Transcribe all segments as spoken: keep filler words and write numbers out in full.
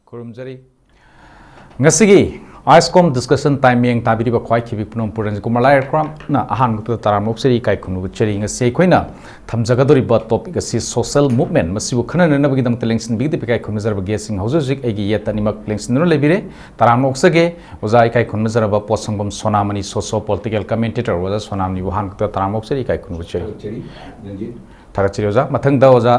ꯈꯨꯔꯨꯝꯖꯔꯤ꯫ ꯉꯁꯤꯒꯤ ꯑꯥꯏꯁꯀꯣꯝ discussion time ꯃꯤꯠꯌꯦꯡ ꯇꯥꯕꯤꯔꯤꯕ ꯈ꯭ꯋꯥꯏ ꯈꯤꯕꯤ ꯄꯨꯝꯅꯃꯛꯄꯨ ꯔꯟꯖꯤꯠ ꯀꯨꯃꯥꯔ ꯂꯥꯏꯔꯦꯝꯈ꯭ꯔꯝꯅ ꯑꯍꯥꯟꯕꯗ ꯇꯔꯥꯝꯅ ꯑꯣꯛꯆꯔꯤ, ꯏꯀꯥꯏ ꯈꯨꯝꯅꯕ ꯎꯠꯆꯔꯤ꯫ ꯉꯁꯤ ꯑꯩꯈꯣꯏꯅ ꯊꯝꯖꯒꯗꯧꯔꯤꯕ ꯇꯣꯄꯤꯛ ꯑꯁꯤ ꯁꯣꯁꯦꯜ ꯃꯨꯚꯃꯦꯟ, ꯃꯁꯤꯕꯨ ꯈꯟꯅ ꯅꯩꯅꯕꯒꯤꯗꯃꯛꯇ ꯂꯦꯡꯁꯤꯟꯕꯤꯒꯗꯕ ꯏꯀꯥꯏ ꯈꯨꯝꯅꯖꯔꯕ ꯒꯦꯁꯁꯤꯡ ꯍꯧꯖꯤꯛ ꯍꯧꯖꯤꯛ ꯑꯩꯒꯤ ꯌꯦꯠꯇ ꯑꯅꯤꯃꯛ ꯂꯦꯡꯁꯤꯟꯗꯨꯅ ꯂꯩꯕꯤꯔꯦ꯫ ꯇꯔꯥꯝꯅ ꯑꯣꯛꯆꯒꯦ꯫ ꯑꯣꯖꯥ ꯏꯀꯥꯏ ꯈꯨꯝꯅꯖꯔꯕ ꯄꯣꯠꯁꯪꯕꯝ ꯁꯣꯅꯥꯃꯅꯤ, ꯁꯣꯁꯤꯌꯣ ꯄꯣꯂꯤꯇꯤꯀꯦꯜ ꯀꯃꯦꯟꯇꯦꯇꯔ꯫ ꯑꯣꯖꯥ ꯁꯣꯅꯥꯃꯅꯤꯕꯨ ꯑꯍꯥꯟꯕꯗ ꯇꯔꯥꯝꯅ ꯑꯣꯛꯆꯔꯤ, ꯏꯀꯥꯏ ꯈꯨꯝꯅꯕ ꯎꯠꯆꯔꯤ꯫ ꯊꯥꯒꯠꯆꯔꯤ, ꯔꯟꯖꯤꯠ꯫ ꯊꯥꯒꯠꯆꯔꯤ ꯑꯣꯖꯥ꯫ ꯃꯊꯪꯗ ꯑꯣꯖꯥ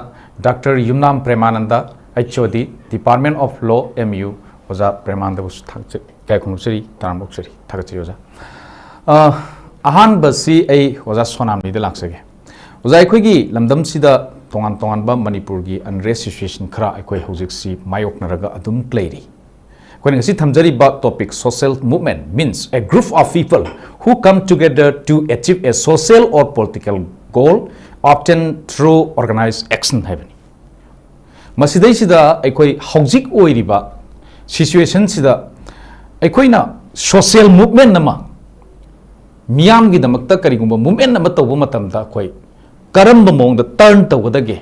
doctor Yumnam Premananda, H O D, Department of Law, M U. ꯑꯣꯖꯥ ꯄ꯭ꯔꯦꯃꯥꯅꯟꯗꯕꯨꯁꯨ ꯊꯥꯒꯠꯆ-, ꯏꯀꯥꯏ ꯈꯨꯝꯅꯕ ꯎꯠꯆꯔꯤ, ꯇꯔꯥꯝꯅ ꯑꯣꯛꯆꯔꯤ, ꯊꯥꯒꯠꯆꯔꯤ ꯑꯣꯖꯥ꯫ ꯑ, ꯑꯍꯥꯟꯕꯁꯤ ꯑꯩ ꯑꯣꯖꯥ ꯁꯣꯅꯥꯃꯅꯤꯗ ꯂꯥꯛꯆꯒꯦ꯫ ꯑꯣꯖꯥ, ꯑꯩꯈꯣꯏꯒꯤ ꯂꯝꯗꯝꯁꯤꯗ ꯇꯣꯉꯥꯟ ꯇꯣꯉꯥꯟꯕ ꯃꯅꯤꯄꯨꯔꯒꯤ ꯑꯟꯔꯦꯁ ꯁꯤꯆꯨꯋꯦꯁꯟ ꯈꯔ ꯑꯩꯈꯣꯏ ꯍꯧꯖꯤꯛꯁꯤ ꯃꯥꯌꯣꯛꯅꯔꯒ ꯑꯗꯨꯝ ꯂꯩꯔꯤ꯫ ꯑꯩꯈꯣꯏꯅ ꯉꯁꯤ ꯊꯝꯖꯔꯤꯕ topic, social movement means a group of people who come together to achieve a social or political goal, often through organized action ꯍꯥꯏꯕꯅꯤ꯫ ꯃꯁꯤꯗꯩꯁꯤꯗ ꯑꯩꯈꯣꯏ ꯍꯧꯖꯤꯛ ꯑꯣꯏꯔꯤꯕ ꯁꯤꯆꯨꯋꯦꯁꯟꯁꯤꯗ ꯑꯩꯈꯣꯏꯅ ꯁꯣꯁꯤꯌꯦꯜ ꯃꯨꯚꯃꯦꯟ ꯑꯃ, ꯃꯤꯌꯥꯝꯒꯤꯗꯃꯛꯇ ꯀꯔꯤꯒꯨꯝꯕ ꯃꯨꯚꯃꯦꯟ ꯑꯃ ꯇꯧꯕ ꯃꯇꯝꯗ ꯑꯩꯈꯣꯏ ꯀꯔꯝꯕ ꯃꯑꯣꯡꯗ ꯇꯔꯟ ꯇꯧꯒꯗꯒꯦ,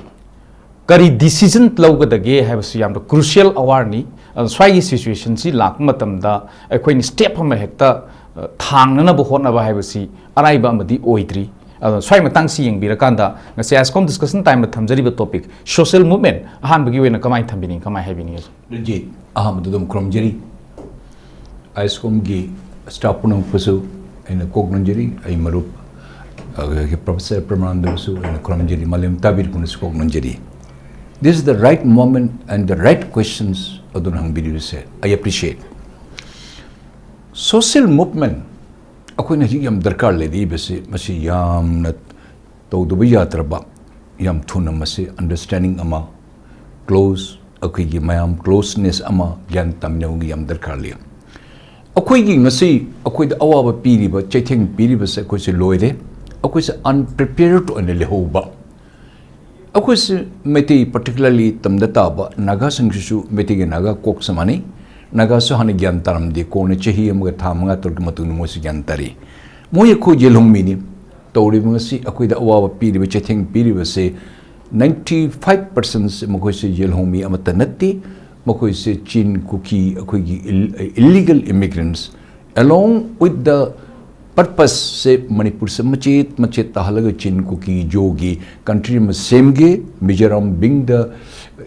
ꯀꯔꯤ ꯗꯤꯁꯤꯖꯟ ꯂꯧꯒꯗꯒꯦ ꯍꯥꯏꯕꯁꯤ ꯌꯥꯝꯅ ꯀ꯭ꯔꯨꯁꯤꯌꯦꯜ ꯑꯋꯥꯔꯅꯤ꯫ ꯑꯗꯨꯅ ꯁ꯭ꯋꯥꯏꯒꯤ ꯁꯤꯆꯨꯋꯦꯁꯟꯁꯤ ꯂꯥꯛꯄ ꯃꯇꯝꯗ ꯑꯩꯈꯣꯏꯅ ꯁ꯭ꯇꯦꯞ ꯑꯃ ꯍꯦꯛꯇ, ꯑ, ꯊꯥꯡꯅꯅꯕ ꯍꯣꯠꯅꯕ ꯍꯥꯏꯕꯁꯤ ꯑꯔꯥꯏꯕ ꯑꯃꯗꯤ ꯑꯣꯏꯗ꯭ꯔꯤ꯫ ꯑꯗꯨꯅ ꯁ꯭ꯋꯥꯏ ꯃꯇꯥꯡꯁꯤ ꯌꯦꯡꯕꯤꯔꯀꯥꯟꯗ ꯉꯁꯤ ꯑꯥꯏꯁꯀꯣꯝ ꯗꯤꯁꯀꯁꯟ ꯇꯥꯏꯝꯗ ꯊꯝꯖꯔꯤꯕ ꯇꯣꯄꯤꯛ ꯁꯣꯁꯤꯌꯦꯜ ꯃꯨꯚꯃꯦꯟ ꯑꯍꯥꯟꯕꯒꯤ ꯑꯣꯏꯅ ꯀꯃꯥꯏꯅ ꯊꯝꯕꯤꯅꯤꯡꯉꯤ, ꯀꯃꯥꯏꯅ ꯍꯥꯏꯕꯤꯅꯤꯡꯉꯤ? ꯔꯟꯖꯤꯠ, ꯑꯍꯥꯟꯕꯗ ꯑꯗꯨꯝ ꯈꯨꯔꯨꯝꯖꯔꯤ꯫ ꯑꯥꯏꯁꯀꯣꯝꯒꯤ ꯁ꯭ꯇꯥꯐ ꯄꯨꯝꯅꯃꯛꯄꯨꯁꯨ ꯑꯩꯅ ꯀꯣꯛ ꯅꯣꯟꯖꯔꯤ꯫ ꯑꯩ ꯃꯔꯨꯞ, ꯑ, ꯄ꯭ꯔꯣꯐꯦꯁꯔ ꯄ꯭ꯔꯃꯥꯟꯗꯕꯨꯁꯨ ꯑꯩꯅ ꯈꯨꯔꯨꯝꯖꯔꯤ꯫ ꯃꯥꯂꯦꯝ ꯇꯥꯕꯤꯔꯤꯕꯅꯁꯨ ꯀꯣꯛ ꯅꯣꯟꯖꯔꯤ꯫ This is the right moment and the right questions ꯑꯗꯨꯅ ꯍꯪꯕꯤꯔꯤꯕꯁꯦ꯫ I appreciate꯫ ꯁꯣꯁꯤꯌꯦꯜ ꯃꯨꯚꯃꯦꯟ ꯑꯩꯈꯣꯏꯅ ꯍꯧꯖꯤꯛ ꯌꯥꯝ ꯗꯔꯀꯥꯔ ꯂꯩꯔꯛꯏꯕꯁꯤ, ꯃꯁꯤ ꯌꯥꯝꯅ ꯇꯧꯗꯕ ꯌꯥꯗ꯭ꯔꯕ, ꯌꯥꯝ ꯊꯨꯅ ꯃꯁꯤ ꯑꯟꯗꯔꯁ꯭ꯇꯦꯟꯗꯤꯡ ꯑꯃ, ꯀ꯭ꯂꯣꯖ, ꯑꯩꯈꯣꯏꯒꯤ ꯃꯌꯥꯝ ꯀ꯭ꯂꯣꯖꯅꯦꯁ ꯑꯃ ꯒ꯭ꯌꯥꯟ ꯇꯥꯃꯤꯟꯅꯕꯒꯤ ꯌꯥꯝ ꯗꯔꯀꯥꯔ ꯂꯩ꯫ ꯑꯩꯈꯣꯏꯒꯤ ꯉꯁꯤ ꯑꯩꯈꯣꯏꯗ ꯑꯋꯥꯕ ꯄꯤꯔꯤꯕ, ꯆꯩꯊꯦꯡ ꯄꯤꯔꯤꯕꯁꯦ ꯑꯩꯈꯣꯏꯁꯦ ꯂꯣꯏꯔꯦ꯫ ꯑꯩꯈꯣꯏꯁꯦ ꯑꯟꯄ꯭ꯔꯤꯄꯦꯌꯔꯗ ꯑꯣꯏꯅ ꯂꯩꯍꯧꯕ꯫ ꯑꯩꯈꯣꯏꯁꯦ ꯃꯩꯇꯩ, ꯄꯥꯔꯇꯤꯀꯨꯂꯔꯂꯤ ꯇꯝꯗ ꯇꯥꯕ ꯅꯥꯒꯥꯁꯤꯡꯁꯤꯁꯨ ꯃꯩꯇꯩꯒ ꯅꯥꯒꯥ ꯀꯣꯛꯁꯦ ꯃꯥꯟꯅꯩ꯫ ꯅꯥꯒꯥꯁꯨ ꯍꯥꯟꯅ ꯒ꯭ꯌꯥꯟ ꯇꯥꯔꯝꯗꯦ, ꯀꯣꯟꯅ ꯆꯍꯤ ꯑꯃꯒ ꯊꯥ ꯃꯉꯥ ꯇꯔꯨꯛꯀꯤ ꯃꯇꯨꯡꯗ ꯃꯣꯏꯁꯨ ꯒ꯭ꯌꯥꯟ ꯇꯥꯔꯤ꯫ ꯃꯣꯏ ꯑꯩꯈꯣꯏ ꯌꯦꯜꯍꯧꯃꯤꯅꯤ꯫ ꯇꯧꯔꯤꯕ ꯉꯁꯤ ꯑꯩꯈꯣꯏꯗ ꯑꯋꯥꯕ ꯄꯤꯔꯤꯕ, ꯆꯩꯊꯦꯡ ꯄꯤꯔꯤꯕꯁꯦ ninety five percent ꯃꯈꯣꯏꯁꯦ ꯌꯦꯜꯍꯧꯃꯤ ꯑꯃꯠꯇ ꯅꯠꯇꯦ꯫ ꯃꯈꯣꯏꯁꯦ ꯆꯤꯟ ꯀꯨꯀꯤ, ꯑꯩꯈꯣꯏꯒꯤ illegal immigrants, along with the purpose ꯁꯦ ꯃꯅꯤꯄꯨꯔꯁꯦ ꯃꯆꯦꯠ ꯃꯆꯦꯠ ꯇꯥꯍꯜꯂꯒ ꯆꯤꯟ ꯀꯨꯀꯤ ꯖꯣꯒꯤ country ꯑꯃ ꯁꯦꯝꯒꯦ꯫ Mizoram being the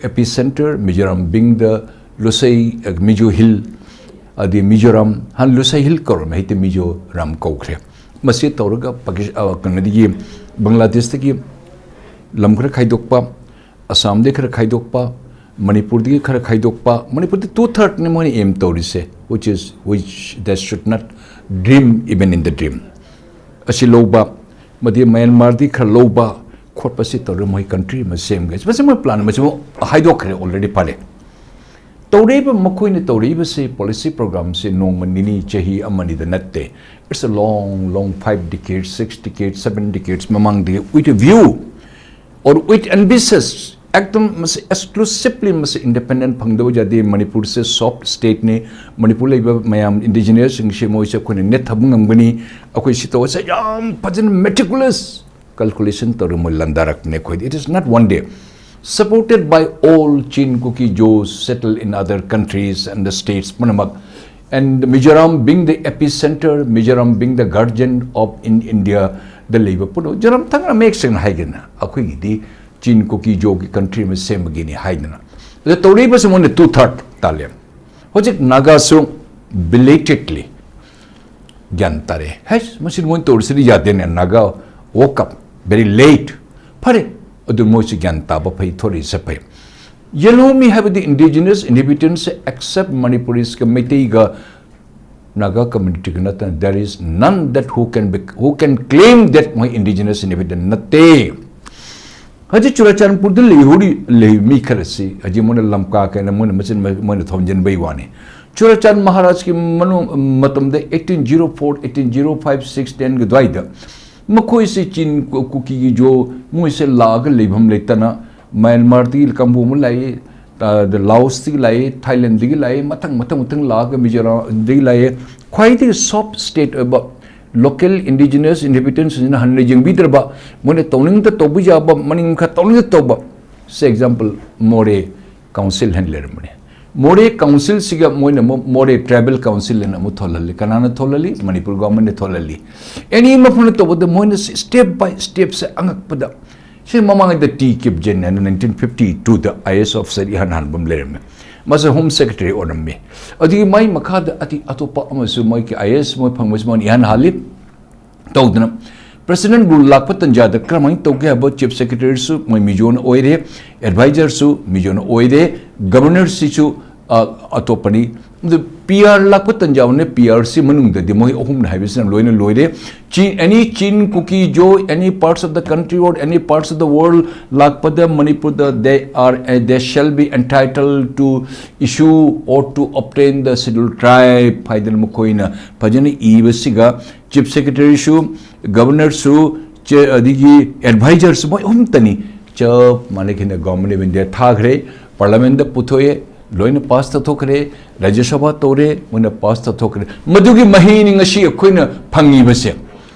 epicenter, Mizoram being the Lushai, Mizo hill, ꯑꯗꯤ ꯃꯤꯖꯣꯔꯥꯝ, ꯍꯥꯟꯅ ꯂꯨꯁꯩ ꯍꯤꯜ ꯀꯧꯔꯝꯃꯦ, ꯍꯧꯖꯤꯛꯇꯤ ꯃꯤꯖꯣꯔꯥꯝ ꯀꯧꯈ꯭ꯔꯦ꯫ ꯃꯁꯤ ꯇꯧꯔꯒ ꯀꯩꯅꯣꯗꯒꯤ, ꯕꯪꯒ꯭ꯂꯥꯗꯦꯁꯇꯒꯤ ꯂꯝ ꯈꯔ ꯈꯥꯏꯗꯣꯛꯄ, ꯑꯁꯥꯝꯗꯒꯤ ꯈꯔ ꯈꯥꯏꯗꯣꯛꯄ, ꯃꯅꯤꯄꯨꯔꯗꯒꯤ ꯈꯔ ꯈꯥꯏꯗꯣꯛꯄ꯫ ꯃꯅꯤꯄꯨꯔꯗꯤ two thirdꯅꯤ ꯃꯣꯏꯅ aim ꯇꯧꯔꯤꯁꯦ, which is, which they should not dream even in the dream꯫ ꯑꯁꯤ ꯂꯧꯕ, ꯃꯗꯤ ꯃꯌꯥꯟꯃꯥꯔꯗꯤ ꯈꯔ ꯂꯧꯕ ꯈꯣꯠꯄꯁꯤ ꯇꯧꯔꯒ ꯃꯣꯏ country ꯑꯃ ꯁꯦꯝꯒꯦ꯫ ꯃꯁꯤ ꯃꯣꯏ plan ꯑꯃꯁꯨ ꯍꯥꯏꯗꯣꯛꯈ꯭ꯔꯦ already, ꯐꯔꯦ꯫ ꯇꯧꯔꯛꯏꯕ, ꯃꯈꯣꯏꯅ ꯇꯧꯔꯛꯏꯕꯁꯤ policy programꯁꯤ ꯅꯣꯡꯃ ꯅꯤꯅꯤ, ꯆꯍꯤ ꯑꯃꯅꯤꯗ ꯅꯠꯇꯦ꯫ It's a long, long, five decades, six decades, seven decades ꯃꯃꯥꯡꯗꯒꯤ with a view or with ambitious, ꯑꯦꯛꯗꯝ ꯃꯁꯤ exclusively ꯃꯁꯤ independent ꯐꯪꯗꯕ ꯌꯥꯗꯦ꯫ ꯃꯅꯤꯄꯨꯔꯁꯦ soft stateꯅꯤ꯫ ꯃꯅꯤꯄꯨꯔ ꯂꯩꯕ ꯃꯌꯥꯝ indigenousꯁꯤꯡꯁꯤ ꯃꯣꯏꯁꯦ ꯑꯩꯈꯣꯏꯅ ꯅꯦꯠꯊꯕ ꯉꯝꯒꯅꯤ꯫ ꯑꯩꯈꯣꯏ ꯁꯤ ꯇꯧꯕꯁꯦ ꯌꯥꯝ ꯐꯖꯅ meticulous calculation ꯇꯧꯔꯒ ꯃꯣꯏ ꯂꯥꯟꯗꯥꯔꯛꯄꯅꯦ ꯑꯩꯈꯣꯏꯗꯤ꯫ It is not one day. Supported by all Chin Kuki Joes settled in other countries and the states ꯄꯨꯝꯅꯃꯛ, and Mizoram being the epicenter, Mizoram being the guardian of in India ꯗ ꯂꯩꯕ ꯄꯨꯝꯅꯃꯛ꯫ ꯖꯣꯔꯥꯝ ꯊꯪꯅ ꯃꯌꯦꯛ ꯁꯦꯡꯅ ꯍꯥꯏꯒꯦꯅ, ꯑꯩꯈꯣꯏꯒꯤꯗꯤ ꯆꯤꯟ ꯀꯨꯀꯤ ꯖꯣꯒꯤ country ꯑꯃ ꯁꯦꯝꯕꯒꯤꯅꯤ ꯍꯥꯏꯗꯅ꯫ ꯑꯗ ꯇꯧꯔꯛꯏꯕꯁꯤ ꯃꯣꯏꯅ two third ꯇꯥꯜꯂꯦ꯫ ꯍꯧꯖꯤꯛ ꯅꯥꯒꯥꯁꯨ belatedly ꯒ꯭ꯌꯥꯟ ꯇꯥꯔꯦ꯫ ꯍꯩꯁ, ꯃꯁꯤ ꯃꯣꯏꯅ ꯇꯧꯔꯤꯁꯤꯗꯤ ꯌꯥꯗꯦꯅꯦ꯫ Naga woke up very late꯫ ꯐꯔꯦ, ꯑꯗꯨ ꯃꯣꯏꯁꯨ ꯒ꯭ꯌꯥꯟ ꯇꯥꯕ ꯐꯩ, ꯊꯣꯔꯛꯏꯁꯦ ꯐꯩ꯫ ꯌꯦꯜꯍꯧꯃꯤ ꯍꯥꯏꯕꯗꯤ indigenous inhabitants except Manipurisꯒ ꯃꯩꯇꯩꯒ Naga communityꯒ ꯅꯠꯇꯅ there is none that who can be, who can claim that ꯃꯣꯏ indigenous inhabitant ꯅꯠꯇꯦ꯫ ꯍꯧꯖꯤꯛ ꯆꯨꯔꯥꯆꯥꯟꯄꯨꯔꯗ ꯂꯩꯍꯧꯔꯤ, ꯂꯩ ꯃꯤ ꯈꯔꯁꯤ ꯍꯧꯖꯤꯛ ꯃꯣꯏꯅ ꯂꯝꯀꯥ ꯀꯥꯏꯅ ꯃꯣꯏꯅ ꯃꯆꯤꯟ ꯃꯣꯏꯅ ꯊꯣꯝꯖꯤꯟꯕꯩ ꯋꯥꯅꯤ꯫ ꯆꯨꯔꯥꯆꯥꯟ ꯃꯍꯥꯔꯥꯖꯀꯤ ꯃꯅꯨꯡ, ꯃꯇꯝꯗ eighteen zero four, eighteen zero five, six, ten ꯑꯗꯨꯋꯥꯏꯗ ꯃꯈꯣꯏꯁꯤ ꯆꯤꯟ ꯀꯨ-, ꯀꯨꯀꯤꯒꯤ ꯖꯣ ꯃꯣꯏꯁꯦ ꯂꯥꯛꯑꯒ ꯂꯩꯐꯝ ꯂꯩꯇꯅ ꯃ꯭ꯌꯥꯟꯃꯥꯔꯗꯒꯤ ꯀꯥꯡꯕꯨ ꯑꯃ ꯂꯥꯛꯏ, ꯑ, ꯂꯥꯑꯣꯁꯇꯒꯤ ꯂꯥꯛꯏ, ꯊꯥꯏꯂꯦꯟꯗꯒꯤ ꯂꯥꯛꯏ, ꯃꯊꯪ ꯃꯊꯪ ꯃꯊꯪ ꯂꯥꯛꯑꯒ ꯃꯤꯖꯣꯔꯥꯝꯗꯒꯤ ꯂꯥꯛꯏ꯫ ꯈ꯭ꯋꯥꯏꯗꯒꯤ soft state ꯑꯣꯏꯕ local indigenous inhabitantsꯁꯤꯡꯁꯤꯅ ꯍꯟꯅ ꯌꯦꯡꯕꯤꯗ꯭ꯔꯕ, ꯃꯣꯏꯅ ꯇꯧꯅꯤꯡꯗ ꯇꯧꯕ ꯌꯥꯕ, ꯃꯅꯤꯡ ꯃꯈꯥ ꯇꯧꯅꯤꯡꯗ ꯇꯧꯕ꯫ ꯁꯦ example, ꯃꯣꯔꯦ council ꯍꯥꯏꯅ ꯂꯩꯔꯝꯕꯅꯤ꯫ ꯃꯣꯔꯦ ꯀꯥꯎꯟꯁꯤꯜꯁꯤꯒ ꯃꯣꯏꯅ ꯑꯃꯨꯛ ꯃꯣꯔꯦ ꯇ꯭ꯔꯥꯏꯕꯦꯜ ꯀꯥꯎꯟꯁꯤꯜ ꯑꯅ ꯑꯃꯨꯛ ꯊꯣꯜꯍꯜꯂꯤ꯫ ꯀꯅꯥꯅ ꯊꯣꯜꯍꯜꯂꯤ? ꯃꯅꯤꯄꯨꯔ ꯒꯣꯔꯃꯦꯟꯅ ꯊꯣꯜꯍꯜꯂꯤ꯫ ꯑꯦꯅꯤ ꯃꯐꯝꯗ ꯇꯧꯕꯗ ꯃꯣꯏꯅ ꯁ꯭ꯇꯦꯞ ꯕꯥꯏ ꯁ꯭ꯇꯦꯞꯁꯦ ꯑꯉꯛꯄꯗ, ꯁꯤ ꯃꯃꯥꯡꯗ ꯇꯤ ꯀꯤꯞꯖꯦꯟ ꯍꯥꯏꯅ ꯅꯥꯏꯟꯇꯤꯟ ꯐꯤꯐꯇꯤ ꯇꯨꯗ ꯑꯥꯏ ꯑꯦ ꯑꯦꯁ ꯑꯣꯐꯤꯁꯔ ꯏꯍꯥꯟ ꯍꯥꯟꯕ ꯑꯃ ꯂꯩꯔꯝꯃꯦ꯫ ꯃꯥꯁꯦ ꯍꯣꯝ ꯁꯦꯀ꯭ꯔꯦꯇꯔꯤ ꯑꯣꯏꯔꯝꯃꯤ꯫ ꯑꯗꯨꯒꯤ ꯃꯥꯏ ꯃꯈꯥꯗ ꯑꯇꯤ ꯑꯇꯣꯞꯄ ꯑꯃꯁꯨ ꯃꯣꯏꯒꯤ ꯑꯥꯏ ꯑꯦ ꯑꯦꯁ ꯃꯣꯏ ꯐꯪꯕꯁꯤ ꯃꯣꯏꯅ ꯏꯍꯥꯟ ꯍꯥꯜꯂꯤ꯫ ꯇꯧꯗꯅ ꯄ꯭ꯔꯦꯁꯤꯗꯦꯟꯠ ꯔꯨꯜ ꯂꯥꯛꯄ ꯇꯟꯖꯥꯗ ꯀꯔꯝꯍꯥꯏꯅ ꯇꯧꯒꯦ ꯍꯥꯏꯕ, ꯆꯤꯐ ꯁꯦꯀ꯭ꯔꯦꯇꯔꯤꯁꯨ ꯃꯣꯏ ꯃꯤꯖꯣꯅ ꯑꯣꯏꯔꯦ, ꯑꯦꯗꯚꯥꯏꯖꯔꯁꯨ ꯃꯤꯖꯣꯅ ꯑꯣꯏꯔꯦ, ꯒꯕꯔꯅꯔꯁꯤꯁꯨ, ꯑ, ꯑꯇꯣꯞꯄꯅꯤ꯫ ꯑꯗꯨ ꯄꯤ ꯑꯥꯔ ꯂꯥꯛꯄ ꯇꯟꯖꯥ ꯑꯣꯏꯅ ꯄꯤ ꯑꯥꯔꯁꯤ ꯃꯅꯨꯡꯗꯗꯤ ꯃꯣꯏ ꯑꯍꯨꯝꯅ ꯍꯥꯏꯕꯁꯤꯅ ꯂꯣꯏꯅ ꯂꯣꯏꯔꯦ꯫ Chin, any Chin, Kuki, Zo, any parts of the country or any parts of the world ꯂꯥꯛꯄꯗ ꯃꯅꯤꯄꯨꯔꯗ they are, they shall be entitled to issue or to obtain the scheduled tribe ꯍꯥꯏꯗꯅ ꯃꯈꯣꯏꯅ ꯐꯖꯅ ꯏꯕꯁꯤꯒ ꯆꯤꯐ ꯁꯦꯀ꯭ꯔꯦꯇꯔꯤꯁꯨ, ꯒꯕꯔꯅꯔꯁꯨ, ꯆꯦ-, ꯑꯗꯒꯤ ꯑꯦꯗꯚꯥꯏꯖꯔꯁꯨ ꯃꯣꯏ ꯑꯍꯨꯝꯇꯅꯤ ꯆꯞ ꯃꯥꯟꯅꯈꯤꯅ government of India ꯊꯥꯈ꯭ꯔꯦ, ꯄꯥꯔꯂꯥꯃꯦꯟꯗ ꯄꯨꯊꯣꯛꯑꯦ, ꯂꯣꯏꯅ ꯄꯥꯁ ꯇꯧꯊꯣꯛꯈ꯭ꯔꯦ, ꯔꯥꯖ꯭ꯌ ꯁꯚꯥ ꯇꯧꯔꯦ, ꯃꯣꯏꯅ ꯄꯥꯁ ꯇꯧꯊꯣꯛꯈ꯭ꯔꯦ꯫ ꯃꯗꯨꯒꯤ ꯃꯍꯩꯅꯤ ꯉꯁꯤ ꯑꯩꯈꯣꯏꯅ ꯐꯪꯉꯤꯕꯁꯦ꯫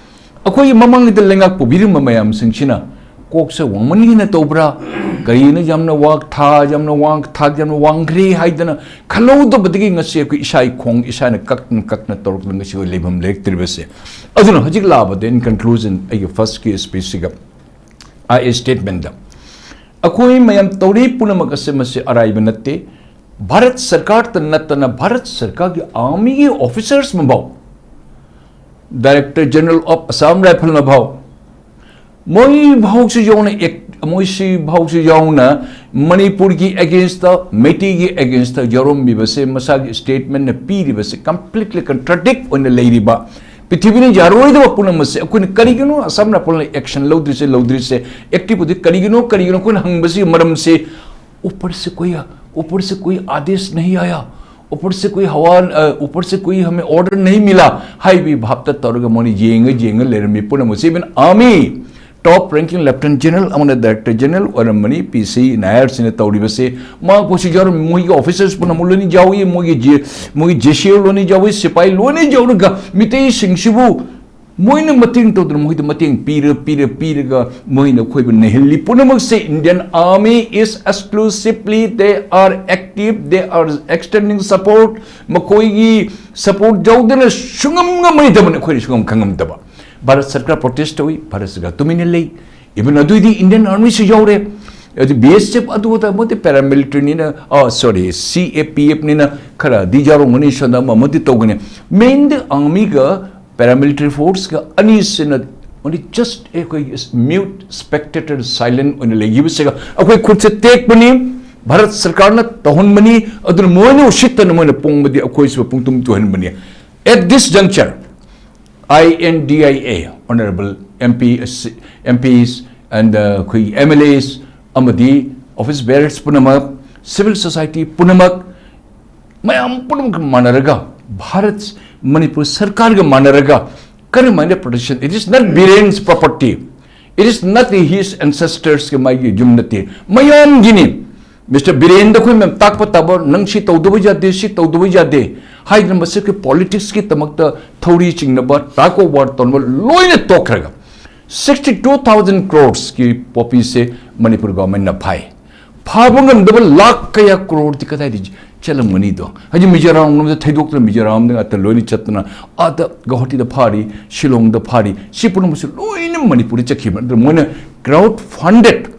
ꯑꯩꯈꯣꯏꯒꯤ ꯃꯃꯥꯡꯒꯤꯗ ꯂꯩꯉꯥꯛ ꯄꯨꯕꯤꯔꯝꯕ ꯃꯌꯥꯝꯁꯤꯡꯁꯤꯅ ꯀꯣꯛꯁꯦ ꯋꯥꯡꯃꯟꯒꯤꯅ ꯇꯧꯕ꯭ꯔꯥ, ꯀꯔꯤꯅ ꯌꯥꯝꯅ ꯋꯥꯡ ꯊꯥ ꯌꯥꯝꯅ ꯋꯥꯡ ꯊꯥꯛ ꯌꯥꯝꯅ ꯋꯥꯡꯈ꯭ꯔꯦ ꯍꯥꯏꯗꯅ ꯈꯜꯍꯧꯗꯕꯗꯒꯤ ꯉꯁꯤ ꯑꯩꯈꯣꯏ ꯏꯁꯥꯒꯤ ꯈꯣꯡ ꯏꯁꯥꯅ ꯀꯛꯅ ꯀꯛꯅ ꯇꯧꯔꯛꯂꯒ ꯉꯁꯤ ꯑꯩꯈꯣꯏ ꯂꯩꯐꯝ ꯂꯩꯔꯛꯇ꯭ꯔꯤꯕꯁꯦ꯫ ꯑꯗꯨꯅ ꯍꯧꯖꯤꯛ ꯂꯥꯛꯑꯕꯗ, in conclusion, ꯑꯩꯒꯤ ꯐꯥꯔꯁꯀꯤ ꯁ꯭ꯄꯤꯆꯁꯤꯒ ꯑꯩ ꯁ꯭ꯇꯦꯠꯃꯦꯟꯗ ꯑꯩꯈꯣꯏ ꯃꯌꯥꯝ ꯇꯧꯔꯤ ꯄꯨꯝꯅꯃꯛ ꯑꯁꯦ ꯃꯁꯤ ꯑꯔꯥꯏꯕ ꯅꯠꯇꯦ꯫ ꯚꯥꯔꯠ ꯁꯔꯀꯥꯔꯇ ꯅꯠꯇꯅ ꯚꯥꯔꯠ ꯁꯔꯀꯥꯔꯒꯤ ꯑꯥꯔꯃꯤꯒꯤ ꯑꯣꯐꯤꯁꯔꯁ ꯃꯐꯥꯎ, ꯗꯥꯏꯔꯦꯛꯇꯔ ꯖꯦꯅꯔꯦꯜ ꯑꯣꯐ ꯑꯁꯥꯝ ꯔꯥꯏꯐꯜꯅ ꯐꯥꯎ, ꯃꯣꯏ ꯐꯥꯎꯁꯨ ꯌꯥꯎꯅ ꯑꯦꯛ-, ꯃꯣꯏꯁꯤ ꯐꯥꯎꯁꯨ ꯌꯥꯎꯅ ꯃꯅꯤꯄꯨꯔꯒꯤ ꯑꯦꯒꯦꯟꯁꯇ, ꯃꯩꯇꯩꯒꯤ ꯑꯦꯒꯦꯟꯁꯇ ꯌꯥꯎꯔꯝꯃꯤꯕꯁꯦ, ꯃꯁꯥꯒꯤ ꯁ꯭ꯇꯦꯠꯃꯦꯟꯠꯅ ꯄꯤꯔꯤꯕꯁꯦ ꯀꯝꯄ꯭ꯂꯤꯠꯂꯤ ꯀꯟꯇ꯭ꯔꯥꯗꯤꯛ ꯑꯣꯏꯅ ꯂꯩꯔꯤꯕ, ꯄ꯭ꯔꯤꯊꯤꯕꯤꯅ ꯌꯥꯔꯣꯏꯗꯕ ꯄꯨꯝꯅꯃꯛꯁꯦ ꯑꯩꯈꯣꯏꯅ ꯀꯔꯤꯒꯤꯅꯣ ꯑꯁꯥꯝ ꯔꯥꯏꯐꯜꯅ ꯑꯦꯛꯁꯟ ꯂꯧꯗ꯭ꯔꯤꯁꯦ, ꯂꯧꯗ꯭ꯔꯤꯁꯦ, ꯑꯦꯛꯇꯤꯚ ꯑꯣꯏꯗ꯭ꯔꯤ ꯀꯔꯤꯒꯤꯅꯣ, ꯀꯔꯤꯒꯤꯅꯣ ꯑꯩꯈꯣꯏꯅ ꯍꯪꯕꯁꯤꯒꯤ ꯃꯔꯝꯁꯦ, ऊपर से कोई, ऊपर से कोई आदेश नहीं आया, ऊपर से कोई हवा, अ, ऊपर से कोई हमें ऑर्डर नहीं मिला ꯍꯥꯏꯕꯒꯤ ꯚꯥꯞꯇ ꯇꯧꯔꯒ ꯃꯣꯏꯅ ꯌꯦꯡꯉ ꯌꯦꯡꯉ ꯂꯩꯔꯝꯃꯤ ꯄꯨꯝꯅꯃꯛꯁꯦ꯫ Even army top ranking lieutenant general ꯑꯃꯅ director general ꯑꯣꯏꯔꯝꯕꯅꯤ, ꯄꯤ ꯁꯤ ꯅꯥꯌꯔꯁꯤꯅ ꯇꯧꯔꯤꯕꯁꯦ꯫ ꯃꯥ ꯄꯣꯠꯁꯤ ꯌꯥꯎꯔꯝꯃꯤ, ꯃꯣꯏꯒꯤ ꯑꯣꯐꯤꯁꯔꯁ ꯄꯨꯝꯅꯃꯛ ꯂꯣꯏꯅ ꯌꯥꯎꯏ, ꯃꯣꯏꯒꯤ ꯖꯦ-, ꯃꯣꯏꯒꯤ ꯖꯦ ꯁꯤ ꯑꯣ ꯂꯣꯏꯅ ꯌꯥꯎꯏ, ꯁꯤꯄꯥꯍꯤ ꯂꯣꯏꯅ ꯌꯥꯎꯔꯒ ꯃꯤꯇꯩꯁꯤꯡꯁꯤꯕꯨ ꯃꯣꯏꯅ ꯃꯇꯦꯡ ꯇꯧꯗꯅ ꯃꯈꯣꯏꯗ ꯃꯇꯦꯡ ꯄꯤꯔ ꯄꯤꯔ ꯄꯤꯔꯒ ꯃꯣꯏꯅ ꯑꯩꯈꯣꯏꯕꯨ ꯅꯩꯍꯜꯂꯤ꯫ ꯄꯨꯝꯅꯃꯛꯁꯦ Indian Army is exclusively, they are active, they are extending support. ꯃꯈꯣꯏꯒꯤ support ꯌꯥꯎꯗꯅ ꯁꯨꯡꯉꯝ ꯉꯝꯃꯣꯏꯗꯕꯅꯤ, ꯑꯩꯈꯣꯏꯅ ꯁꯨꯡꯉꯝ ꯈꯪꯉꯝꯗꯕ꯫ ꯚꯥꯔꯠ ꯁꯔꯀꯥꯔ protest ꯇꯧꯏ, ꯚꯥꯔꯠ ꯁꯔꯀꯥꯔ ꯇꯨꯃꯤꯟꯅ ꯂꯩ꯫ Even ꯑꯗꯨꯏꯗꯤ Indian Army ꯁꯨ ꯌꯥꯎꯔꯦ꯫ ꯑꯗꯨ B S F ꯑꯗꯨ ꯑꯗꯥ ꯃꯣꯏꯗꯤ paramilitary ꯅꯤꯅ, ꯑ, sorry, C A P F ꯅꯤꯅ ꯈꯔꯗꯤ ꯌꯥꯎꯔꯝꯒꯅꯤ, ꯁꯣꯝꯗ ꯑꯃ ꯑꯃꯗꯤ ꯇꯧꯒꯅꯤ꯫ Main ꯗꯤ army ꯒ paramilitary force ꯀ ꯑꯅꯤꯁꯤꯅ only just ꯑꯩꯈꯣꯏꯒꯤ mute spectator, silent ꯑꯣꯏꯅ ꯂꯩꯈꯤꯕꯁꯤꯒ ꯑꯩꯈꯣꯏ ꯈꯨꯠꯁꯦ ꯇꯦꯛꯄꯅꯤ, ꯚꯥꯔꯠ ꯁꯔꯀꯥꯔꯅ ꯇꯧꯍꯟꯕꯅꯤ, ꯑꯗꯨꯅ ꯃꯣꯏꯅ ꯎꯁꯤꯠꯇꯅ ꯃꯣꯏꯅ ꯄꯣꯡꯕꯗꯤ ꯑꯩꯈꯣꯏꯁꯨ ꯄꯨꯡꯇꯨꯝ ꯇꯨꯍꯟꯕꯅꯤ꯫ At this juncture, I N D I A, honorable M P, M Ps and, uh, ꯑꯩꯈꯣꯏꯒꯤ M L As ꯑꯃꯗꯤ office bearers ꯄꯨꯝꯅꯃꯛ, civil society ꯄꯨꯝꯅꯃꯛ, ꯃꯌꯥꯝ ꯄꯨꯝꯅꯃꯛ ꯃꯥꯟꯅꯔꯒ, ꯚꯥꯔꯠ ꯃꯅꯤꯄꯨꯔ ꯁꯔꯀꯥꯔꯒ ꯃꯥꯟꯅꯔꯒ ꯀꯔꯝꯍꯥꯏꯅ protection? It is not Biren's property, it is not his ancestors ꯀꯤ ꯃꯥꯒꯤ ꯌꯨꯝ ꯅꯠꯇꯦ, ꯃꯌꯥꯝꯒꯤꯅꯤ꯫ Mister ꯕꯤꯔꯦꯟꯗ ꯑꯩꯈꯣꯏ ꯃꯌꯥꯝ ꯇꯥꯛꯄ ꯇꯥꯕ, ꯅꯪ ꯁꯤ ꯇꯧꯗꯕ ꯌꯥꯗꯦ, ꯁꯤ ꯇꯧꯗꯕ ꯌꯥꯗꯦ ꯍꯥꯏꯗꯅ ꯃꯁꯤꯒꯤ politics ꯀꯤꯗꯃꯛꯇ ꯊꯧꯔꯤ ꯆꯤꯡꯅꯕ, tug of war ꯇꯧꯅꯕ ꯂꯣꯏꯅ ꯇꯣꯛꯈ꯭ꯔꯒ sixty two thousand crores ꯀꯤ poppy ꯁꯦ ꯃꯅꯤꯄꯨꯔ government ꯅ ꯐꯥꯏ꯫ ꯐꯥꯕ ꯉꯝꯗꯕ ꯂꯥꯈ ꯀꯌꯥ crore ꯗꯤ ꯀꯗꯥꯏꯗ ꯆꯠꯂꯝꯒꯅꯤꯗꯣ? ꯍꯧꯖꯤꯛ ꯃꯤꯖꯣꯔꯥꯝ ꯂꯣꯝꯗ ꯊꯩꯗꯣꯛꯇꯅ, ꯃꯤꯖꯣꯔꯥꯝꯗ ꯉꯥꯛꯇ ꯂꯣꯏꯅ ꯆꯠꯇꯅ, ꯑꯥꯗ ꯒꯧꯍꯥꯇꯤꯗ ꯐꯥꯔꯤ, ꯁꯤꯂꯣꯡꯗ ꯐꯥꯔꯤ, ꯁꯤ ꯄꯨꯝꯅꯃꯛꯁꯨ ꯂꯣꯏꯅ ꯃꯅꯤꯄꯨꯔꯗ ꯆꯠꯈꯤꯕ꯫ ꯑꯗꯨ ꯃꯣꯏꯅ crowd funded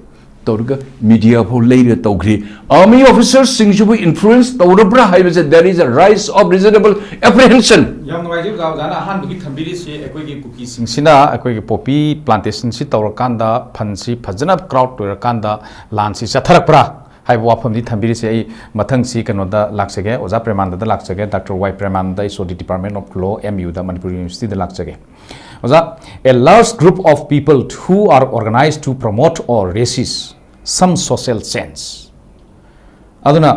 ꯇꯧꯔꯒ media ꯐꯥꯎ ꯂꯩꯔꯒ ꯇꯧꯈ꯭ꯔꯤ꯫ Army officer ꯁꯤꯡꯁꯤꯕꯨ influence ꯇꯧꯔꯕ꯭ꯔꯥ ꯍꯥꯏꯕꯁꯦ, there is a rise of reasonable apprehension꯫ ꯌꯥꯝ ꯅꯨꯡꯉꯥꯏꯖꯩ ꯑꯣꯖꯥ, ꯑꯣꯖꯥꯅ ꯑꯍꯥꯟꯕꯒꯤ ꯊꯝꯕꯤꯔꯤꯁꯤ ꯑꯩꯈꯣꯏꯒꯤ ꯀꯨꯀꯤꯁꯤꯡꯁꯤꯅ ꯑꯩꯈꯣꯏꯒꯤ poppy plantation ꯁꯤ ꯇꯧꯔꯀꯥꯟꯗ, ꯐꯟꯁꯤ ꯐꯖꯅ crowd ꯑꯣꯏꯔꯀꯥꯟꯗ ꯂꯥꯟꯁꯤ ꯆꯠꯊꯔꯛꯄ꯭ꯔꯥ ꯍꯥꯏꯕ ꯋꯥꯐꯝꯗꯤ ꯊꯝꯕꯤꯔꯤꯁꯤ꯫ ꯑꯩ ꯃꯊꯪꯁꯤ ꯀꯩꯅꯣꯗ ꯂꯥꯛꯆꯒꯦ, ꯑꯣꯖꯥ ꯄ꯭ꯔꯦꯃꯥꯅꯟꯗꯗ ꯂꯥꯛꯆꯒꯦ, Doctor Y ꯄ꯭ꯔꯦꯃꯥꯅꯟꯗ, H O D Department of Law, M U the, Manipur University ꯗ ꯂꯥꯛꯆꯒꯦ꯫ ꯑꯣꯖꯥ, a large group of people who are organized to promote or resist some social change. ꯑꯗꯨꯅ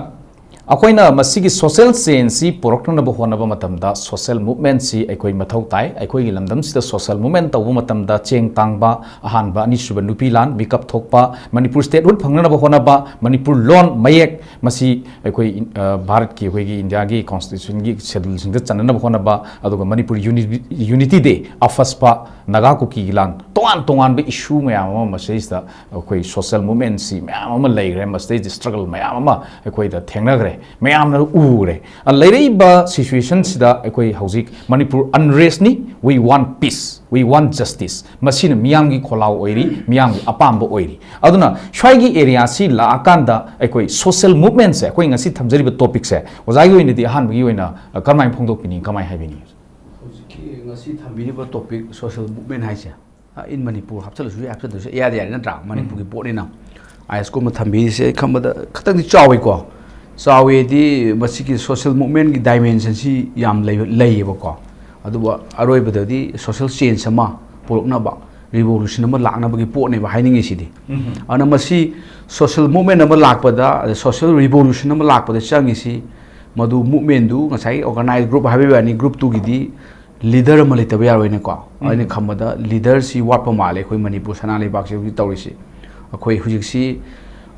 ꯑꯩꯈꯣꯏꯅ ꯃꯁꯤꯒꯤ social changeꯁꯤ ꯄꯨꯔꯛꯅꯅꯕ ꯍꯣꯠꯅꯕ ꯃꯇꯝꯗ social movementꯁꯤ ꯑꯩꯈꯣꯏ ꯃꯊꯧ ꯇꯥꯏ꯫ ꯑꯩꯈꯣꯏꯒꯤ ꯂꯝꯗꯝꯁꯤꯗ social movement ꯇꯧꯕ ꯃꯇꯝꯗ ꯆꯦꯡ ꯇꯥꯡꯕ, ꯑꯍꯥꯟꯕ, ꯑꯅꯤꯁꯨꯕ ꯅꯨꯄꯤ ꯂꯥꯟ, ꯃꯤꯀꯞ ꯊꯣꯛꯄ, ꯃꯅꯤꯄꯨꯔ statehood ꯐꯪꯅꯅꯕ ꯍꯣꯠꯅꯕ, ꯃꯅꯤꯄꯨꯔ ꯂꯣꯟ ꯃꯌꯦꯛ, ꯃꯁꯤ ꯑꯩꯈꯣꯏ ꯏꯟ-, ꯑ, ꯚꯥꯔꯠꯀꯤ ꯑꯩꯈꯣꯏꯒꯤ ꯏꯟꯗꯤꯌꯥꯒꯤ constitutionꯒꯤ scheduleꯁꯤꯡꯗ ꯆꯟꯅꯅꯕ ꯍꯣꯠꯅꯕ, ꯑꯗꯨꯒ ꯃꯅꯤꯄꯨꯔ unity day, ꯑꯐꯁꯄꯥ, ꯅꯥꯒꯥ ꯀꯨꯀꯤꯒꯤ ꯂꯥꯟ, ꯇꯣꯉꯥꯟ ꯇꯣꯉꯥꯟꯕ issue ꯃꯌꯥꯝ ꯑꯃ ꯃꯁꯤꯗꯩꯁꯤꯗ ꯑꯩꯈꯣꯏ social movementꯁꯤ ꯃꯌꯥꯝ ꯑꯃ ꯂꯩꯈ꯭ꯔꯦ, ꯃꯁꯤꯗꯩꯗ struggle ꯃꯌꯥꯝ ꯑꯃ ꯑꯩꯈꯣꯏꯗ ꯊꯦꯡꯅꯈ꯭ꯔꯦ, ꯃꯌꯥꯝꯅ ꯎꯈ꯭ꯔꯦ꯫ ꯑ, ꯂꯩꯔꯛꯏꯕ situationꯁꯤꯗ ꯑꯩꯈꯣꯏ ꯍꯧꯖꯤꯛ Manipur unrestꯅꯤ, we want peace, we want justice, ꯃꯁꯤꯅ ꯃꯤꯌꯥꯝꯒꯤ ꯈꯣꯜꯂꯥꯎ ꯑꯣꯏꯔꯤ, ꯃꯤꯌꯥꯝꯒꯤ ꯑꯄꯥꯝꯕ ꯑꯣꯏꯔꯤ꯫ ꯑꯗꯨꯅ ꯁ꯭ꯋꯥꯏꯒꯤ areaꯁꯤ ꯂꯥꯛꯑꯀꯥꯟꯗ ꯑꯩꯈꯣꯏ social movementꯁꯦ, ꯑꯩꯈꯣꯏ ꯉꯁꯤ ꯊꯝꯖꯔꯤꯕ topicꯁꯦ, ꯑꯣꯖꯥꯒꯤ ꯑꯣꯏꯅꯗꯤ ꯑꯍꯥꯟꯕꯒꯤ ꯑꯣꯏꯅ, ꯑ, ꯀꯔꯝꯍꯥꯏꯅ ꯐꯣꯡꯗꯣꯛꯄꯤꯅꯤ, ꯀꯃꯥꯏꯅ ꯍꯥꯏꯕꯤꯅꯤ? ꯍꯧꯖꯤꯛꯀꯤ ꯉꯁꯤ ꯊꯝꯕꯤꯔꯤꯕ topic social movement ꯍꯥꯏꯁꯦ, ꯑ, in ꯃꯅꯤꯄꯨꯔ ꯍꯥꯞꯆꯜꯂꯁꯨ ꯌꯥꯏ, ꯍꯥꯞꯆꯗ꯭ꯔꯁꯨ ꯌꯥꯏ, ꯌꯥꯗꯤ ꯌꯥꯔꯦ ꯅꯠꯇ꯭ꯔꯥ? ꯃꯅꯤꯄꯨꯔꯒꯤ ꯄꯣꯠꯅꯤꯅ꯫ ꯑꯥꯏ ꯑꯦꯁ ꯀꯨꯝꯕ ꯊꯝꯕꯤꯔꯤꯁꯦ ꯑꯩ ꯈꯟꯕꯗ ꯈꯇꯪꯗꯤ ꯆꯥꯎꯋꯤꯀꯣ꯫ ꯆꯥꯎꯋꯦꯗꯤ ꯃꯁꯤꯒꯤ social movementꯀꯤ dimensionꯁꯤ ꯌꯥꯝ ꯂꯩꯕ, ꯂꯩꯌꯦꯕꯀꯣ꯫ ꯑꯗꯨꯕꯨ ꯑꯔꯣꯏꯕꯗꯗꯤ social change ꯑꯃ ꯄꯨꯔꯛꯅꯕ, revolution ꯑꯃ ꯂꯥꯛꯅꯕꯒꯤ ꯄꯣꯠꯅꯦꯕ ꯍꯥꯏꯅꯤꯡꯉꯤꯁꯤꯗꯤ꯫ ꯑꯗꯨꯅ ꯃꯁꯤ social movement ꯑꯃ ꯂꯥꯛꯄꯗ, ꯑꯗ social revolution ꯑꯃ ꯂꯥꯛꯄꯗ ꯆꯪꯉꯤꯁꯤ, ꯃꯗꯨ movementꯗꯨ ꯉꯁꯥꯏ organized group ꯍꯥꯏꯕꯒꯤ ꯋꯥꯅꯤ, groupꯇꯨꯒꯤꯗꯤ leader ꯑꯃ ꯂꯩꯇꯕ ꯌꯥꯔꯣꯏꯅꯦꯀꯣ꯫ ꯑꯩꯅ ꯈꯟꯕꯗ leaderꯁꯤ ꯋꯥꯠꯄ ꯃꯥꯜꯂꯦ ꯑꯩꯈꯣꯏ ꯃꯅꯤꯄꯨꯔ ꯁꯅꯥ ꯂꯩꯕꯥꯛꯁꯤ ꯍꯧꯖꯤꯛ ꯇꯧꯔꯤꯁꯤ꯫ ꯑꯩꯈꯣꯏ ꯍꯧꯖꯤꯛꯁꯤ,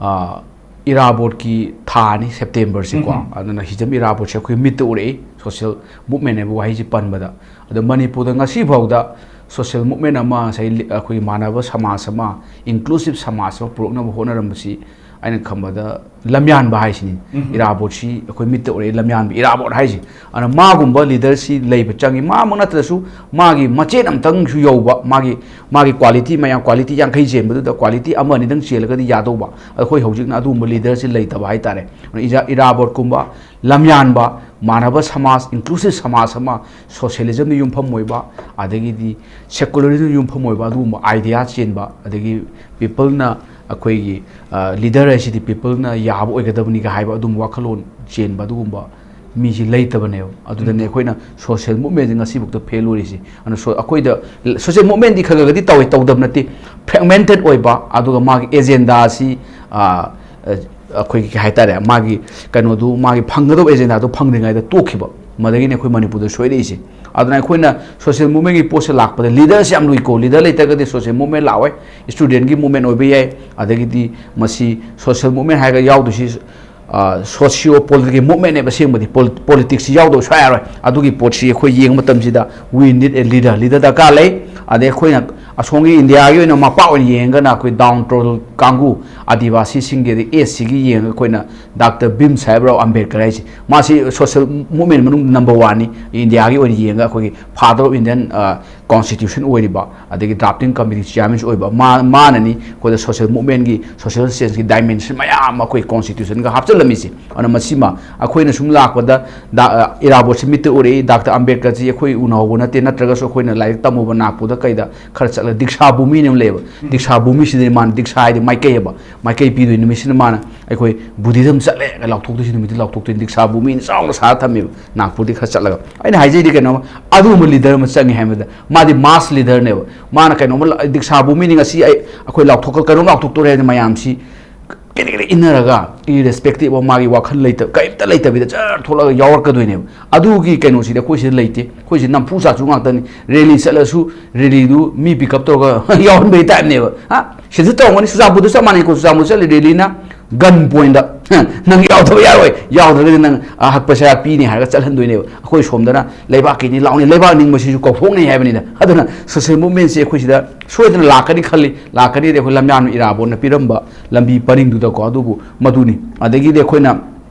ꯑ, ꯏꯔꯥꯕꯣꯠꯀꯤ ꯊꯥꯅꯤ, Septemberꯁꯤꯀꯣ꯫ ꯑꯗꯨꯅ ꯍꯤꯖꯝ ꯏꯔꯥꯕꯣꯠꯁꯦ ꯑꯩꯈꯣꯏ ꯃꯤꯠꯇ ꯎꯔꯛꯏ, social movement ꯍꯥꯏꯕ ꯋꯥꯍꯩꯁꯤ ꯄꯟꯕꯗ꯫ ꯑꯗꯣ ꯃꯅꯤꯄꯨꯔꯗ ꯉꯁꯤ ꯐꯥꯎꯗ social movement ꯑꯃ, ꯉꯁꯥꯏ ꯂꯤ-, ꯑꯩꯈꯣꯏꯒꯤ ꯃꯥꯟꯅꯕ ꯁꯃꯥꯖ ꯑꯃ, inclusive ꯁꯃꯥꯖ ꯑꯃ ꯄꯨꯔꯛꯅꯕ ꯍꯣꯠꯅꯔꯝꯕꯁꯤ ꯑꯩꯅ ꯈꯟꯕꯗ ꯂꯝꯌꯥꯟꯕ ꯍꯥꯏꯁꯤꯅꯤ꯫ ꯏꯔꯥꯕꯣꯠꯁꯤ ꯑꯩꯈꯣꯏ ꯃꯤꯠꯇ ꯎꯔꯛꯏ, ꯂꯝꯌꯥꯟꯕ ꯏꯔꯥꯕꯣꯠ ꯍꯥꯏꯁꯦ꯫ ꯑꯗꯨꯅ ꯃꯥꯒꯨꯝꯕ leaderꯁꯤ ꯂꯩꯕ ꯆꯪꯉꯤ꯫ ꯃꯥꯃꯛ ꯅꯠꯇ꯭ꯔꯁꯨ ꯃꯥꯒꯤ ꯃꯆꯦꯠ ꯑꯃꯇꯪꯁꯨ ꯌꯧꯕ, ꯃꯥꯒꯤ, ꯃꯥꯒꯤ quality ꯃꯌꯥꯝ, quality ꯌꯥꯡꯈꯩ ꯆꯦꯟꯕꯗꯨꯗ quality ꯑꯃ ꯑꯅꯤꯗꯪ ꯆꯦꯜꯂꯒꯗꯤ ꯌꯥꯗꯧꯕ꯫ ꯑꯩꯈꯣꯏ ꯍꯧꯖꯤꯛꯅ ꯑꯗꯨꯒꯨꯝꯕ leaderꯁꯤ ꯂꯩꯇꯕ ꯍꯥꯏꯇꯥꯔꯦ꯫ ꯑꯗꯨꯅ ꯏꯖꯥ-, ꯏꯔꯥꯕꯣꯠꯀꯨꯝꯕ ꯂꯝꯌꯥꯟꯕ, ꯃꯥꯟꯅꯕ ꯁꯃꯥꯖ, inclusive ꯁꯃꯥꯖ ꯑꯃ, socialismꯗ ꯌꯨꯝꯐꯝ ꯑꯣꯏꯕ, ꯑꯗꯒꯤꯗꯤ secularismꯗ ꯌꯨꯝꯐꯝ ꯑꯣꯏꯕ ꯑꯗꯨꯒꯨꯝꯕ idea ꯆꯦꯟꯕ, ꯑꯗꯒꯤ peopleꯅ ꯑꯩꯈꯣꯏꯒꯤ, ꯑ, leader ꯍꯥꯏꯁꯤꯗꯤ peopleꯅ ꯌꯥꯕ ꯑꯣꯏꯒꯗꯕꯅꯤꯒ ꯍꯥꯏꯕ ꯑꯗꯨꯝꯕ ꯋꯥꯈꯜꯂꯣꯟ ꯆꯦꯟꯕ ꯑꯗꯨꯒꯨꯝꯕ ꯃꯤꯁꯤ ꯂꯩꯇꯕꯅꯦꯕ꯫ ꯑꯗꯨꯗꯅꯦ ꯑꯩꯈꯣꯏꯅ social movementꯁꯤ ꯉꯁꯤꯐꯥꯎꯗ fail ꯑꯣꯏꯔꯤꯁꯤ꯫ ꯑꯗꯨꯅ so-, ꯑꯩꯈꯣꯏꯗ social movementꯗꯤ ꯈꯔ ꯈꯔꯒꯗꯤ ꯇꯧꯋꯦ, ꯇꯧꯗꯕ ꯅꯠꯇꯦ, fragmented ꯑꯣꯏꯕ, ꯑꯗꯨꯒ ꯃꯥꯒꯤ agendaꯁꯤ, ꯑ, ꯑ, ꯑꯩꯈꯣꯏꯒꯤ ꯀꯩ ꯍꯥꯏꯇꯥꯔꯦ, ꯃꯥꯒꯤ ꯀꯩꯅꯣꯗꯨ, ꯃꯥꯒꯤ ꯐꯪꯒꯗꯧꯕ ꯑꯦꯖꯦꯟꯗꯥꯗꯨ ꯐꯪꯗ꯭ꯔꯤꯉꯩꯗ ꯇꯣꯛꯈꯤꯕ꯫ ꯃꯗꯒꯤꯅꯦ ꯑꯩꯈꯣꯏ ꯃꯅꯤꯄꯨꯔꯗ ꯁꯣꯏꯔꯛꯏꯁꯦ꯫ ꯑꯗꯨꯅ ꯑꯩꯈꯣꯏꯅ ꯁꯣꯁꯤꯌꯦꯜ ꯃꯨꯚꯃꯦꯟꯒꯤ ꯄꯣꯠꯁꯦ ꯂꯥꯛꯄꯗ ꯂꯤꯗꯔꯁꯦ ꯌꯥꯝ ꯂꯨꯏꯀꯣ꯫ ꯂꯤꯗꯔ ꯂꯩꯇ꯭ꯔꯒꯗꯤ ꯁꯣꯁꯤꯌꯦꯜ ꯃꯨꯚꯃꯦꯟ ꯂꯥꯛꯑꯣꯏ꯫ ꯏꯁꯇꯨꯗꯦꯟꯒꯤ ꯃꯨꯚꯃꯦꯟ ꯑꯣꯏꯕ ꯌꯥꯏ, ꯑꯗꯒꯤꯗꯤ ꯃꯁꯤ ꯁꯣꯁꯤꯌꯦꯜ ꯃꯨꯚꯃꯦꯟ ꯍꯥꯏꯔꯒ ꯌꯥꯎꯗꯣꯏꯁꯤ ꯁꯣꯁꯤꯌꯣ ꯄꯣꯂꯤꯇꯤꯀꯦꯜ ꯃꯨꯚꯃꯦꯟꯅꯦꯕ ꯑꯁꯦꯡꯕꯗꯤ꯫ ꯄꯣꯂꯤꯇꯤꯛꯁꯁꯤ ꯌꯥꯎꯗꯕ ꯁꯨꯡꯌꯥ ꯌꯥꯔꯣꯏ꯫ ꯑꯗꯨꯒꯤ ꯄꯣꯠꯁꯤ ꯑꯩꯈꯣꯏ ꯌꯦꯡꯕ ꯃꯇꯝꯁꯤꯗ we need a leader, leader ꯗꯔꯀꯥꯔ ꯂꯩ꯫ ꯑꯗꯩ ꯑꯩꯈꯣꯏꯅ ꯑꯁꯣꯝꯒꯤ ꯏꯟꯗꯤꯌꯥꯒꯤ ꯑꯣꯏꯅ ꯃꯄꯥ ꯑꯣꯏꯅ ꯌꯦꯡꯉꯒꯅ ꯑꯩꯈꯣꯏ ꯗꯥꯎꯟ ꯇ꯭ꯔꯣꯜ ꯀꯥꯡꯕꯨ, ꯑꯥꯗꯤꯕꯥꯁꯤꯁꯤꯡꯒꯤ, ꯑꯗꯩ ꯑꯦꯁ ꯁꯤꯒꯤ ꯌꯦꯡꯉꯒ ꯑꯩꯈꯣꯏꯅ ꯗꯥꯛꯇꯔ ꯚꯤꯝ ꯁꯥꯍꯦꯕ ꯔꯥꯎ ꯑꯝꯕꯦꯗꯀꯔ ꯍꯥꯏꯁꯦ, ꯃꯥꯁꯤ ꯁꯣꯁꯤꯌꯦꯜ ꯃꯨꯚꯃꯦꯟ ꯃꯅꯨꯡꯗ ꯅꯝꯕꯔ ꯋꯥꯟꯅꯤ ꯏꯟꯗꯤꯌꯥꯒꯤ ꯑꯣꯏꯅ ꯌꯦꯡꯉꯒ꯫ ꯑꯩꯈꯣꯏꯒꯤ ꯐꯥꯗꯔ ꯑꯣꯐ ꯏꯟꯗꯤꯌꯟ ꯀꯣꯟꯁꯇꯤꯇ꯭ꯌꯨꯁꯟ ꯑꯣꯏꯔꯤꯕ, ꯑꯗꯒꯤ ꯗ꯭ꯔꯥꯐꯇꯤꯡ ꯀꯃꯤꯇꯤ ꯆꯤꯌꯥꯔꯃꯦꯟꯁꯨ ꯑꯣꯏꯕ ꯃꯥ, ꯃꯥꯅꯅꯤ ꯑꯩꯈꯣꯏꯗ ꯁꯣꯁꯤꯌꯦꯜ ꯃꯨꯚꯃꯦꯟꯒꯤ, ꯁꯣꯁꯤꯌꯦꯜ ꯆꯦꯟꯖꯀꯤ ꯗꯥꯏꯃꯦꯟꯁꯟ ꯃꯌꯥꯝ ꯑꯃ ꯑꯩꯈꯣꯏ ꯀꯣꯟꯁꯇꯤꯇ꯭ꯌꯨꯁꯟꯒ ꯍꯥꯞꯆꯤꯜꯂꯝꯃꯤꯁꯦ꯫ ꯑꯗꯨꯅ ꯃꯁꯤꯃ ꯑꯩꯈꯣꯏꯅ ꯁꯨꯝ ꯂꯥꯛꯄꯗ ꯗ-, ꯑ, ꯏꯔꯥꯕꯣꯠꯁꯦ ꯃꯤꯠꯇ ꯎꯔꯛꯏ, ꯗꯥꯛꯇꯔ ꯑꯝꯕꯦꯗꯀꯔꯁꯤ ꯑꯩꯈꯣꯏ ꯎꯅꯍꯧꯕ ꯅꯠꯇꯦ, ꯅꯠꯇ꯭ꯔꯒꯁꯨ ꯑꯩꯈꯣꯏꯅ ꯂꯥꯏꯔꯤꯛ ꯇꯝꯃꯨꯕ ꯅꯥꯒꯄꯨꯔꯗ ꯀꯩꯗ ꯈꯔ ꯆꯠꯂꯒ ꯗꯤꯛꯁꯥ ꯚꯨꯃꯤ ꯑꯃ ꯂꯩꯌꯦꯕ꯫ ꯗꯤꯛꯁꯥ ꯚꯨꯃꯤꯁꯤꯗꯤ ꯃꯥꯅ ꯗꯤꯛꯁꯥ ꯍꯥꯏꯗꯤ ꯃꯥꯏꯀꯩ ꯍꯥꯏꯕ, ꯃꯥꯏꯀꯩ ꯄꯤꯗꯣꯏ ꯅꯨꯃꯤꯠꯁꯤꯗ ꯃꯥꯅ ꯑꯩꯈꯣꯏ ꯕꯨꯙꯤꯖꯝ ꯆꯠꯂꯦ ꯂꯥꯎꯊꯣꯛꯇꯣꯏꯁꯤ, ꯅꯨꯃꯤꯠꯇꯨ ꯂꯥꯎꯊꯣꯛꯇꯣꯏꯅꯤ꯫ ꯗꯤꯛꯁꯥ ꯚꯨꯃꯤꯅ ꯆꯥꯎꯅ ꯁꯥꯔ ꯊꯝꯃꯦꯕ ꯅꯥꯒꯄꯨꯔꯗꯤ ꯈꯔ ꯆꯠꯂꯒ꯫ ꯑꯩꯅ ꯍꯥꯏꯖꯩꯗꯤ ꯀꯩꯅꯣ, ꯑꯗꯨꯒꯨꯝꯕ ꯂꯤꯗꯔ ꯑꯃ ꯆꯪꯉꯦ ꯍꯥꯏꯕꯗ ꯃꯥꯗꯤ ꯃꯥꯁ ꯂꯤꯗꯔꯅꯦꯕ꯫ ꯃꯥꯅ ꯀꯩꯅꯣꯝꯃ ꯂ-, ꯗꯤꯛꯁꯥ ꯚꯨꯃꯤꯅꯤ ꯉꯁꯤ ꯑꯩ, ꯑꯩꯈꯣꯏ ꯂꯥꯎꯊꯣꯛꯀ-, ꯀꯩꯅꯣꯝ ꯂꯥꯎꯊꯣꯛꯇꯣꯔꯦ ꯍꯥꯏꯅ ꯃꯌꯥꯝꯁꯤ ꯀꯦꯔꯦ ꯀꯦꯔꯦ ꯏꯟꯅꯔꯒ irrespective of ꯃꯥꯒꯤ ꯋꯥꯈꯜ ꯂꯩꯇ-, ꯀꯔꯤꯝꯇ ꯂꯩꯇꯕꯤꯗ ꯖꯔ ꯊꯣꯛꯂꯒ ꯌꯥꯎꯔꯛꯀꯗꯣꯏꯅꯦꯕ꯫ ꯑꯗꯨꯒꯤ ꯀꯩꯅꯣꯁꯤꯗꯤ ꯑꯩꯈꯣꯏ ꯁꯤꯗ ꯂꯩꯇꯦ꯫ ꯑꯩꯈꯣꯏ ꯁꯤꯗ ꯅꯝꯐꯨ ꯁꯥꯐꯨ ꯉꯥꯛꯇꯅꯤ꯫ ꯔꯦꯂꯤ ꯆꯠꯂꯁꯨ ꯔꯦꯂꯤꯗꯨ ꯃꯤ ꯄꯤꯛ ꯑꯞ ꯇꯧꯔꯒ ꯌꯥꯎꯍꯟꯕꯒꯤ ꯇꯥꯏꯞꯅꯦꯕ꯫ ꯍꯥ? ꯁꯤꯗꯁꯨ ꯇꯧꯔꯝꯒꯅꯤ, ꯆꯨꯔꯆꯥꯟꯄꯨꯔꯗꯁꯨ ꯆꯞ ꯃꯥꯟꯅꯩꯀꯣ꯫ ꯆꯨꯔꯆꯥꯟꯄꯨꯔ ꯆꯠꯂꯤ ꯔꯦꯂꯤꯅ ꯒꯟ ꯄꯣꯏꯟꯗ ꯅꯪ ꯌꯥꯎꯗꯕ ꯌꯥꯔꯣꯏ, ꯌꯥꯎꯗ꯭ꯔꯒꯗꯤ ꯅꯪ ꯑꯍꯛꯄ ꯁꯌꯥ ꯄꯤꯅꯤ ꯍꯥꯏꯔꯒ ꯆꯠꯍꯟꯗꯣꯏꯅꯦꯕ꯫ ꯑꯩꯈꯣꯏ ꯁꯣꯝꯗꯅ ꯂꯩꯕꯥꯛꯀꯤꯅꯤ ꯂꯥꯎꯅꯤ, ꯂꯩꯕꯥꯛ ꯅꯤꯡꯕꯁꯤꯁꯨ ꯀꯧꯊꯣꯛꯅꯩ ꯍꯥꯏꯕꯅꯤꯗ꯫ ꯑꯗꯨꯅ ꯁꯣꯁꯤꯌꯦꯜ ꯃꯨꯚꯃꯦꯟꯁꯦ ꯑꯩꯈꯣꯏ ꯁꯤꯗ ꯁꯣꯏꯗꯅ ꯂꯥꯛꯀꯅꯤ ꯈꯜꯂꯤ꯫ ꯂꯥꯛꯀꯅꯤꯗꯤ ꯑꯩꯈꯣꯏ ꯂꯝꯌꯥꯟꯕ ꯏꯔꯥꯕꯣꯠꯅ ꯄꯤꯔꯝꯕ ꯂꯝꯕꯤ ꯄꯔꯤꯡꯗꯨꯗꯀꯣ꯫ ꯑꯗꯨꯕꯨ ꯃꯗꯨꯅꯤ꯫ ꯑꯗꯒꯤꯗꯤ ꯑꯩꯈꯣꯏꯅ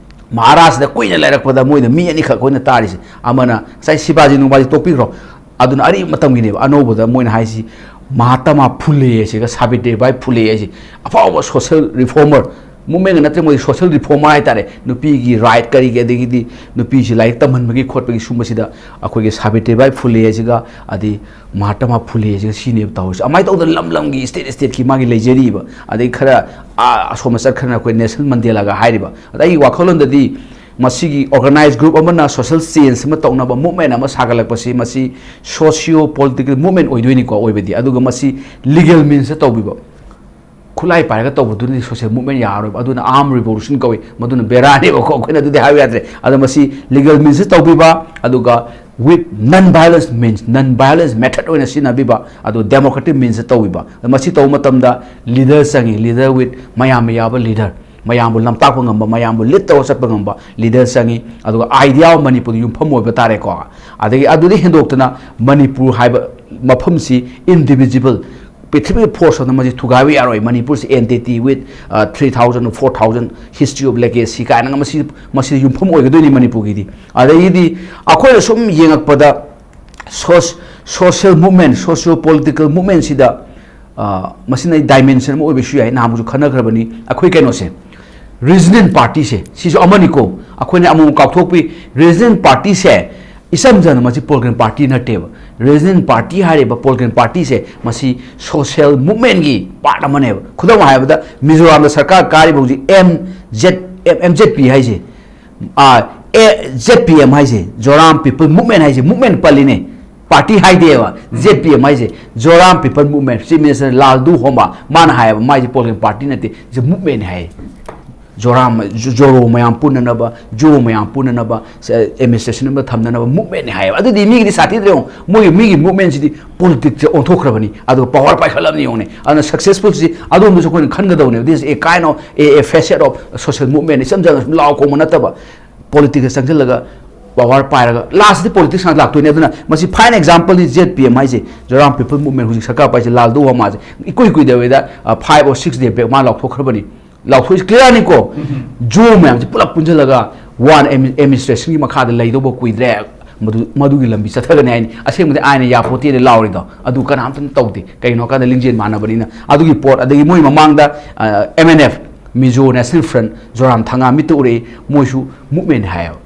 ꯃꯍꯥꯔꯥꯖꯁꯤꯗ ꯀꯨꯏꯅ ꯂꯩꯔꯛꯄꯗ ꯃꯣꯏꯗ ꯃꯤ ꯑꯅꯤꯈꯛ ꯑꯩꯈꯣꯏꯅ ꯇꯥꯔꯤꯁꯦ꯫ ꯑꯃꯅ ꯉꯁꯥꯏ ꯁꯤꯕꯥꯖꯤ ꯅꯨꯡꯕꯥꯖꯤ ꯇꯣꯛꯄꯤꯈ꯭ꯔꯣ, ꯑꯗꯨꯅ ꯑꯔꯤꯕ ꯃꯇꯝꯒꯤꯅꯦꯕ꯫ ꯑꯅꯧꯕꯗ ꯃꯣꯏꯅ ꯍꯥꯏꯁꯤ ꯃꯍꯥꯇꯃꯥ ꯐꯨꯂꯦ ꯍꯥꯏꯁꯤꯒ ꯁꯥꯕꯤꯇ꯭ꯔꯤꯕꯥꯏ ꯐꯨꯂꯦ ꯍꯥꯏꯁꯤ ꯑꯐꯥꯎꯕ ꯁꯣꯁꯤꯌꯦꯜ ꯔꯤꯐꯣꯔꯃꯔ, ꯃꯨꯚꯃꯦꯟꯒ ꯅꯠꯇ꯭ꯔꯦ, ꯃꯣꯏ ꯁꯣꯁꯤꯌꯦꯜ ꯔꯤꯐꯣꯔꯃꯔ ꯍꯥꯏꯇꯥꯔꯦ꯫ ꯅꯨꯄꯤꯒꯤ ꯔꯥꯏꯠ ꯀꯔꯤꯒꯤ, ꯑꯗꯒꯤꯗꯤ ꯅꯨꯄꯤꯁꯤ ꯂꯥꯏꯔꯤꯛ ꯇꯝꯍꯟꯕꯒꯤ ꯈꯣꯠꯄꯒꯤ ꯁꯨꯝꯕꯁꯤꯗ ꯑꯩꯈꯣꯏꯒꯤ ꯁꯥꯕꯤꯇ꯭ꯔꯤꯕꯥꯏ ꯐꯨꯂꯦ ꯍꯥꯏꯁꯤꯒ ꯑꯗꯩ ꯃꯍꯥꯇꯃꯥ ꯐꯨꯂꯦ ꯍꯥꯏꯁꯤꯒ ꯁꯤꯅꯦꯕ ꯇꯧꯔꯤꯁꯦ꯫ ꯑꯗꯨꯃꯥꯏꯅ ꯇꯧꯗꯅ ꯂꯝ ꯂꯝꯒꯤ, ꯁ꯭ꯇꯦꯠ ꯁ꯭ꯇꯦꯠꯀꯤ ꯃꯥꯒꯤ ꯂꯩꯖꯔꯤꯕ, ꯑꯗꯩ ꯈꯔ ꯑꯥ ꯑꯁꯣꯝꯗ ꯆꯠꯈ꯭ꯔꯅ ꯑꯩꯈꯣꯏ ꯅꯦꯜꯁꯟ ꯃꯟꯗꯦꯂꯥꯒ ꯍꯥꯏꯔꯤꯕ꯫ ꯑꯗ ꯑꯩꯒꯤ ꯋꯥꯈꯜꯂꯣꯟꯗꯗꯤ ꯃꯁꯤꯒꯤ ꯑꯣꯔꯒꯅꯥꯏꯖ ꯒ꯭ꯔꯨꯞ ꯑꯃꯅ ꯁꯣꯁꯤꯌꯦꯜ ꯆꯦꯟꯖ ꯑꯃ ꯇꯧꯅꯕ ꯃꯨꯚꯃꯦꯟ ꯑꯃ ꯁꯥꯒꯠꯂꯛꯄꯁꯤ, ꯃꯁꯤ ꯁꯣꯁꯤꯌꯣ ꯄꯣꯂꯤꯇꯤꯀꯦꯜ ꯃꯨꯚꯃꯦꯟ ꯑꯣꯏꯗꯣꯏꯅꯤꯀꯣ ꯑꯣꯏꯕꯗꯤ꯫ ꯑꯗꯨꯒ ꯃꯁꯤ ꯂꯤꯒꯦꯜ ꯃꯤꯟꯁꯇ ꯇꯧꯕꯤꯕ, ꯈꯨꯠꯂꯥꯏ ꯄꯥꯏꯔꯒ ꯇꯧꯕꯗꯨꯅꯗꯤ social movement ꯌꯥꯔꯔꯣꯏꯕ, ꯑꯗꯨꯅ armed revolution ꯀꯧꯏ, ꯃꯗꯨꯅ ꯕꯦꯔꯥꯅꯦꯕꯀꯣ꯫ ꯑꯩꯈꯣꯏꯅ ꯑꯗꯨꯗꯤ ꯍꯥꯏꯕ ꯌꯥꯗ꯭ꯔꯦ꯫ ꯑꯗꯣ ꯃꯁꯤ legal means ꯇꯧꯕꯤꯕ, ꯑꯗꯨꯒ with non violence means, non violence method ꯑꯣꯏꯅ ꯁꯤꯖꯤꯟꯅꯕꯤꯕ, ꯑꯗꯨ democratic means ꯇꯧꯕꯤꯕ꯫ ꯑꯗꯣ ꯃꯁꯤ ꯇꯧꯕ ꯃꯇꯝꯗ leader ꯆꯪꯉꯤ, leader with ꯃꯌꯥꯝꯅ ꯌꯥꯕ leader, ꯃꯌꯥꯝꯕꯨ ꯂꯝꯇꯥꯛꯄ ꯉꯝꯕ, ꯃꯌꯥꯝꯕꯨ lead ꯇꯧꯔ ꯆꯠꯄ ꯉꯝꯕ leader ꯆꯪꯉꯤ꯫ ꯑꯗꯨꯒ idea of ꯃꯅꯤꯄꯨꯔꯒꯤ ꯌꯨꯝꯐꯝ ꯑꯣꯏꯕ ꯇꯥꯔꯦꯀꯣ꯫ ꯑꯗꯒꯤ ꯑꯗꯨꯗꯤ ꯍꯦꯟꯗꯣꯛꯇꯅ ꯃꯅꯤꯄꯨꯔ ꯍꯥꯏꯕ ꯃꯐꯝꯁꯤ indivisible, ꯄ꯭ꯔꯤꯊꯤꯕꯤꯒꯤ force ꯑꯃꯅ ꯃꯁꯤ ꯊꯨꯒꯥꯏꯕ ꯌꯥꯔꯣꯏ꯫ ꯃꯅꯤꯄꯨꯔꯁꯤ entity with, uh, three thousand, four thousand history of legacy ꯀꯥꯏꯅꯒ ꯃꯁꯤ, ꯃꯁꯤꯗ ꯌꯨꯝꯐꯝ ꯑꯣꯏꯒꯗꯣꯏꯅꯤ ꯃꯅꯤꯄꯨꯔꯒꯤꯗꯤ꯫ ꯑꯗꯒꯤꯗꯤ ꯑꯩꯈꯣꯏꯅ ꯁꯨꯝ ꯌꯦꯡꯉꯛꯄꯗ soc-, social movement, socio political movementꯁꯤꯗ, ꯑ, ꯃꯁꯤꯅ dimension ꯑꯃ ꯑꯣꯏꯕꯁꯨ ꯌꯥꯏ꯫ ꯅꯍꯥꯟꯃꯨꯛꯁꯨ ꯈꯟꯅꯈ꯭ꯔꯕꯅꯤ ꯑꯩꯈꯣꯏ ꯀꯩꯅꯣꯁꯦ, regional partyꯁꯦ, ꯁꯤꯁꯨ ꯑꯃꯅꯤꯀꯣ꯫ ꯑꯩꯈꯣꯏꯅ ꯑꯃꯨꯛ ꯀꯥꯎꯊꯣꯛꯄꯤ꯫ Regional partyꯁꯦ ꯏꯆꯝ ꯆꯝꯅ ꯃꯁꯤ political party ꯅꯠꯇꯦꯕ꯫ Regional party ꯍꯥꯏꯔꯤꯕ political partyꯁꯦ ꯃꯁꯤ social movementꯀꯤ part ꯑꯃꯅꯦꯕ꯫ ꯈꯨꯗꯝ ꯍꯥꯏꯔꯕꯗ ꯃꯤꯖꯣꯔꯥꯝꯗ ꯁꯔꯀꯥꯔ ꯀꯥꯔꯤꯕ ꯍꯧꯖꯤꯛ M Z, M-, M Z P ꯍꯥꯏꯁꯦ, ꯑꯥ, ꯑꯦ, Z P M ꯍꯥꯏꯁꯦ, Zoram People Movement ꯍꯥꯏꯁꯦ, movement ꯄꯜꯂꯤꯅꯦ, party ꯍꯥꯏꯗꯦꯕ꯫ Z P M ꯍꯥꯏꯁꯦ Zoram People Movement, Chief Minister ꯂꯥꯜꯗꯨ ꯍꯣꯃꯥ, ꯃꯥꯅ ꯍꯥꯏꯌꯦꯕ, ꯃꯥꯏꯁꯦ political party ꯅꯠꯇꯦ, ꯁꯤ movement ꯍꯥꯏ꯫ ꯖꯣꯔꯥꯝ, ꯖꯣ-, ꯖꯣꯔꯣ ꯃꯌꯥꯝ ꯄꯨꯟꯅꯅꯕ, ꯖꯣ ꯃꯌꯥꯝ ꯄꯨꯟꯅꯅꯕ, ꯁ-, administration ꯑꯃ ꯊꯝꯅꯅꯕ movementꯅꯦ ꯍꯥꯏꯌꯦꯕ꯫ ꯑꯗꯨꯗꯤ ꯃꯤꯒꯤꯗꯤ ꯁꯥꯊꯤꯗ꯭ꯔꯦ ꯌꯦꯡꯉꯣ, ꯃꯣꯏꯒꯤ, ꯃꯤꯒꯤ movementꯁꯤꯗꯤ politicsꯁꯦ ꯑꯣꯟꯊꯣꯛꯈ꯭ꯔꯕꯅꯤ, ꯑꯗꯨꯒ power ꯄꯥꯏꯈꯠꯂꯕꯅꯤ ꯌꯦꯡꯉꯨꯅꯦ꯫ ꯑꯗꯨꯅ successfulꯁꯤ ꯑꯗꯣꯝꯗꯁꯨ ꯑꯩꯈꯣꯏꯅ ꯈꯟꯒꯗꯧꯅꯦꯕ꯫ This is a kind of a, a facet of social movement꯫ ꯏꯆꯝ ꯆꯝꯅ ꯁꯨꯝ ꯂꯥꯎ ꯈꯣꯡꯕ ꯅꯠꯇꯕ, politicsꯇ ꯆꯪꯁꯤꯜꯂꯒ power ꯄꯥꯏꯔꯒ lastꯇꯗꯤ politics ꯉꯥꯛ ꯂꯥꯛꯇꯣꯏꯅꯦ꯫ ꯑꯗꯨꯅ ꯃꯁꯤ fine exampleꯅꯤ Z P M ꯍꯥꯏꯁꯦ, Zoram People Movement ꯍꯧꯖꯤꯛ ꯁꯔꯀꯥꯔ ꯄꯥꯏꯁꯦ, ꯂꯥꯜꯗꯨ ꯍꯣꯃꯥꯁꯦ ꯏꯀꯨꯏ ꯀꯨꯏꯗꯕꯤꯗ, ꯑ, five or six day back ꯃꯥ ꯂꯥꯎꯊꯣꯛꯈ꯭ꯔꯕꯅꯤ꯫ ꯂꯥꯎꯊꯣꯛꯏꯁꯤ clearꯅꯤꯀꯣ꯫ ꯖꯣ ꯃꯌꯥꯝꯁꯦ ꯄꯨꯂꯞ ꯄꯨꯟꯁꯤꯜꯂꯒ one admi-, administrationꯒꯤ ꯃꯈꯥꯗ ꯂꯩꯗꯧꯕ ꯀꯨꯏꯗ꯭ꯔꯦ, ꯃꯗꯨ, ꯃꯗꯨꯒꯤ ꯂꯝꯕꯤ ꯆꯠꯊꯒꯅꯤ ꯍꯥꯏꯅꯤ꯫ ꯑꯁꯦꯡꯕꯗꯤ ꯑꯥꯏꯟꯅ ꯌꯥꯄꯣꯠꯇꯦꯅ ꯂꯥꯎꯔꯤꯗꯣ ꯑꯗꯨ ꯀꯅꯥꯝꯇꯅ ꯇꯧꯗꯦ꯫ ꯀꯩꯒꯤꯅꯣ ꯍꯥꯏ ꯀꯥꯟꯗ ꯂꯤꯡꯖꯦꯜ ꯃꯥꯟꯅꯕꯅꯤꯅ꯫ ꯑꯗꯨꯒꯤ ꯄꯣꯠ, ꯑꯗꯒꯤ ꯃꯣꯏ ꯃꯃꯥꯡꯗ, ꯑ, M N F, Mizo National Front, ꯖꯣꯔꯥꯝ ꯊꯪꯒꯥ ꯃꯤꯠꯇ ꯎꯔꯛꯏ, ꯃꯣꯏꯁꯨ movementꯅꯤ ꯍꯥꯏꯌꯦꯕ꯫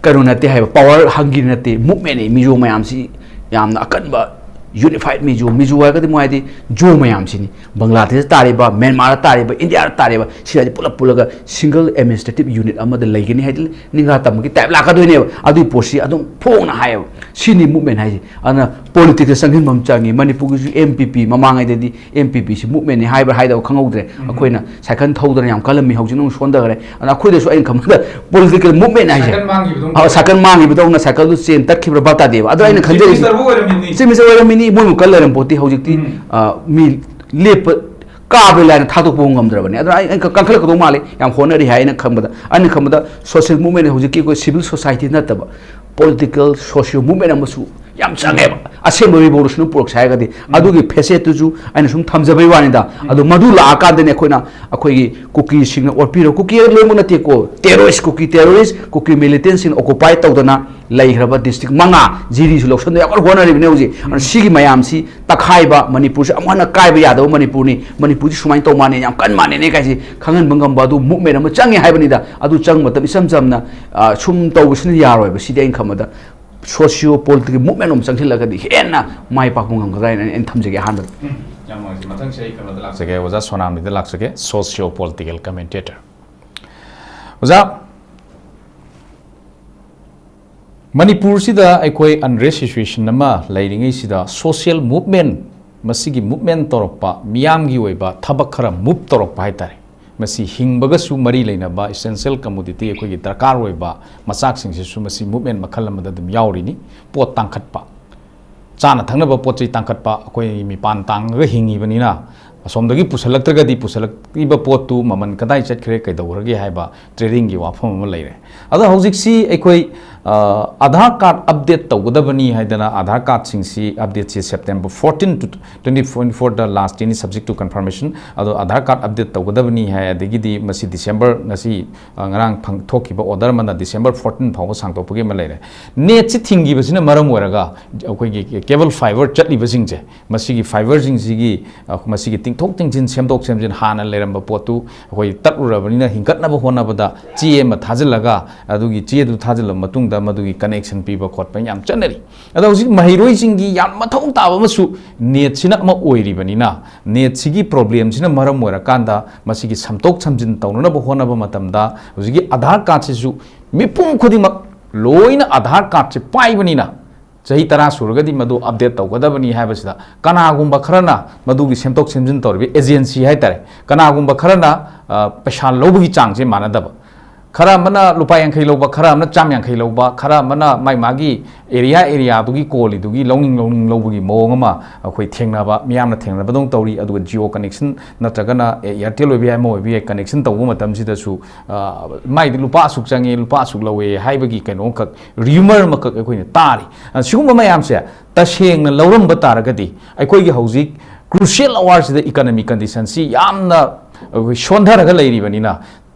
ꯀꯩꯅꯣ ꯅꯠꯇꯦ ꯍꯥꯏꯕ, power hungry ꯅꯠꯇꯦ, movementꯅꯤ꯫ ꯃꯤꯖꯣ ꯃꯌꯥꯝꯁꯤ ꯌꯥꯝꯅ ꯑꯀꯟꯕ Unified Mizo, Mizo ꯍꯥꯏꯔꯒꯗꯤ ꯃꯣꯏ ꯍꯥꯏꯗꯤ ꯖꯣ ꯃꯌꯥꯝꯁꯤꯅꯤ꯫ ꯕꯪꯒ꯭ꯂꯥꯗꯦꯁꯇ ꯇꯥꯔꯤꯕ, ꯃ꯭ꯌꯥꯟꯃꯥꯔꯗ ꯇꯥꯔꯤꯕ, ꯏꯟꯗꯤꯌꯥꯗ ꯇꯥꯔꯤꯕ, ꯁꯤ ꯍꯥꯏꯗꯤ ꯄꯨꯂꯞ ꯄꯨꯜꯂꯒ single administrative unit ꯑꯃꯗ ꯂꯩꯒꯅꯤ ꯍꯥꯏꯗꯤ ꯅꯤꯡꯈꯥ ꯇꯝꯕꯒꯤ type ꯂꯥꯛꯀꯗꯣꯏꯅꯦꯕ꯫ ꯑꯗꯨꯒꯤ ꯄꯣꯠꯁꯤ ꯑꯗꯨꯝ ꯐꯣꯡꯅ ꯍꯥꯏꯌꯦꯕ, ꯁꯤꯅꯤ movement ꯍꯥꯏꯁꯦ꯫ ꯑꯗꯨꯅ politics ꯆꯪꯁꯤꯟꯕ ꯑꯃ ꯆꯪꯉꯤ꯫ ꯃꯅꯤꯄꯨꯔꯒꯤꯁꯨ M P P, ꯃꯃꯥꯡꯉꯩꯗꯗꯤ M P P ꯁꯤ movement ꯅꯤ ꯍꯥꯏꯕ꯭ꯔꯥ ꯍꯥꯏꯗꯕ ꯈꯪꯍꯧꯗ꯭ꯔꯦ꯫ ꯑꯩꯈꯣꯏꯅ ꯁꯥꯏꯀꯜ ꯊꯧꯗꯅ ꯌꯥꯝ ꯀꯜꯂꯝꯃꯤ, ꯍꯧꯖꯤꯛꯅ ꯑꯃꯨꯛ ꯁꯣꯟꯊꯈ꯭ꯔꯦ꯫ ꯑꯗꯨꯅ ꯑꯩꯈꯣꯏꯗꯁꯨ ꯑꯩꯅ ꯈꯟꯕꯗ political movement ꯍꯥꯏꯁꯦ, ꯁꯥꯏꯀꯜ ꯃꯥꯡꯈꯤꯕꯗꯧꯅ ꯑ, ꯁꯥꯏꯀꯜ ꯃꯥꯡꯈꯤꯕꯗꯧꯅ ꯁꯥꯏꯀꯜꯗꯨ ꯆꯦꯟ ꯇꯠꯈꯤꯕ꯭ꯔꯥ ꯚꯥꯞ ꯇꯥꯗꯦꯕ꯫ ꯑꯗꯣ ꯑꯩꯅ ꯈꯟꯖꯔꯤꯁꯦ, ꯆꯤꯞ ꯃꯤꯅꯤꯁꯇꯔꯕꯨ ꯑꯣꯏꯔꯝꯃꯤꯅꯤ꯫ ꯆꯤꯞ ꯃꯤꯅꯤꯁꯇꯔ ꯑꯣꯏꯔꯝꯃꯤꯅꯤ, ꯃꯣꯏ ꯑꯃꯨꯛ ꯀꯜ ꯂꯩꯔꯝ ꯄꯣꯠꯇꯤ ꯍꯧꯖꯤꯛꯇꯤ, ꯎꯝ꯫ ꯑ, ꯃꯤ ꯂꯦꯞꯄ, ꯀꯥꯕ line ꯊꯥꯗꯣꯛꯄ ꯉꯝꯗ꯭ꯔꯕꯅꯤ꯫ ꯑꯗꯨꯅ ꯑꯩ, ꯑꯩ ꯀꯟꯈꯠꯂꯛꯀꯗꯧ ꯃꯥꯜꯂꯤ, ꯌꯥꯝ ꯍꯣꯠꯅꯔꯤ ꯍꯥꯏ ꯑꯩꯅ ꯈꯟꯕꯗ꯫ ꯑꯩꯅ ꯈꯟꯕꯗ social movement ꯍꯧꯖꯤꯛꯀꯤ ꯑꯩꯈꯣꯏ civil society ꯅꯠꯇꯕ political social movement ꯑꯃꯁꯨ ꯌꯥꯝ ꯆꯪꯉꯦꯕ꯫ ꯑꯁꯦꯡꯕ revolution ꯄꯨꯔꯛꯁꯦ ꯍꯥꯏꯔꯒꯗꯤ, ꯎꯝ꯫ ꯑꯗꯨꯒꯤ facet ꯇꯨꯁꯨ ꯑꯩꯅ ꯁꯨꯝ ꯊꯝꯖꯕꯩ ꯋꯥꯅꯤꯗ꯫ ꯎꯝ꯫ ꯑꯗꯨ ꯃꯗꯨ ꯂꯥꯛꯑꯀꯥꯟꯗꯅꯦ ꯑꯩꯈꯣꯏꯅ, ꯑꯩꯈꯣꯏꯒꯤ ꯀꯨꯀꯤꯁꯤꯡꯅ ꯑꯣꯠꯄꯤꯔ, ꯀꯨꯀꯤ ꯂꯣꯏꯅꯃꯛ ꯅꯠꯇꯦꯀꯣ, terrorist, ꯀꯨꯀꯤ terrorist, ꯀꯨꯀꯤ militantꯁꯤꯡꯅ occupy ꯇꯧꯗꯅ ꯂꯩꯈ꯭ꯔꯕ district ꯃꯉꯥ, ꯖꯤꯔꯤꯁꯨ ꯂꯧꯁꯟꯗ ꯌꯥꯝ ꯀꯟꯅ ꯍꯣꯠꯅꯔꯤꯕꯅꯦ ꯍꯧꯖꯤꯛ꯫ ꯑꯗꯨꯅ ꯁꯤꯒꯤ ꯃꯌꯥꯝꯁꯤ ꯇꯛꯈꯥꯏꯕ, ꯃꯅꯤꯄꯨꯔꯁꯤ ꯑꯃꯨꯛ ꯍꯟꯅ ꯀꯥꯏꯕ ꯌꯥꯗꯕ ꯃꯅꯤꯄꯨꯔꯅꯤ, ꯃꯅꯤꯄꯨꯔꯁꯤ ꯁꯨꯃꯥꯏꯅ ꯇꯧ ꯃꯥꯟꯅꯦ, ꯌꯥꯝ ꯀꯟ ꯃꯥꯟꯅꯦꯅꯦ ꯀꯥꯏꯁꯤ ꯈꯪꯍꯟꯕ ꯉꯝꯕ ꯑꯗꯨ movement ꯑꯃ ꯆꯪꯉꯦ ꯍꯥꯏꯕꯅꯤꯗ꯫ ꯑꯗꯨ ꯆꯪꯕ ꯃꯇꯝ ꯏꯆꯝ ꯆꯝꯅ, ꯑ, ꯁꯨꯝ ꯇꯧꯕꯁꯤꯅ ꯌꯥꯔꯣꯏꯕ꯫ ꯁꯤꯗꯤ ꯑꯩꯅ ꯈꯟꯕꯗ socio political movement ꯑꯃ ꯆꯪꯁꯤꯜꯂꯒꯗꯤ ꯍꯦꯟꯅ ꯃꯥꯏ ꯄꯥꯛꯄ ꯉꯝꯒꯗ꯭ꯔꯥ ꯍꯥꯏꯅ ꯑꯩꯅ ꯊꯝꯖꯒꯦ ꯑꯍꯥꯟꯕꯗ꯫ ꯎꯝ, ꯌꯥꯝ ꯅꯨꯡꯉꯥꯏꯖꯩ꯫ ꯃꯊꯪꯁꯦ ꯑꯩ ꯀꯩꯅꯣꯗ ꯂꯥꯛꯆꯒꯦ, ꯑꯣꯖꯥ ꯁꯣꯅꯥꯝꯅꯤꯗ ꯂꯥꯛꯆꯒꯦ, socio political commentator꯫ ꯑꯣꯖꯥ, ꯃꯅꯤꯄꯨꯔꯁꯤꯗ ꯑꯩꯈꯣꯏ unrest situation ꯑꯃ ꯂꯩꯔꯤꯉꯩꯁꯤꯗ social movement, ꯃꯁꯤꯒꯤ movement ꯇꯧꯔꯛꯄ, ꯃꯤꯌꯥꯝꯒꯤ ꯑꯣꯏꯕ ꯊꯕꯛ ꯈꯔ move ꯇꯧꯔꯛꯄ ꯍꯥꯏꯇꯥꯔꯦ, ꯃꯁꯤ ꯍꯤꯡꯕꯒꯁꯨ ꯃꯔꯤ ꯂꯩꯅꯕ essential commodity, ꯑꯩꯈꯣꯏꯒꯤ ꯗꯔꯀꯥꯔ ꯑꯣꯏꯕ ꯃꯆꯥꯛꯁꯤꯡꯁꯤꯁꯨ ꯃꯁꯤ movement ꯃꯈꯜ ꯑꯃꯗ ꯑꯗꯨꯝ ꯌꯥꯎꯔꯤꯅꯤ꯫ ꯄꯣꯠ ꯇꯥꯡꯈꯠꯄ, ꯆꯥꯅ ꯊꯛꯅꯕ ꯄꯣꯠ ꯆꯩ ꯇꯥꯡꯈꯠꯄ, ꯑꯩꯈꯣꯏ ꯃꯤꯄꯥꯟ ꯇꯥꯡꯉꯒ ꯍꯤꯡꯉꯤꯕꯅꯤꯅ, ꯑꯁꯣꯝꯗꯒꯤ ꯄꯨꯁꯜꯂꯛꯇ꯭ꯔꯒꯗꯤ ꯄꯨꯁꯜꯂꯛꯂꯤꯕ ꯄꯣꯠꯇꯨ ꯃꯃꯜ ꯀꯗꯥꯏ ꯆꯠꯈ꯭ꯔꯦ, ꯀꯩꯗꯧꯔꯒꯦ ꯍꯥꯏꯕ tradingꯒꯤ ꯋꯥꯐꯝ ꯑꯃ ꯂꯩꯔꯦ꯫ ꯑꯗꯣ ꯍꯧꯖꯤꯛꯁꯤ ꯑꯩꯈꯣꯏ, ꯑ, Aadhaar card update ꯇꯧꯒꯗꯕꯅꯤ ꯍꯥꯏꯗꯅ Aadhaar cardꯁꯤꯡꯁꯤ updateꯁꯤ September fourteen to twenty twenty-fourꯗ last dayꯅꯤ subject to confirmation꯫ ꯑꯗꯣ Aadhaar card update ꯇꯧꯒꯗꯕꯅꯤ ꯍꯥꯏ, ꯑꯗꯒꯤꯗꯤ ꯃꯁꯤ December ꯉꯁꯤ, ꯑ, ꯉꯔꯥꯡ ꯐꯪ-, ꯊꯣꯛꯈꯤꯕ order ꯑꯃꯅ December fourteen ꯐꯥꯎꯕ ꯁꯥꯡꯗꯣꯛꯄꯒꯤ ꯑꯃ ꯂꯩꯔꯦ꯫ Netꯁꯤ ꯊꯤꯡꯈꯤꯕꯁꯤꯅ ꯃꯔꯝ ꯑꯣꯏꯔꯒ ꯑꯩꯈꯣꯏꯒꯤ cable fiber ꯆꯠꯂꯤꯕꯁꯤꯡꯁꯦ, ꯃꯁꯤꯒꯤ fiberꯁꯤꯡꯁꯤꯒꯤ, ꯑ, ꯃꯁꯤꯒꯤ ꯇꯤꯡꯊꯣꯛ ꯇꯤꯡꯁꯤꯟ, ꯁꯦꯝꯗꯣꯛ ꯁꯦꯝꯖꯤꯟ, ꯍꯥꯟꯅ ꯂꯩꯔꯝꯕ ꯄꯣꯠꯇꯨ ꯑꯩꯈꯣꯏ ꯇꯠꯂꯨꯔꯕꯅꯤꯅ ꯍꯤꯡꯒꯠꯅꯕ ꯍꯣꯠꯅꯕꯗ ꯆꯦ ꯑꯃ ꯊꯥꯖꯤꯜꯂꯒ, ꯑꯗꯨꯒꯤ ꯆꯦꯗꯨ ꯊꯥꯖꯤꯜꯂꯕ ꯃꯇꯨꯡꯗ ꯗ ꯃꯗꯨꯒꯤ connection ꯄꯤꯕ ꯈꯣꯠꯄ ꯌꯥꯝ ꯆꯠꯅꯔꯤ꯫ ꯑꯗꯣ ꯍꯧꯖꯤꯛ ꯃꯍꯩꯔꯣꯏꯁꯤꯡꯒꯤ ꯌꯥꯝ ꯃꯊꯧ ꯇꯥꯕ ꯑꯃꯁꯨ NEETꯁꯤꯅ ꯑꯃ ꯑꯣꯏꯔꯤꯕꯅꯤꯅ, NEETꯁꯤꯒꯤ problemꯁꯤꯅ ꯃꯔꯝ ꯑꯣꯏꯔꯀꯥꯟꯗ ꯃꯁꯤꯒꯤ ꯁꯝꯗꯣꯛ ꯁꯝꯖꯤꯟ ꯇꯧꯅꯅꯕ ꯍꯣꯠꯅꯕ ꯃꯇꯝꯗ ꯍꯧꯖꯤꯛꯀꯤ Aadhaar cardꯁꯤꯁꯨ ꯃꯤꯄꯨꯝ ꯈꯨꯗꯤꯡꯃꯛ ꯂꯣꯏꯅ Aadhaar cardꯁꯦ ꯄꯥꯏꯕꯅꯤꯅ, ꯆꯍꯤ ꯇꯔꯥ ꯁꯨꯔꯒꯗꯤ ꯃꯗꯨ update ꯇꯧꯒꯗꯕꯅꯤ ꯍꯥꯏꯕꯁꯤꯗ, ꯀꯅꯥꯒꯨꯝꯕ ꯈꯔꯅ ꯃꯗꯨꯒꯤ ꯁꯦꯝꯗꯣꯛ ꯁꯦꯝꯖꯤꯟ ꯇꯧꯔꯤꯕ agency ꯍꯥꯏꯇꯥꯔꯦ, ꯀꯅꯥꯒꯨꯝꯕ ꯈꯔꯅ, ꯑ, ꯄꯩꯁꯥ ꯂꯧꯕꯒꯤ ꯆꯥꯡꯁꯦ ꯃꯥꯟꯅꯗꯕ, ꯈꯔ ꯑꯃꯅ ꯂꯨꯄꯥ ꯌꯥꯡꯈꯩ ꯂꯧꯕ, ꯈꯔ ꯑꯃꯅ ꯆꯥꯝ ꯌꯥꯡꯈꯩ ꯂꯧꯕ, ꯈꯔ ꯑꯃꯅ ꯃꯥꯏ ꯃꯥꯒꯤ area areaꯗꯨꯒꯤ ꯀꯣꯜꯂꯤꯗꯨꯒꯤ ꯂꯧꯅꯤꯡ ꯂꯧꯅꯤꯡ ꯂꯧꯕꯒꯤ ꯃꯑꯣꯡ ꯑꯃ ꯑꯩꯈꯣꯏ ꯊꯦꯡꯅꯕ, ꯃꯤꯌꯥꯝꯅ ꯊꯦꯡꯅꯕꯗꯧꯅ ꯇꯧꯔꯤ꯫ ꯑꯗꯨꯒ Jio connection ꯅꯠꯇ꯭ꯔꯒꯅ, ꯑꯦ, Airtel ꯑꯣꯏꯕ ꯌꯥꯏ, ꯑꯃ ꯑꯣꯏꯕ ꯌꯥꯏ, connection ꯇꯧꯕ ꯃꯇꯝꯁꯤꯗꯁꯨ, ꯑ, ꯃꯥꯏꯗꯤ ꯂꯨꯄꯥ ꯑꯁꯨꯛ ꯆꯪꯉꯦ, ꯂꯨꯄꯥ ꯑꯁꯨꯛ ꯂꯧꯋꯦ ꯍꯥꯏꯕꯒꯤ ꯀꯩꯅꯣ ꯑꯃꯈꯛ, rumor ꯑꯃꯈꯛ ꯑꯩꯈꯣꯏꯅ ꯇꯥꯔꯤ꯫ ꯑ, ꯁꯤꯒꯨꯝꯕ ꯃꯌꯥꯝꯁꯦ ꯇꯁꯦꯡꯅ ꯂꯧꯔꯝꯕ ꯇꯥꯔꯒꯗꯤ, ꯑꯩꯈꯣꯏꯒꯤ ꯍꯧꯖꯤꯛ crucial hourꯁꯤꯗ economy conditionꯁꯤ ꯌꯥꯝꯅ ꯑꯩꯈꯣꯏ ꯁꯣꯟꯊꯔꯒ ꯂꯩꯔꯤꯕꯅꯤꯅ,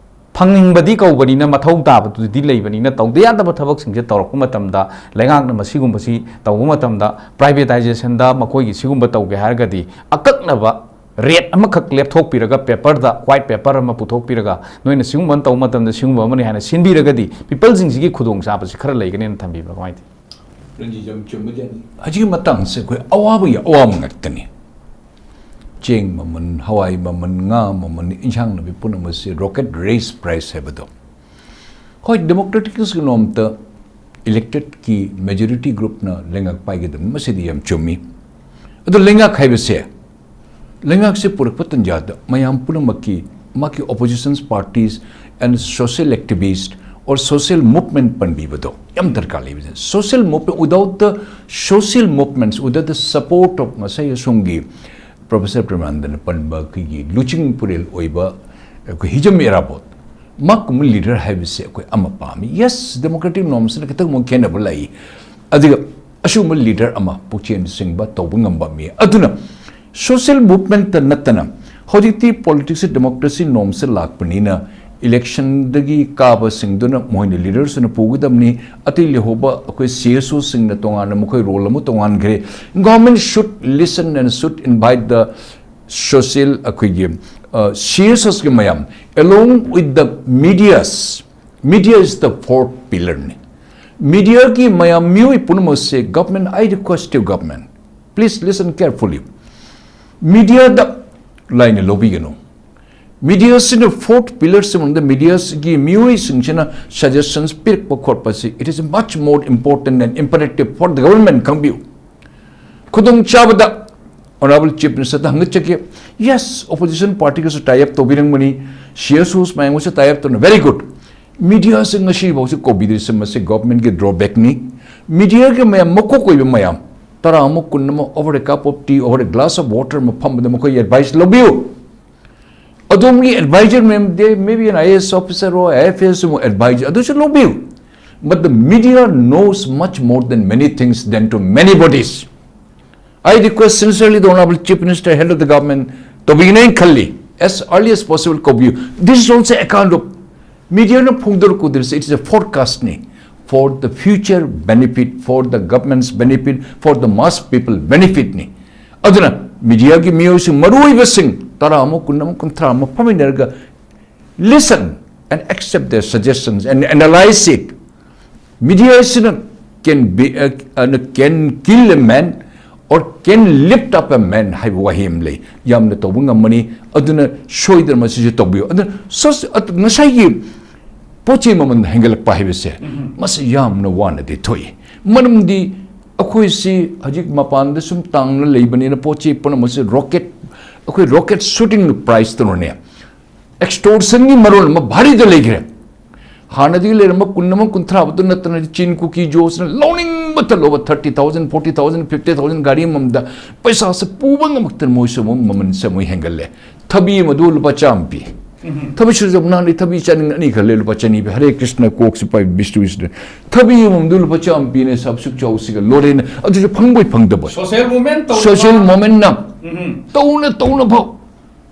ꯐꯪꯅꯤꯡꯕꯗꯤ ꯀꯧꯕꯅꯤꯅ, ꯃꯊꯧ ꯇꯥꯕꯗꯨꯗꯤ ꯂꯩꯕꯅꯤꯅ, ꯇꯧꯗ ꯌꯥꯗꯕ ꯊꯕꯛꯁꯤꯡꯁꯦ ꯇꯧꯔꯛꯄ ꯃꯇꯝꯗ, ꯂꯩꯉꯥꯛꯅ ꯃꯁꯤꯒꯨꯝꯕꯁꯤ ꯇꯧꯕ ꯃꯇꯝꯗ, privatizationꯗ ꯃꯈꯣꯏꯒꯤ ꯁꯤꯒꯨꯝꯕ ꯇꯧꯒꯦ ꯍꯥꯏꯔꯒꯗꯤ, ꯑꯀꯛꯅꯕ rate ꯑꯃꯈꯛ ꯂꯦꯞꯊꯣꯛꯄꯤꯔꯒ, paperꯗ, white paper ꯑꯃ ꯄꯨꯊꯣꯛꯄꯤꯔꯒ, "ꯅꯣꯏꯅ ꯁꯤꯒꯨꯝꯕ ꯑꯃ ꯇꯧꯕ ꯃꯇꯝꯗ ꯁꯤꯒꯨꯝꯕ ꯑꯃꯅꯤ" ꯍꯥꯏꯅ ꯁꯤꯟꯕꯤꯔꯒꯗꯤ, peopleꯁꯤꯡꯁꯤꯒꯤ ꯈꯨꯗꯣꯡꯆꯥꯕꯁꯤ ꯈꯔ ꯂꯩꯒꯅꯦꯅ ꯊꯝꯕꯤꯕ꯭ꯔꯥ? ꯀꯃꯥꯏꯅ ꯇꯧꯏ? ꯔꯟꯖꯤꯠ, ꯌꯥꯝ ꯆꯨꯝꯕꯖꯥꯠꯅꯤ꯫ ꯍꯧꯖꯤꯛꯀꯤ ꯃꯇꯥꯡꯁꯦ ꯑꯩꯈꯣꯏ ꯑꯋꯥꯕꯒꯤ ꯑꯋꯥꯕ ꯉꯥꯛꯇꯅꯤ꯫ ꯆꯦꯡ ꯃꯃꯜ, ꯍꯋꯥꯏ ꯃꯃꯜ, ꯉꯥ ꯃꯃꯜ, ꯏꯟꯁꯥꯡ ꯅꯥꯄꯤ ꯄꯨꯝꯅꯃꯛꯁꯦ rocket raise price ꯍꯥꯏꯕꯗꯣ꯫ ꯍꯣꯏ, democraticꯁꯀꯤ ꯅꯣꯝꯇ electedꯀꯤ majority groupꯅ ꯂꯩꯉꯥꯛ ꯄꯥꯏꯒꯗꯕꯅꯤ, ꯃꯁꯤꯗꯤ ꯌꯥꯝ ꯆꯨꯝꯃꯤ꯫ ꯑꯗꯣ ꯂꯩꯉꯥꯛ ꯍꯥꯏꯕꯁꯦ, ꯂꯩꯉꯥꯛꯁꯦ ꯄꯨꯔꯛꯄ ꯇꯟꯖꯥꯗ ꯃꯌꯥꯝ ꯄꯨꯝꯅꯃꯛꯀꯤ ꯃꯥꯒꯤ oppositions parties and social activist or social movement ꯄꯟꯕꯤꯕꯗꯣ ꯌꯥꯝ ꯗꯔꯀꯥꯔ ꯂꯩꯕꯁꯦ꯫ Social movement, without the social movements, without the support of ꯉꯁꯥꯏ ꯑꯁꯣꯝꯒꯤ Professor ꯄ꯭ꯔꯦꯃꯥꯅꯟꯗꯅ ꯄꯟꯕ ꯑꯩꯈꯣꯏꯒꯤ ꯂꯨꯆꯤꯡ ꯄꯨꯔꯦꯜ ꯑꯣꯏꯕ ꯑꯩꯈꯣꯏ ꯍꯤꯖꯝ ꯏꯔꯥꯕꯣꯠ, ꯃꯥꯒꯨꯝꯕ leader ꯍꯥꯏꯕꯁꯦ ꯑꯩꯈꯣꯏ ꯑꯃ ꯄꯥꯝꯃꯤ꯫ Yes, democratic normsꯅ ꯈꯤꯇꯪ ꯑꯃꯨꯛ ꯈꯦꯠꯅꯕ ꯂꯩ, ꯑꯗꯨꯒ ꯑꯁꯤꯒꯨꯝꯕ leader ꯑꯃ ꯄꯨꯛꯆꯦꯜ ꯁꯦꯡꯕ ꯇꯧꯕ ꯉꯝꯕ ꯃꯤ꯫ ꯑꯗꯨꯅ social movementꯇ ꯅꯠꯇꯅ ꯍꯧꯖꯤꯛꯇꯤ politicsꯁꯦ democracy normꯁꯦ ꯂꯥꯛꯄꯅꯤꯅ electionꯗꯒꯤ ꯀꯥꯕꯁꯤꯡꯗꯨꯅ ꯃꯈꯣꯏꯅ leadersꯅ ꯄꯨꯒꯗꯕꯅꯤ꯫ ꯑꯇꯩ ꯂꯩꯍꯧꯕ ꯑꯩꯈꯣꯏ CSOꯁꯤꯡꯅ ꯇꯣꯉꯥꯟꯅ ꯃꯈꯣꯏ role ꯑꯃ ꯇꯣꯉꯥꯟꯈ꯭ꯔꯦ꯫ Government should listen and should invite the social, ꯑꯩꯈꯣꯏꯒꯤ, ꯑ, CSOsꯀꯤ ꯃꯌꯥꯝ, along with the medias, media is the fourth pillarꯅꯤ꯫ Media ꯒꯤ ꯃꯌꯥꯝ, ꯃꯤꯑꯣꯏ ꯄꯨꯝꯅꯃꯛꯁꯦ, government, I request you, government, please listen carefully. Media ꯗ ꯂꯥꯏꯅ ꯂꯧꯕꯤꯒꯅꯨ꯫ Media ꯁꯤꯅ fourth pillar ꯁꯤ ꯃꯅꯨꯡꯗ media ꯒꯤ ꯃꯤꯑꯣꯏꯁꯤꯡꯁꯤꯅ suggestions ꯄꯤꯔꯛꯄ ꯈꯣꯠꯄꯁꯤ, it is much more important and imperative for the government, ꯈꯪꯕꯤꯌꯨ꯫ ꯈꯨꯗꯣꯡꯆꯥꯕꯗ Honourable Chief Minister the ꯍꯪꯒꯠꯆꯒꯦ꯫ Yes, opposition party ꯒꯁꯨ tie up ꯇꯧꯕꯤꯔꯝꯒꯅꯤ, C S Os ꯃꯌꯥꯝꯒꯁꯨ tie up ꯇꯧꯅ, very good꯫ Media ꯁꯤ ꯉꯁꯤꯐꯥꯎꯁꯤ ꯀꯧꯕꯤꯗ꯭ꯔꯤꯁꯦ, ꯃꯁꯤ government ꯒꯤ drawback ꯅꯤ꯫ Media ꯒꯤ ꯃꯌꯥꯝ, ꯃꯀꯣꯛ ꯑꯣꯏꯕ ꯃꯌꯥꯝ, ꯇꯔꯥ ꯑꯃ, ꯀꯨꯟ ꯑꯃ, over a cup of tea, over a glass of water ꯑꯃ ꯐꯝꯕꯗ ꯃꯈꯣꯏꯒꯤ advice ꯂꯧꯕꯤꯌꯨ꯫ ꯑꯗꯣꯝꯒꯤ advisor ꯃꯌꯥꯝꯗꯤ, maybe an I A S officer or I F S ꯑꯃ advisor, ꯑꯗꯨꯁꯨ ꯂꯧꯕꯤꯌꯨ꯫ But the media knows much more than many things than to many bodies. I request sincerely the Honourable Chief Minister, head of the government, ꯇꯧꯕꯤꯒꯅꯤ ꯍꯥꯏꯅ ꯈꯜꯂꯤ꯫ As early as possible ꯀꯧꯕꯤꯌꯨ꯫ This is also account of media ꯅ ꯐꯣꯡꯗꯣꯔꯛꯀꯗꯧꯔꯤꯁꯦ, it is a forecast ꯅꯤ for the future benefit, for the government's benefit, for the mass people benefit ꯅꯤ꯫ ꯑꯗꯨꯅ media ꯒꯤ ꯃꯤꯑꯣꯏꯁꯤꯡ, ꯃꯔꯨꯑꯣꯏꯕꯁꯤꯡ ꯇꯔꯥ ꯑꯃ, ꯀꯨꯟ ꯑꯃ, ꯀꯨꯟꯊ꯭ꯔꯥ ꯑꯃ ꯐꯝꯃꯤꯟꯅꯔꯒ listen and accept their suggestions and analyze it. Media ꯁꯤꯅ can be, uh, uh, can kill a man or can lift up a man ꯍꯥꯏꯕ ꯋꯥꯍꯩ ꯑꯃ ꯂꯩ꯫ ꯌꯥꯝꯅ ꯇꯧꯕ ꯉꯝꯃꯅꯤ꯫ ꯑꯗꯨꯅ ꯁꯣꯏꯗꯅ ꯃꯁꯤꯁꯨ ꯇꯧꯕꯤꯌꯨ꯫ ꯑꯗꯨꯅ ꯁꯣꯁ-, ꯑꯗꯨ ꯉꯁꯥꯏꯒꯤ ꯄꯣꯠ ꯆꯩ ꯃꯃꯜ ꯍꯦꯟꯒꯠꯂꯛꯄ ꯍꯥꯏꯕꯁꯦ, ꯃꯁꯤ ꯌꯥꯝꯅ ꯋꯥꯅꯗꯤ ꯊꯣꯛꯏ꯫ ꯃꯔꯝꯗꯤ ꯑꯩꯈꯣꯏꯁꯤ ꯍꯧꯖꯤꯛ ꯃꯄꯥꯟꯗ ꯁꯨꯝ ꯇꯥꯡꯅ ꯂꯩꯕꯅꯤꯅ ꯄꯣꯠ ꯆꯩ ꯄꯨꯝꯅꯃꯛꯁꯦ rocket, ꯑꯩꯈꯣꯏ rocket shooting price ꯇꯧꯔꯅꯦ꯫ Extortion ꯒꯤ ꯃꯔꯣꯜ ꯑꯃ ꯚꯥꯔꯤꯗ ꯂꯩꯈ꯭ꯔꯦ꯫ ꯍꯥꯟꯅꯗꯒꯤ ꯂꯩꯔꯝꯕ ꯀꯨꯟ ꯑꯃ, ꯀꯨꯟꯊ꯭ꯔꯥ ꯐꯥꯎꯗ ꯅꯠꯇꯅ ꯆꯤꯟ ꯀꯨꯀꯤ ꯖꯣꯁꯅ ꯂꯧꯅꯤꯡꯕꯇ ꯂꯧꯕ, thirty thousand, forty thousand, fifty thousand ꯒꯥꯔꯤ ꯑꯃꯃꯝꯗ ꯄꯩꯁꯥꯁꯦ ꯄꯨꯕ ꯉꯝꯃꯛꯇꯅ ꯃꯣꯏꯁꯨ ꯑꯃꯨꯛ ꯃꯃꯜꯁꯦ ꯑꯃꯨꯛ ꯍꯦꯟꯒꯠꯂꯦ꯫ ꯊꯕꯤ ꯑꯃꯗꯨ ꯂꯨꯄꯥ ꯆꯥꯝꯃ ꯄꯤ꯫ ꯊꯕꯤ ꯁꯨꯖꯕ ꯅꯍꯥꯟꯗꯤ ꯊꯕꯤ ꯆꯥꯅꯤꯡ ꯑꯅꯤ ꯈꯜꯂꯦ, ꯂꯨꯄꯥ ꯆꯅꯤ ꯄꯤ꯫ ꯍꯔꯦ ꯀ꯭ꯔꯤꯁꯅ, ꯀꯣꯛꯁꯨ ꯄꯥꯏ, ꯕꯤꯁꯅꯨ ꯕꯤꯁꯅꯨ꯫ ꯊꯕꯤ ꯑꯃꯃꯝꯗꯨ ꯂꯨꯄꯥ ꯆꯥꯝꯃ ꯄꯤꯅꯦ, ꯁꯥꯕ ꯁꯨꯛ ꯆꯥꯎꯁꯤꯒ ꯂꯣꯏꯔꯦꯅ꯫ ꯑꯗꯨꯁꯨ ꯐꯪꯕꯣꯏ ꯐꯪꯗꯕ꯫ Social movement ꯇꯧꯅꯕ꯫ Social movement ꯅ ꯎꯝ꯫ ꯇꯧꯅ ꯇꯧꯅ ꯐꯥꯎ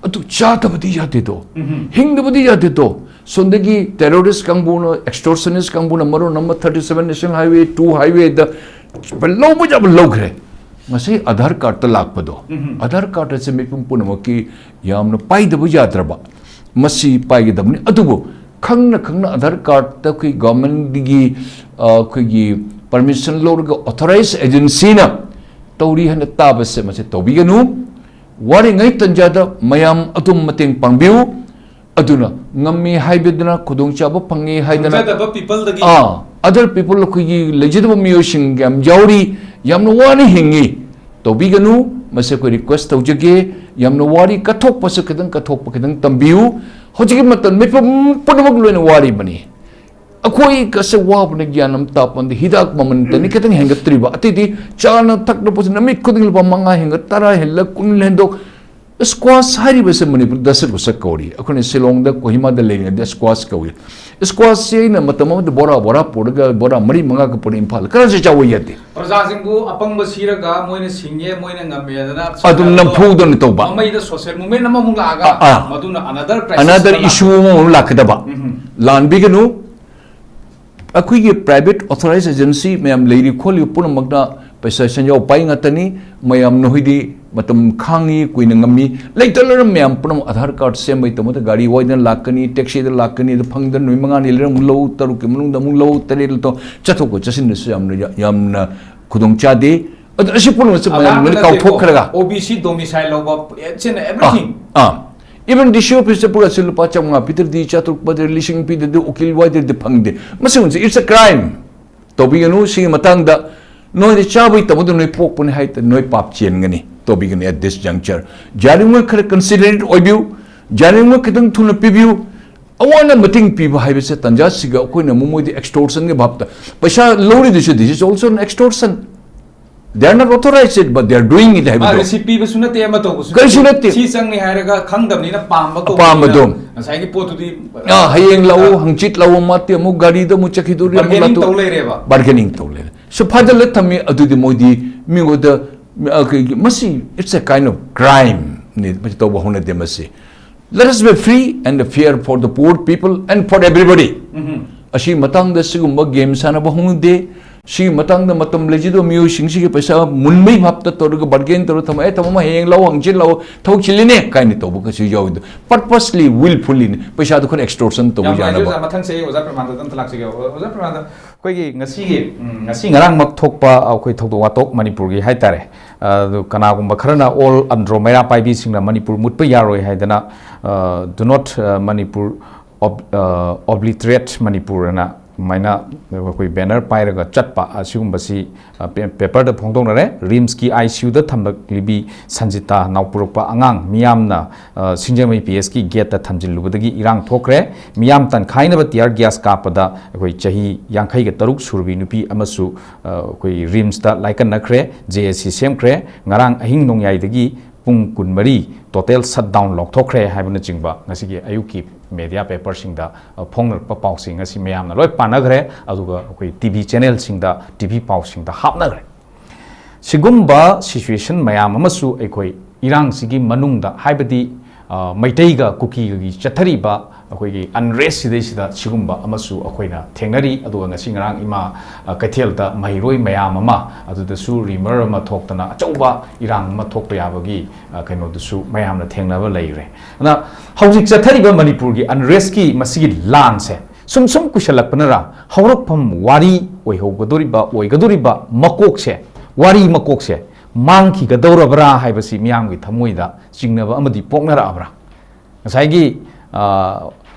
ꯑꯗꯨ ꯆꯥꯗꯕꯗꯤ ꯌꯥꯗꯦꯗꯣ, ꯎꯝ꯫ ꯍꯤꯡꯗꯕꯗꯤ ꯌꯥꯗꯦꯗꯣ꯫ ꯁꯣꯝꯗꯒꯤ terrorist ꯀꯥꯡꯕꯨꯅ, extortionist ꯀꯥꯡꯕꯨꯅ ꯃꯔꯣꯟ ꯑꯃ thirty seven National Highway, two highway ꯗ ꯂꯧꯕ ꯌꯥꯕ ꯂꯧꯈ꯭ꯔꯦ꯫ ꯉꯁꯤ ꯑꯙꯥꯔ ꯀꯥꯔꯠꯇ ꯂꯥꯛꯄꯗꯣ, ꯎꯝ꯫ ꯑꯙꯥꯔ ꯀꯥꯔꯠ ꯑꯁꯦ ꯃꯤꯄꯨꯝ ꯄꯨꯝꯅꯃꯛꯀꯤ ꯌꯥꯝꯅ ꯄꯥꯏꯗꯕ ꯌꯥꯗ꯭ꯔꯕ, ꯃꯁꯤ ꯄꯥꯏꯒꯗꯕꯅꯤ꯫ ꯑꯗꯨꯕꯨ ꯈꯪꯅ ꯈꯪꯅ ꯑꯥꯙꯥꯔ ꯀꯥꯔꯗꯇ ꯑꯩꯈꯣꯏ ꯒꯣꯔꯃꯦꯟꯒꯤ ꯑꯩꯈꯣꯏꯒꯤ ꯄꯔꯃꯤꯁꯟ ꯂꯧꯔꯒ ꯑꯣꯊꯣꯔꯥꯏꯖ ꯑꯦꯖꯦꯟꯁꯤꯅ ꯇꯧꯔꯤ ꯍꯥꯏꯅ ꯇꯥꯕꯁꯦ ꯃꯁꯤ ꯇꯧꯕꯤꯒꯅꯨ꯫ ꯋꯥꯔꯤꯉꯩ ꯇꯟꯖꯥꯗ ꯃꯌꯥꯝ ꯑꯗꯨꯝ ꯃꯇꯦꯡ ꯄꯥꯡꯕꯤꯌꯨ꯫ ꯑꯗꯨꯅ ꯉꯝꯃꯤ ꯍꯥꯏꯕꯗꯨꯅ, ꯈꯨꯗꯣꯡꯆꯥꯕ ꯐꯪꯉꯤ ꯍꯥꯏꯗꯅ, ꯈꯪꯖꯗꯕ ꯄꯤꯄꯜꯗꯒꯤ ꯑꯥ, ꯑꯗꯔ ꯄꯤꯄꯜ, ꯑꯩꯈꯣꯏꯒꯤ ꯂꯩꯖꯗꯕ ꯃꯤꯑꯣꯏꯁꯤꯡ ꯌꯥꯝ ꯌꯥꯎꯔꯤ, ꯌꯥꯝꯅ ꯋꯥꯅ ꯍꯤꯡꯉꯤ꯫ ꯇꯧꯕꯤꯒꯅꯨ꯫ ꯃꯁꯤ ꯑꯩꯈꯣꯏ ꯔꯤꯀ꯭ꯋꯦꯁ ꯇꯧꯖꯒꯦ꯫ ꯌꯥꯝꯅ ꯋꯥꯔꯤ, ꯀꯠꯊꯣꯛꯄꯁꯨ ꯈꯤꯇꯪ, ꯀꯠꯊꯣꯛꯄ ꯈꯤꯇꯪ ꯇꯝꯕꯤꯌꯨ꯫ ꯍꯧꯖꯤꯛꯀꯤ ꯃꯇꯝ ꯃꯤꯄꯨꯝ ꯄꯨꯝꯅꯃꯛ ꯂꯣꯏꯅ ꯋꯥꯔꯤꯕꯅꯤ꯫ ꯑꯩꯈꯣꯏ ꯀꯁꯦ ꯋꯥꯕꯅ ꯒ꯭ꯌꯥꯟ ꯑꯃ ꯇꯥꯄꯣꯟꯗꯦ꯫ ꯍꯤꯗꯥꯛ ꯃꯃꯜꯗꯅꯤ ꯈꯤꯇꯪ ꯍꯦꯟꯒꯠꯇ꯭ꯔꯤꯕ, ꯑꯇꯩꯗꯤ ꯆꯥꯅ ꯊꯛꯅꯕꯁꯤ ꯅꯨꯃꯤꯠ ꯈꯨꯗꯤꯡꯒꯤ ꯂꯨꯄꯥ ꯃꯉꯥ ꯍꯦꯟꯒꯠ, ꯇꯔꯥ ꯍꯦꯜꯂ, ꯀꯨꯟ ꯍꯦꯟꯗꯣꯛ꯫ ꯁ꯭ꯀ꯭ꯋꯥꯁ ꯍꯥꯏꯔꯤꯕꯁꯦ ꯃꯅꯤꯄꯨꯔꯗ ꯗꯁ ꯔꯨꯁꯛ ꯀꯧꯔꯤ꯫ ꯑꯩꯈꯣꯏꯅ ꯁꯤꯂꯣꯡꯗ, ꯀꯣꯍꯤꯃꯥꯗ ꯂꯩꯔꯤꯉꯩꯗ ꯁ꯭ꯀ꯭ꯋꯥꯁ ꯀꯧꯏ꯫ ꯁ꯭ꯀ꯭ꯋꯥꯁꯁꯦ ꯑꯩꯅ ꯃꯇꯝ ꯑꯃꯗ ꯕꯣꯔꯥ ꯕꯣꯔꯥ ꯄꯨꯔꯒ, ꯕꯣꯔꯥ ꯃꯔꯤ ꯃꯉꯥꯒ ꯄꯨꯔꯒ ꯏꯝꯐꯥꯜꯗ ꯀꯔꯥꯏꯁꯨ ꯆꯥꯕ ꯌꯥꯗꯦ꯫ ꯄ꯭ꯔꯖꯥꯁꯤꯡꯕꯨ ꯑꯄꯪꯕ ꯁꯤꯔꯒ ꯃꯣꯏꯅ ꯁꯤꯡꯉꯦ, ꯃꯣꯏꯅ ꯉꯝꯃꯦꯗꯅ ꯑꯗꯨꯝ ꯅꯝꯐꯨꯗꯅ ꯇꯧꯕ꯫ ꯃꯃꯩꯗ ꯁꯣꯁꯤꯌꯦꯜ ꯃꯨꯚꯃꯦꯟ ꯑꯃꯃꯨꯛ ꯂꯥꯛꯑꯒ ꯑꯥ, ꯑꯥ꯫ ꯃꯗꯨꯅ ꯑꯅꯗꯔ ꯀ꯭ꯔꯥꯏꯁꯤꯁ ꯑꯅꯗꯔ ꯏꯁꯨ ꯑꯃꯃꯨꯛ ꯂꯥꯛꯀꯗꯕ꯫ ꯂꯥꯟꯕꯤꯒꯅꯨ꯫ ꯑꯩꯈꯣꯏꯒꯤ ꯄ꯭ꯔꯥꯏꯚꯦꯠ ꯑꯣꯊꯣꯔꯥꯏꯖ ꯑꯦꯖꯦꯟꯁꯤ ꯃꯌꯥꯝ ꯂꯩꯔꯤ ꯈꯣꯠꯂꯤ ꯄꯨꯝꯅꯃꯛꯅ ꯄꯩꯁꯥ ꯁꯦꯟꯖꯥꯎ ꯄꯥꯏ ꯉꯥꯛꯇꯅꯤ꯫ ꯃꯌꯥꯝ ꯅꯈꯣꯏꯗꯤ ꯃꯇꯝ ꯈꯥꯡꯉꯤ, ꯀꯨꯏꯅ ꯉꯝꯃꯤ꯫ ꯂꯩꯇ ꯂꯩꯔ ꯃꯌꯥꯝ ꯄꯨꯝꯅꯃꯛ ꯑꯥꯙꯥꯔ ꯀꯥꯔꯗ ꯁꯦꯝꯕꯒꯤꯗꯃꯛꯇ ꯒꯥꯔꯤ ꯋꯥꯏꯗꯅ ꯂꯥꯛꯀꯅꯤ, ꯇꯦꯛꯁꯤꯗ ꯂꯥꯛꯀꯅꯤ, ꯑꯗꯨ ꯐꯪꯗꯅ ꯅꯨꯃꯤꯠ ꯃꯉꯥꯅꯤ ꯂꯩꯔ ꯑꯃꯨꯛ ꯂꯧ, ꯇꯔꯨꯛꯀꯤ ꯃꯅꯨꯡꯗ ꯑꯃꯨꯛ ꯂꯧ, ꯇꯔꯦꯠ ꯂꯧ, ꯆꯠꯊꯣꯛꯀ ꯆꯠꯁꯤꯟꯗꯁꯨ ꯌꯥꯝꯅ, ꯌꯥꯝꯅ ꯈꯨꯗꯣꯡ ꯆꯥꯗꯦ꯫ ꯑꯗꯨ ꯑꯁꯤ ꯄꯨꯝꯅꯃꯛꯁꯦ ꯃꯌꯥꯝ ꯂꯣꯏꯅ ꯀꯥꯎꯊꯣꯛꯈ꯭ꯔꯒ꯫ ꯑꯣ ꯕꯤ ꯁꯤ ꯗꯣꯃꯤꯁꯥꯏꯜ ꯂꯧꯕ, ꯆꯦꯟꯅ ꯑꯦꯚ꯭ꯔꯤꯊꯤꯡ꯫ ꯑꯥ, ꯏꯚꯟ ꯗꯤ ꯁꯤ ꯑꯣꯐꯤꯁꯇ ꯄꯨꯔꯥ ꯁꯤ ꯂꯨꯄꯥ ꯆꯥꯝꯃꯉꯥ ꯄꯤꯗ꯭ꯔꯗꯤ ꯆꯥꯇ꯭ꯔꯨꯛ ꯄꯤꯗ꯭ꯔꯗꯤ ꯂꯤꯁꯤꯡ ꯄꯤꯗ꯭ꯔꯗꯤ ꯎꯀꯤꯜ ꯋꯥꯏꯗ꯭ꯔꯗꯤ ꯐꯪꯗꯦ꯫ ꯃꯁꯤꯒꯨꯝꯕꯁꯦ it's a crime꯫ ꯇꯧꯕꯤꯒꯅꯨ꯫ ꯁꯤꯒꯤ ꯃꯇꯥꯡꯗ ꯅꯣꯏꯗꯤ ꯆꯥꯕꯒꯤ ꯇꯝꯕꯗ ꯅꯣꯏ ꯄꯣꯛꯄꯅꯤ ꯍꯥꯏ ꯅꯣꯏ ꯄꯥꯞ ꯆꯦꯟꯒꯅꯤ꯫ ꯇꯧꯕꯤꯒꯅꯨ at this juncture꯫ ꯖꯥꯔꯤꯃꯣꯏ ꯈꯔ ꯀꯟꯁꯤꯗꯔꯦꯠ ꯑꯣꯏꯕꯤꯌꯨ꯫ ꯖꯥꯔꯤꯃꯣꯏ ꯈꯤꯇꯪ ꯊꯨꯅ ꯄꯤꯕꯤꯌꯨ꯫ ꯑꯋꯥꯅ ꯃꯇꯦꯡ ꯄꯤꯕ ꯍꯥꯏꯕꯁꯦ ꯇꯥꯟꯖꯥꯁꯤꯒ ꯑꯩꯈꯣꯏꯅ ꯑꯃꯨꯛ ꯃꯣꯏꯗꯤ ꯑꯦꯛꯁꯇꯣꯔꯁꯟꯒꯤ ꯚꯥꯞꯇ ꯄꯩꯁꯥ ꯂꯧꯔꯤꯗꯨꯁꯨ this is also an extortion꯫ They are not authorized, but they are doing it ꯃꯥ ꯍꯥꯏꯕꯗꯣ꯫ ꯔꯤꯁꯤꯞ ꯄꯤꯕꯁꯨ ꯅꯠꯇꯦ, ꯑꯃ ꯇꯧꯕꯁꯨ ꯀꯔꯤꯁꯨ ꯅꯠꯇꯦ꯫ ꯁꯤ ꯆꯪꯅꯤ ꯍꯥꯏꯔꯒ ꯈꯪꯗꯕꯅꯤꯅ ꯄꯥꯝꯕ ꯑꯄꯥꯝꯕꯗꯣ꯫ ꯇꯧꯕꯅꯤꯅ ꯉꯁꯥꯏꯒꯤ ꯄꯣꯠꯇꯨꯗꯤ ꯑꯥ, ꯍꯌꯦꯡ ꯂꯥꯛꯎ, ꯍꯪꯆꯤꯠ ꯂꯥꯛꯎ, ꯃꯥꯇꯤ ꯑꯃꯨꯛ ꯒꯥꯔꯤꯗ ꯑꯃꯨꯛ ꯆꯠꯈꯤꯗꯣꯔꯤ, ꯑꯃꯨꯛ ꯕꯥꯔꯒꯦꯅꯤꯡ ꯂꯥꯛꯇꯣ-, ꯇꯧ ꯂꯩꯔꯦꯕ꯫ ꯕꯥꯔꯒꯦꯅꯤꯡ ꯇꯧ ꯂꯩꯔꯦ꯫ ꯁꯨ ꯐꯥꯖꯤꯜꯂ ꯊꯝꯃꯤ꯫ ꯑꯗꯨꯗꯤ ꯃꯣꯏꯗꯤ ꯃꯤꯉꯣꯟꯗ, ꯑ, ꯀꯩꯒꯤ-, ꯃꯁꯤ it's a kind of crime ꯅꯤ꯫ ꯃꯁꯤ ꯇꯧꯕ ꯍꯧꯅꯗꯦ꯫ ꯃꯁꯤ let us be free and fair for the poor people and for everybody꯫ ꯑꯁꯤ ꯃꯇꯥꯡꯗ ꯁꯤꯒꯨꯝꯕ ꯒꯦꯝ ꯁꯥꯟꯅꯕ ꯍꯧꯅꯗꯦ꯫ ꯁꯤꯒꯤ ꯃꯇꯥꯡꯗ ꯃꯇꯝ ꯂꯩꯖꯗꯕ ꯃꯤꯑꯣꯏꯁꯤꯡꯁꯤꯒꯤ ꯄꯩꯁꯥ ꯃꯨꯟꯕꯩ ꯚꯥꯞꯇ ꯇꯧꯔꯒ ꯕꯥꯔꯒꯦꯟ ꯇꯧꯔꯒ ꯊꯝꯃ, "ꯑꯦ, ꯊꯝꯃꯝꯃꯣ, ꯍꯌꯦꯡ ꯂꯧ, ꯍꯪꯆꯤꯠ ꯂꯧ, ꯊꯕꯛ ꯆꯤꯜꯂꯤꯅꯦ" ꯀꯥꯏꯅ ꯇꯧꯕ ꯀꯩꯁꯨ ꯌꯥꯎꯏꯗꯣ꯫ Purposely, willfullyꯅꯦ, ꯄꯩꯁꯥꯗꯣ ꯈꯔ extortion ꯇꯧꯕ ꯌꯥꯝ ꯅꯨꯡꯉꯥꯏꯖꯩ ꯌꯥꯅꯕ꯫ ꯑꯣꯖꯥ, ꯃꯊꯪꯁꯦ ꯑꯩ ꯑꯣꯖꯥ ꯄ꯭ꯔꯦꯃꯥꯅꯟꯗ ꯑꯝꯇ ꯂꯥꯛꯆꯒꯦ꯫ ꯑꯣꯖꯥ ꯄ꯭ꯔꯦꯃꯥꯅꯟꯗ, ꯑꯩꯈꯣꯏꯒꯤ ꯉꯁꯤꯒꯤ, ꯎꯝ, ꯉꯁꯤ ꯉꯔꯥꯡꯃꯛ ꯊꯣꯛꯄ ꯑꯩꯈꯣꯏ ꯊꯧꯗꯣꯛ ꯋꯥꯊꯣꯛ ꯃꯅꯤꯄꯨꯔꯒꯤ ꯍꯥꯏꯇꯥꯔꯦ, ꯑꯗꯨ ꯀꯅꯥꯒꯨꯝꯕ ꯈꯔꯅ "All Andro ꯃꯩꯔꯥ ꯄꯥꯏꯕꯤꯁꯤꯡꯅ ꯃꯅꯤꯄꯨꯔ ꯃꯨꯠꯄ ꯌꯥꯔꯣꯏ" ꯍꯥꯏꯗꯅ, ꯑ, "Do not, ꯑ, Manipur ob-, ꯑ, obliterate Manipur" ꯑꯅ ꯑꯗꯨꯃꯥꯏꯅ ꯑꯩꯈꯣꯏ banner ꯄꯥꯏꯔꯒ ꯆꯠꯄ ꯑꯁꯤꯒꯨꯝꯕꯁꯤ, ꯑ, ꯄꯦ-, paperꯗ ꯐꯣꯡꯗꯣꯛꯅꯔꯦ꯫ RIMSꯀꯤ ICUꯗ ꯊꯝꯂꯛꯂꯤꯕꯤ ꯁꯟꯖꯤꯇꯥ ꯅꯥꯎꯄꯨꯔꯛꯄ ꯑꯉꯥꯡ ꯃꯤꯌꯥꯝꯅ, ꯑ, ꯁꯤꯡꯖꯃꯩ PHꯀꯤ gateꯇ ꯊꯝꯖꯤꯜꯂꯨꯕꯗꯒꯤ ꯏꯔꯥꯡ ꯊꯣꯛꯈ꯭ꯔꯦ꯫ ꯃꯤꯌꯥꯝ ꯇꯟꯈꯥꯏꯅꯕ tear gas ꯀꯥꯞꯄꯗ ꯑꯩꯈꯣꯏ ꯆꯍꯤ ꯌꯥꯡꯈꯩꯒ ꯇꯔꯨꯛ ꯁꯨꯔꯕꯤ ꯅꯨꯄꯤ ꯑꯃꯁꯨ, ꯑ, ꯑꯩꯈꯣꯏ RIMSꯇ ꯂꯥꯏꯀꯠꯅꯈ꯭ꯔꯦ꯫ JAC ꯁꯦꯝꯈ꯭ꯔꯦ꯫ ꯉꯔꯥꯡ ꯑꯍꯤꯡ ꯅꯣꯡꯌꯥꯏꯗꯒꯤ ꯄꯨꯡ ꯀꯨꯟꯃꯔꯤ total shutdown ꯂꯧꯊꯣꯛꯈ꯭ꯔꯦ ꯍꯥꯏꯕꯅꯆꯤꯡꯕ ꯉꯁꯤꯒꯤ ꯑꯌꯨꯛꯀꯤ media paperꯁꯤꯡꯗ, ꯑ, ꯐꯣꯡꯅꯔꯛꯄ ꯄꯥꯎꯁꯤꯡ ꯑꯁꯤ ꯃꯌꯥꯝꯅ ꯂꯣꯏ ꯄꯥꯟꯅꯈ꯭ꯔꯦ꯫ ꯑꯗꯨꯒ ꯑꯩꯈꯣꯏ TV channelꯁꯤꯡꯗ, TV ꯄꯥꯎꯁꯤꯡꯗ ꯍꯥꯞꯅꯈ꯭ꯔꯦ꯫ ꯁꯤꯒꯨꯝꯕ situation ꯃꯌꯥꯝ ꯑꯃꯁꯨ ꯑꯩꯈꯣꯏ ꯏꯔꯥꯡꯁꯤꯒꯤ ꯃꯅꯨꯡꯗ, ꯍꯥꯏꯕꯗꯤ, ꯑ, ꯃꯩꯇꯩꯒ ꯀꯨꯀꯤꯒꯒꯤ ꯆꯠꯊꯔꯤꯕ ꯑꯩꯈꯣꯏꯒꯤ unrest ꯁꯤꯗꯩꯁꯤꯗ ꯁꯤꯒꯨꯝꯕ ꯑꯃꯁꯨ ꯑꯩꯈꯣꯏꯅ ꯊꯦꯡꯅꯔꯤ꯫ ꯑꯗꯨꯒ ꯉꯁꯤ ꯉꯔꯥꯡ ꯏꯃꯥ, ꯑ, ꯀꯩꯊꯦꯜꯗ ꯃꯍꯩꯔꯣꯏ ꯃꯌꯥꯝ ꯑꯃ ꯑꯗꯨꯗꯁꯨ rumour ꯑꯃ ꯊꯣꯛꯇꯅ ꯑꯆꯧꯕ ꯏꯔꯥꯡ ꯑꯃ ꯊꯣꯛꯄ ꯌꯥꯕꯒꯤ, ꯑ, ꯀꯩꯅꯣꯗꯨꯁꯨ ꯃꯌꯥꯝꯅ ꯊꯦꯡꯅꯕ ꯂꯩꯔꯦ꯫ ꯑꯗꯨꯅ ꯍꯧꯖꯤꯛ ꯆꯠꯊꯔꯤꯕ ꯃꯅꯤꯄꯨꯔꯒꯤ unrestꯀꯤ ꯃꯁꯤꯒꯤ ꯂꯥꯟꯁꯦ ꯁꯨꯝ ꯁꯨꯝ ꯀꯨꯏꯁꯜꯂꯛꯄꯅꯔ ꯍꯧꯔꯛꯐꯝ ꯋꯥꯔꯤ ꯑꯣꯏꯍꯧꯒꯗꯣꯔꯤꯕ, ꯑꯣꯏꯒꯗꯣꯔꯤꯕ ꯃꯀꯣꯛꯁꯦ, ꯋꯥꯔꯤ ꯃꯀꯣꯛꯁꯦ ꯃꯥꯡꯈꯤꯒꯗꯧꯔꯕ꯭ꯔꯥ ꯍꯥꯏꯕꯁꯤ ꯃꯤꯌꯥꯝꯒꯤ ꯊꯃꯣꯏꯗ ꯆꯤꯡꯅꯕ ꯑꯃꯗꯤ ꯄꯣꯛꯅꯔꯛꯑꯕ꯭ꯔꯥ? ꯉꯁꯥꯏꯒꯤ, ꯑ,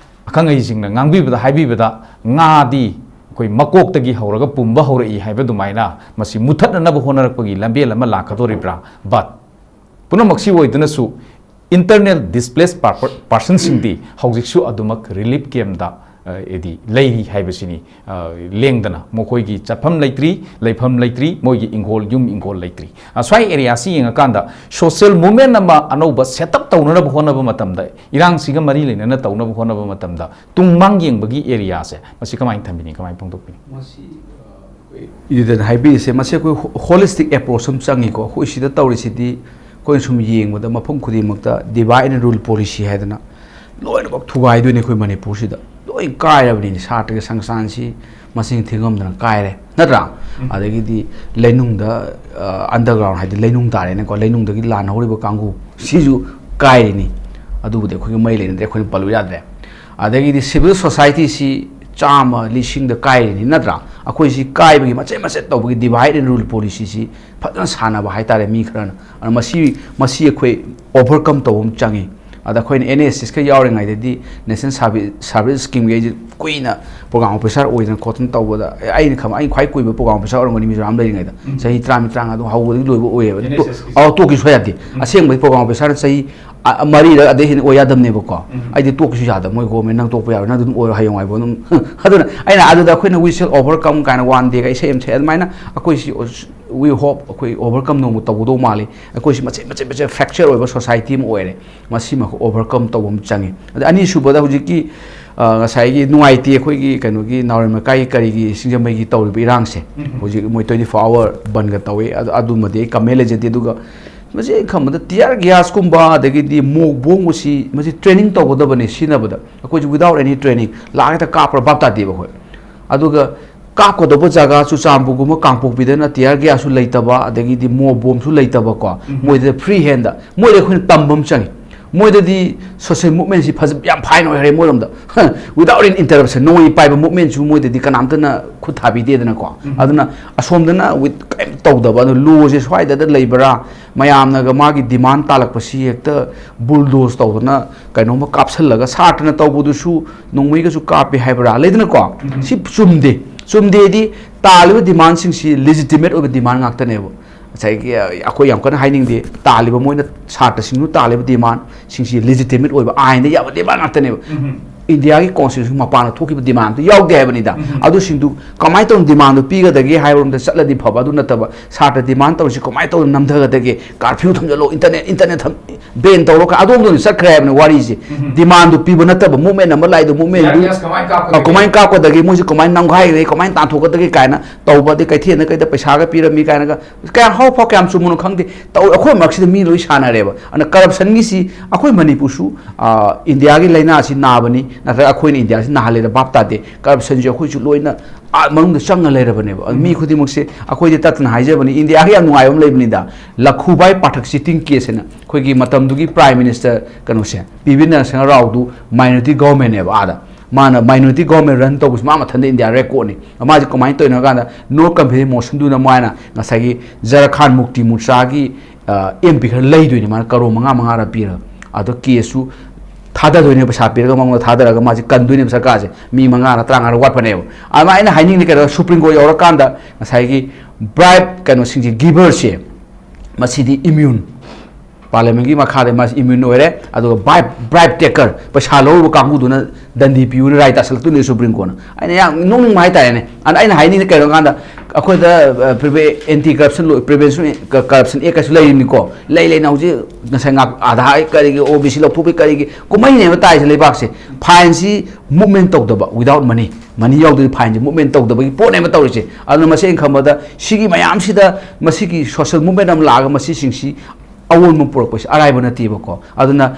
ꯑꯈꯪ ꯑꯍꯩꯁꯤꯡꯅ ꯉꯥꯡꯕꯤꯕꯗ, ꯍꯥꯏꯕꯤꯕꯗ, ꯉꯥꯗꯤ ꯑꯩꯈꯣꯏ ꯃꯀꯣꯛꯇꯒꯤ ꯍꯧꯔꯒ ꯄꯨꯝꯕ ꯍꯧꯔꯛꯏ ꯍꯥꯏꯕ ꯑꯗꯨꯃꯥꯏꯅ ꯃꯁꯤ ꯃꯨꯊꯠꯅꯅꯕ ꯍꯣꯠꯅꯔꯛꯄꯒꯤ ꯂꯝꯕꯦꯜ ꯑꯃ ꯂꯥꯛꯀꯗꯣꯔꯤꯕ꯭ꯔꯥ? But ꯄꯨꯝꯅꯃꯛꯁꯤ ꯑꯣꯏꯗꯨꯅꯁꯨ internal displaced per-, personꯁꯤꯡꯗꯤ ꯍꯧꯖꯤꯛꯁꯨ ꯑꯗꯨꯃꯛ relief campꯇ, ꯑ, ꯍꯥꯏꯗꯤ ꯂꯩꯔꯤ ꯍꯥꯏꯕꯁꯤꯅꯤ꯫ ꯑ, ꯂꯦꯡꯗꯅ ꯃꯈꯣꯏꯒꯤ ꯆꯠꯐꯝ ꯂꯩꯇ꯭ꯔꯤ, ꯂꯩꯐꯝ ꯂꯩꯇ꯭ꯔꯤ, ꯃꯣꯏꯒꯤ ꯏꯪꯈꯣꯜ, ꯌꯨꯝ ꯏꯪꯈꯣꯜ ꯂꯩꯇ꯭ꯔꯤ꯫ ꯑ, ꯁ꯭ꯋꯥꯏ areaꯁꯤ ꯌꯦꯡꯉꯀꯥꯟꯗ social movement ꯑꯃ ꯑꯅꯧꯕ set up ꯇꯧꯅꯅꯕ ꯍꯣꯠꯅꯕ ꯃꯇꯝꯗ, ꯏꯔꯥꯡꯁꯤꯒ ꯃꯔꯤ ꯂꯩꯅꯅ ꯇꯧꯅꯕ ꯍꯣꯠꯅꯕ ꯃꯇꯝꯗ ꯇꯨꯡ ꯃꯥꯡ ꯌꯦꯡꯕꯒꯤ areaꯁꯦ ꯃꯁꯤ ꯀꯃꯥꯏꯅ ꯊꯝꯕꯤꯅꯤ, ꯀꯃꯥꯏꯅ ꯐꯣꯡꯗꯣꯛꯄꯤꯅꯤ? ꯃꯁꯤ, ꯑ, ꯑꯩꯈꯣꯏ ꯏꯗꯨꯗꯅ ꯍꯥꯏꯕꯤꯔꯤꯁꯦ, ꯃꯁꯤ ꯑꯩꯈꯣꯏ ꯍꯣ-, holistic approach ꯑꯃ ꯆꯪꯉꯤꯀꯣ꯫ ꯑꯩꯈꯣꯏ ꯁꯤꯗ ꯇꯧꯔꯤꯁꯤꯗꯤ ꯑꯩꯈꯣꯏꯅ ꯁꯨꯝ ꯌꯦꯡꯕꯗ ꯃꯐꯝ ꯈꯨꯗꯤꯡꯃꯛꯇ divide and rule policy ꯍꯥꯏꯗꯅ ꯂꯣꯏꯅꯃꯛ ꯊꯨꯒꯥꯏꯗꯣꯏꯅꯤ ꯑꯩꯈꯣꯏ ꯃꯅꯤꯄꯨꯔꯁꯤꯗ꯫ ꯂꯣꯏ ꯀꯥꯏꯔꯕꯅꯤꯅꯦ꯫ ꯁꯥꯇ꯭ꯔꯒꯤ ꯁꯪꯁꯊꯥꯟꯁꯤ ꯃꯁꯤꯡ ꯊꯤꯉꯝꯗꯅ ꯀꯥꯏꯔꯦ, ꯅꯠꯇ꯭ꯔꯥ? ꯑꯗꯒꯤꯗꯤ ꯂꯩꯅꯨꯡꯗ, ꯑꯟꯗꯔꯒ꯭ꯔꯥꯎꯟ ꯍꯥꯏꯗꯤ ꯂꯩꯅꯨꯡ ꯇꯥꯔꯦꯅꯦꯀꯣ, ꯂꯩꯅꯨꯡꯗꯒꯤ ꯂꯥꯟ ꯍꯧꯔꯤꯕ ꯀꯥꯡꯕꯨ ꯁꯤꯁꯨ ꯀꯥꯏꯔꯤꯅꯤ꯫ ꯑꯗꯨꯕꯨꯗꯤ ꯑꯩꯈꯣꯏꯒꯤ ꯃꯔꯤ ꯂꯩꯅꯗ꯭ꯔꯦ, ꯑꯩꯈꯣꯏꯅ ꯄꯜꯂꯨ ꯌꯥꯗ꯭ꯔꯦ꯫ ꯑꯗꯒꯤꯗꯤ ꯁꯤꯚꯤꯜ ꯁꯣꯁꯥꯏꯇꯤꯁꯤ ꯆꯥꯝꯃ ꯂꯤꯁꯤꯡꯗ ꯀꯥꯏꯔꯤꯅꯤ, ꯅꯠꯇ꯭ꯔꯥ? ꯑꯩꯈꯣꯏꯁꯤ ꯀꯥꯏꯕꯒꯤ ꯃꯆꯦꯠ ꯃꯆꯦꯠ ꯇꯧꯕꯒꯤ divide and rule policyꯁꯤ ꯐꯖꯅ ꯁꯥꯟꯅꯕ ꯍꯥꯏꯇꯥꯔꯦ ꯃꯤ ꯈꯔꯅ꯫ ꯑꯗꯨꯅ ꯃꯁꯤ, ꯃꯁꯤ ꯑꯩꯈꯣꯏ overcome ꯇꯧꯕ ꯑꯃ ꯆꯪꯉꯤ꯫ ꯑꯗ ꯑꯩꯈꯣꯏꯅ NSSꯀ ꯌꯥꯎꯔꯤꯉꯩꯗꯗꯤ National Service, Service Schemeꯒꯤ ꯑꯩꯁꯦ ꯀꯨꯏꯅ program officer ꯑꯣꯏꯗꯅ ꯈꯣꯠꯇꯅ ꯇꯧꯕꯗ, ꯑꯦ, ꯑꯩꯅ ꯈꯪꯕ, ꯑꯩꯅ ꯈ꯭ꯋꯥꯏ ꯀꯨꯏꯕ program officer ꯑꯣꯏꯔꯝꯒꯅꯤ ꯃꯤꯖꯣꯔꯥꯝ ꯂꯩꯔꯤꯉꯩꯗ꯫ ꯎꯝ꯫ ꯆꯍꯤ ꯇꯔꯥꯃꯔꯤ, ꯇꯔꯥꯃꯉꯥ ꯑꯗꯨꯝ ꯍꯧꯕꯗꯒꯤ ꯂꯣꯏꯕ ꯑꯣꯏꯌꯦꯕ꯫ NSSꯀꯤ꯫ ꯑꯧ, ꯇꯣꯛꯈꯤꯁꯨ ꯌꯥꯗꯦ꯫ ꯎꯝ꯫ ꯑꯁꯦꯡꯕꯗꯤ program officerꯅ ꯆꯍꯤ, ꯑ, ꯃꯔꯤꯔ ꯑꯗꯩ ꯍꯦꯟꯅ ꯑꯣꯏ ꯌꯥꯗꯕꯅꯦꯕꯀꯣ꯫ ꯎꯝ꯫ ꯑꯩꯗꯤ ꯇꯣꯛꯈꯤꯁꯨ ꯌꯥꯗꯕ, ꯃꯣꯏ government ꯅꯪ ꯇꯣꯛꯄ ꯌꯥꯔꯣꯏ, ꯅꯪ ꯑꯗꯨꯝ ꯑꯣꯏꯔꯣ ꯍꯌꯦꯡꯋꯥꯏꯕꯧ ꯑꯗꯨꯝ꯫ ꯑꯗꯨꯅ ꯑꯩꯅ ꯑꯗꯨꯗ ꯑꯩꯈꯣꯏꯅ We Shall Overcome ꯀꯥꯏꯅ one dayꯒ ꯏꯁꯩ ꯑꯃ ꯁꯛꯑꯦ꯫ ꯑꯗꯨꯃꯥꯏꯅ ꯑꯩꯈꯣꯏꯁꯤ We hope ꯑꯩꯈꯣꯏ overcome ꯅꯣꯡꯃ ꯇꯧꯒꯗꯧ ꯃꯥꯜꯂꯤ꯫ ꯑꯩꯈꯣꯏꯁꯤ ꯃꯆꯦꯠ ꯃꯆꯦꯠ ꯃꯆꯦꯠ fracture ꯑꯣꯏꯕ society ꯑꯃ ꯑꯣꯏꯔꯦ꯫ ꯃꯁꯤꯃ ꯑꯩꯈꯣꯏ overcome ꯇꯧꯕ ꯑꯃ ꯆꯪꯉꯤ꯫ ꯑꯗ ꯑꯅꯤꯁꯨꯕꯗ ꯍꯧꯖꯤꯛꯀꯤ, ꯑ, ꯉꯁꯥꯏꯒꯤ ꯅꯨꯡꯉꯥꯏꯇꯦ ꯑꯩꯈꯣꯏꯒꯤ ꯀꯩꯅꯣꯒꯤ ꯅꯥꯎꯔꯦꯝ ꯂꯩꯀꯥꯏꯒꯤ ꯀꯔꯤꯒꯤ ꯁꯤꯡꯖꯃꯩꯒꯤ ꯇꯧꯔꯤꯕ ꯏꯔꯥꯡꯁꯦ꯫ ꯎꯝ꯫ ꯍꯧꯖꯤꯛ ꯃꯣꯏ twenty four hour ꯕꯟꯒ ꯇꯧꯏ꯫ ꯑꯗꯨ, ꯑꯗꯨꯃꯗꯤ ꯑꯩ comment ꯂꯩꯖꯗꯦ꯫ ꯑꯗꯨꯒ ꯃꯁꯤ ꯑꯩ ꯈꯟꯕꯗ tear gasꯀꯨꯝꯕ ꯑꯗꯒꯤꯗꯤ mock bombꯒꯨꯝꯕꯁꯤ ꯃꯁꯤ training ꯇꯧꯒꯗꯕꯅꯤ ꯁꯤꯖꯤꯟꯅꯕꯗ꯫ ꯑꯩꯈꯣꯏꯁꯨ without any training ꯂꯥꯛ ꯍꯦꯛꯇ ꯀꯥꯞꯄ꯭ꯔꯥ ꯚꯥꯞ ꯇꯥꯗꯦꯕ ꯑꯩꯈꯣꯏ꯫ ꯑꯗꯨꯒ ꯀꯥꯞꯀꯗꯧꯕ ꯖꯒꯥ ꯆꯨꯔꯆꯥꯟꯄꯨꯔꯒꯨꯝꯕ ꯀꯥꯡꯄꯣꯛꯄꯤꯗꯅ tear gasꯁꯨ ꯂꯩꯇꯕ, ꯑꯗꯒꯤꯗꯤ mock bombꯁꯨ ꯂꯩꯇꯕꯀꯣ꯫ ꯎꯝ꯫ ꯃꯣꯏꯗ free handꯗ, ꯃꯣꯏꯗ ꯑꯩꯈꯣꯏꯅ ꯇꯝꯕ ꯑꯃ ꯆꯪꯉꯤ꯫ ꯃꯣꯏꯗꯗꯤ social movementꯁꯤ ꯐꯖ, ꯌꯥꯝ fine ꯑꯣꯏꯈ꯭ꯔꯦ ꯃꯣꯏꯔꯣꯝꯗ꯫ Without any interruption, ꯅꯣꯡꯃꯩ ꯄꯥꯏꯕ movementꯁꯨ ꯃꯣꯏꯗꯗꯤ ꯀꯅꯥꯝꯇꯅ ꯈꯨꯠ ꯊꯥꯕꯤꯗꯦꯗꯅꯀꯣ꯫ ꯎꯝ꯫ ꯑꯗꯨꯅ ꯑꯁꯣꯝꯗꯅ with ꯀꯔꯤꯝ ꯇꯧꯗꯕ, ꯑꯗꯨ lawꯁꯦ ꯁ꯭ꯋꯥꯏꯗꯗ ꯂꯩꯕ꯭ꯔꯥ, ꯃꯌꯥꯝꯅꯒ ꯃꯥꯒꯤ demand ꯇꯥꯜꯂꯛꯄꯁꯤ ꯍꯦꯛꯇ bulldoze ꯇꯧꯗꯅ ꯀꯩꯅꯣꯝꯃ ꯀꯥꯞꯁꯜꯂꯒ, ꯁꯥꯇ꯭ꯔꯅ ꯇꯧꯕꯗꯨꯁꯨ ꯅꯣꯡꯃꯩꯒꯁꯨ ꯀꯥꯞꯄꯦ ꯍꯥꯏꯕ꯭ꯔꯥ, ꯂꯩꯗꯅꯀꯣ? ꯎꯝ꯫ ꯁꯤ ꯆꯨꯝꯗꯦ꯫ ꯆꯨꯝꯗꯦꯗꯤ ꯇꯥꯜꯂꯤꯕ demandꯁꯤꯡꯁꯤ legitimate ꯑꯣꯏꯕ demand ꯉꯥꯛꯇꯅꯦꯕ꯫ ꯉꯁꯥꯏꯒꯤ, ꯑ, ꯑꯩꯈꯣꯏ ꯌꯥꯝ ꯀꯟꯅ ꯍꯥꯏꯅꯤꯡꯗꯦ, ꯇꯥꯜꯂꯤꯕ, ꯃꯣꯏꯅ ꯁꯥꯇ꯭ꯔꯁꯤꯡꯗꯨ ꯇꯥꯜꯂꯤꯕ demandꯁꯤꯡꯁꯤ legitimate ꯑꯣꯏꯕ, ꯑꯥꯏꯟꯗ ꯌꯥꯕ demand ꯉꯥꯛꯇꯅꯦꯕ꯫ ꯎꯝ꯫ Indiaꯒꯤ constitution ꯃꯄꯥꯟꯗ ꯊꯣꯛꯈꯤꯕ demandꯗꯨ ꯌꯥꯎꯗꯦ ꯍꯥꯏꯕꯅꯤꯗ꯫ ꯎꯝ꯫ ꯑꯗꯨꯁꯤꯡꯗꯨ ꯀꯃꯥꯏꯅ ꯇꯧꯅ demandꯗꯨ ꯄꯤꯒꯗꯒꯦ ꯍꯥꯏꯕꯔꯣꯝꯗ ꯆꯠꯂꯗꯤ ꯐꯕ, ꯑꯗꯨ ꯅꯠꯇꯕ ꯁꯥꯇ꯭ꯔ demand ꯇꯧꯔꯤꯁꯤ ꯀꯃꯥꯏꯅ ꯇꯧꯅ ꯅꯝꯊꯒꯗꯒꯦ, curfew ꯊꯝꯖꯜꯂꯣ, internet, internet ꯊꯝ-, ban ꯇꯧꯔꯣ ꯀꯥꯏ ꯑꯗꯣꯝꯗ ꯑꯣꯏꯅ ꯆꯠꯈ꯭ꯔꯦ ꯍꯥꯏꯕꯅꯤ ꯋꯥꯔꯤꯁꯦ꯫ ꯎꯝ꯫ Demandꯗꯨ ꯄꯤꯕ ꯅꯠꯇꯕ, movement ꯑꯃ ꯂꯥꯛꯏꯗꯣ, movementꯗꯨ tear gas ꯀꯃꯥꯏꯅ ꯀꯥꯞꯀꯗꯒꯦ? ꯑ, ꯀꯃꯥꯏꯅ ꯀꯥꯞꯀꯗꯒꯦ, ꯃꯣꯏꯁꯦ ꯀꯃꯥꯏꯅ ꯅꯝꯈꯥꯏꯒꯗꯒꯦ, ꯀꯃꯥꯏꯅ ꯇꯥꯟꯊꯣꯛꯀꯗꯒꯦ ꯀꯥꯏꯅ ꯇꯧꯕ, ꯑꯗꯩ ꯀꯩꯊꯦꯜꯗ ꯀꯩꯗ ꯄꯩꯁꯥꯒ ꯄꯤꯔꯝꯃꯤ ꯀꯥꯏꯅꯒ, ꯀꯌꯥꯝ ꯍꯧꯐꯥꯎ ꯀꯌꯥꯝ ꯆꯨꯝꯕꯅꯣ ꯈꯪꯗꯦ꯫ ꯇꯧ-, ꯑꯩꯈꯣꯏ ꯃꯔꯛꯁꯤꯗ ꯃꯤ ꯂꯣꯏ ꯁꯥꯟꯅꯔꯦꯕ꯫ ꯑꯗꯨꯅ corruptionꯒꯤꯁꯤ ꯑꯩꯈꯣꯏ ꯃꯅꯤꯄꯨꯔꯁꯨ, ꯑ, Indiaꯒꯤ ꯂꯥꯏꯅꯥꯁꯤ ꯅꯥꯕꯅꯤ꯫ ꯅꯠꯇ꯭ꯔꯒ ꯑꯩꯈꯣꯏꯅ ꯏꯟꯗꯤꯌꯥꯁꯤ ꯅꯥꯍꯜꯂꯦꯗ ꯚꯥꯞ ꯇꯥꯗꯦ꯫ ꯀꯔꯞꯁꯟꯁꯦ ꯑꯩꯈꯣꯏꯁꯨ ꯂꯣꯏꯅ ꯑꯥ ꯃꯅꯨꯡꯗ ꯆꯪꯉ ꯂꯩꯔꯕꯅꯦꯕ꯫ ꯑꯗꯨ ꯃꯤ ꯈꯨꯗꯤꯡꯃꯛꯁꯦ ꯑꯩꯈꯣꯏꯗꯤ ꯇꯠꯇꯅ ꯍꯥꯏꯖꯕꯅꯤ, ꯏꯟꯗꯤꯌꯥꯒꯤ ꯌꯥꯝ ꯅꯨꯡꯉꯥꯏꯕ ꯑꯃ ꯂꯩꯕꯅꯤꯗ, ꯂꯈꯨꯕꯥꯏ ꯄꯥꯊꯛ ꯆꯤꯇꯤꯡ ꯀꯦꯁ ꯍꯥꯏꯅ ꯑꯩꯈꯣꯏꯒꯤ ꯃꯇꯝꯗꯨꯒꯤ ꯄ꯭ꯔꯥꯏꯝ ꯃꯤꯅꯤꯁꯇꯔ ꯀꯩꯅꯣꯁꯦ, ꯄꯤ ꯚꯤ ꯅꯔꯁꯤꯡꯍ ꯔꯥꯎꯗꯨ ꯃꯥꯏꯅꯣꯔꯤꯇꯤ ꯒꯣꯚꯔꯟꯃꯦꯟꯅꯦꯕ꯫ ꯑꯥꯗ ꯃꯥꯅ ꯃꯥꯏꯅꯣꯔꯤꯇꯤ ꯒꯣꯚꯔꯟꯃꯦꯟ ꯔꯟ ꯇꯧꯕꯁꯤ ꯃꯥ ꯃꯊꯟꯇ ꯏꯟꯗꯤꯌꯥ ꯔꯦꯀꯣꯔꯠꯅꯤ꯫ ꯃꯥꯁꯦ ꯀꯃꯥꯏꯅ ꯇꯧꯔꯤꯅꯣ ꯍꯥꯏ ꯀꯥꯟꯗ, ꯅꯣ ꯀꯟꯐꯤꯗꯦꯟꯁ ꯃꯣꯁꯟꯗꯨꯅ ꯃꯥꯅ ꯉꯁꯥꯏꯒꯤ ꯖꯔꯈꯥꯟ ꯃꯨꯛꯇꯤ ꯃꯨꯔꯆꯥꯒꯤ ꯑꯦꯝ ꯄꯤ ꯈꯔ ꯂꯩꯗꯣꯏꯅꯦ ꯃꯥꯅ ꯀꯔꯣꯔ ꯃꯉꯥ ꯃꯉꯥꯔ ꯄꯤꯔꯒ꯫ ꯑꯗꯣ ꯀꯦꯁꯁꯨ ꯊꯥꯗꯗꯣꯏꯅꯦ, ꯄꯩꯁꯥ ꯄꯤꯔꯒ ꯃꯉꯣꯟꯗ ꯊꯥꯗꯔꯒ ꯃꯥꯁꯦ ꯀꯟꯗꯣꯏꯅꯦꯕ ꯁꯔꯀꯥꯔꯁꯦ꯫ ꯃꯤ ꯃꯉꯥꯔ ꯇꯔꯥꯃꯉꯥꯔ ꯋꯥꯠꯄꯅꯦꯕ꯫ ꯑꯗꯨꯃꯥꯏꯅ ꯑꯩꯅ ꯍꯥꯏꯅꯤꯡꯉꯤꯅ ꯀꯩꯅꯣ, ꯁꯨꯄ꯭ꯔꯤꯝ ꯀꯣꯔꯠ ꯌꯧꯔꯀꯥꯟꯗ ꯉꯁꯥꯏꯒꯤ ꯕ꯭ꯔꯥꯏꯕ ꯀꯩꯅꯣꯁꯤꯡꯁꯦ, ꯒꯤꯚꯔꯁꯦ, ꯃꯁꯤꯗꯤ ꯏꯃ꯭ꯌꯨꯟ, ꯄꯥꯔꯂꯤꯌꯥꯃꯦꯟꯒꯤ ꯃꯈꯥꯗ ꯃꯥꯁꯤ ꯏꯃ꯭ꯌꯨꯟ ꯑꯣꯏꯔꯦ꯫ ꯑꯗꯨꯒ ꯕ꯭ꯔꯥꯏꯕ, ꯕ꯭ꯔꯥꯏꯕ ꯇꯦꯀꯔ, ꯄꯩꯁꯥ ꯂꯧꯔꯨꯕ ꯀꯥꯡꯕꯨꯗꯨꯅ ꯗꯟꯗꯤ ꯄꯤꯌꯨꯅ ꯔꯥꯏ ꯇꯥꯁꯜꯂꯛꯇꯣꯏꯅꯦ ꯁꯨꯄ꯭ꯔꯤꯝ ꯀꯣꯔꯠꯅ꯫ ꯑꯩꯅ ꯌꯥꯝ ꯅꯣꯛꯅꯤꯡꯕ ꯍꯥꯏꯇꯥꯔꯦꯅꯦ꯫ ꯑꯗ ꯑꯩꯅ ꯍꯥꯏꯅꯤꯡꯉꯤꯅ ꯀꯩꯅꯣ ꯀꯥꯟꯗ, ꯑꯩꯈꯣꯏꯗ ꯑꯦꯟꯇꯤ ꯀꯔꯞꯁꯟ, ꯄ꯭ꯔꯤꯚꯦꯟꯁꯟ ꯀꯔꯞꯁꯟ ꯑꯦꯛ ꯀꯥꯏꯁꯨ ꯂꯩꯔꯤꯅꯤꯀꯣ꯫ ꯂꯩ ꯂꯩꯅ ꯍꯧꯖꯤꯛ ꯉꯁꯥꯏ ꯉꯥꯛ ꯑꯥꯙꯥꯔ ꯀꯔꯤꯒꯤ, ꯑꯣ ꯕꯤ ꯁꯤ ꯂꯧꯊꯣꯛꯄꯒꯤ ꯀꯔꯤꯒꯤ ꯀꯨꯝꯍꯩꯅꯦꯕ ꯇꯥꯏꯁꯦ ꯂꯩꯕꯥꯛꯁꯦ꯫ ꯐꯥꯏꯟꯁꯤ ꯃꯨꯞꯃꯦꯟ ꯇꯧꯗꯕ, without money, ꯃꯅꯤ ꯌꯥꯎꯗꯕꯤ ꯐꯥꯏꯟꯁꯤ ꯃꯨꯞꯃꯦꯟ ꯇꯧꯗꯕꯒꯤ ꯄꯣꯠꯅꯦꯕ ꯇꯧꯔꯤꯁꯦ꯫ ꯑꯗꯨꯅ ꯃꯁꯤ ꯑꯩꯅ ꯈꯟꯕꯗ ꯁꯤꯒꯤ ꯃꯌꯥꯝꯁꯤꯗ ꯃꯁꯤꯒꯤ ꯁꯣꯁꯤꯌꯦꯜ ꯃꯨꯞꯃꯦꯟ ꯑꯃ ꯂꯥꯛꯑꯒ ꯃꯁꯤꯁꯤꯡꯁꯤ ꯑꯑꯣꯟꯕ ꯄꯨꯔꯛꯄꯁꯤ ꯑꯔꯥꯏꯕ ꯅꯠꯇꯦꯕꯀꯣ꯫ ꯑꯗꯨꯅ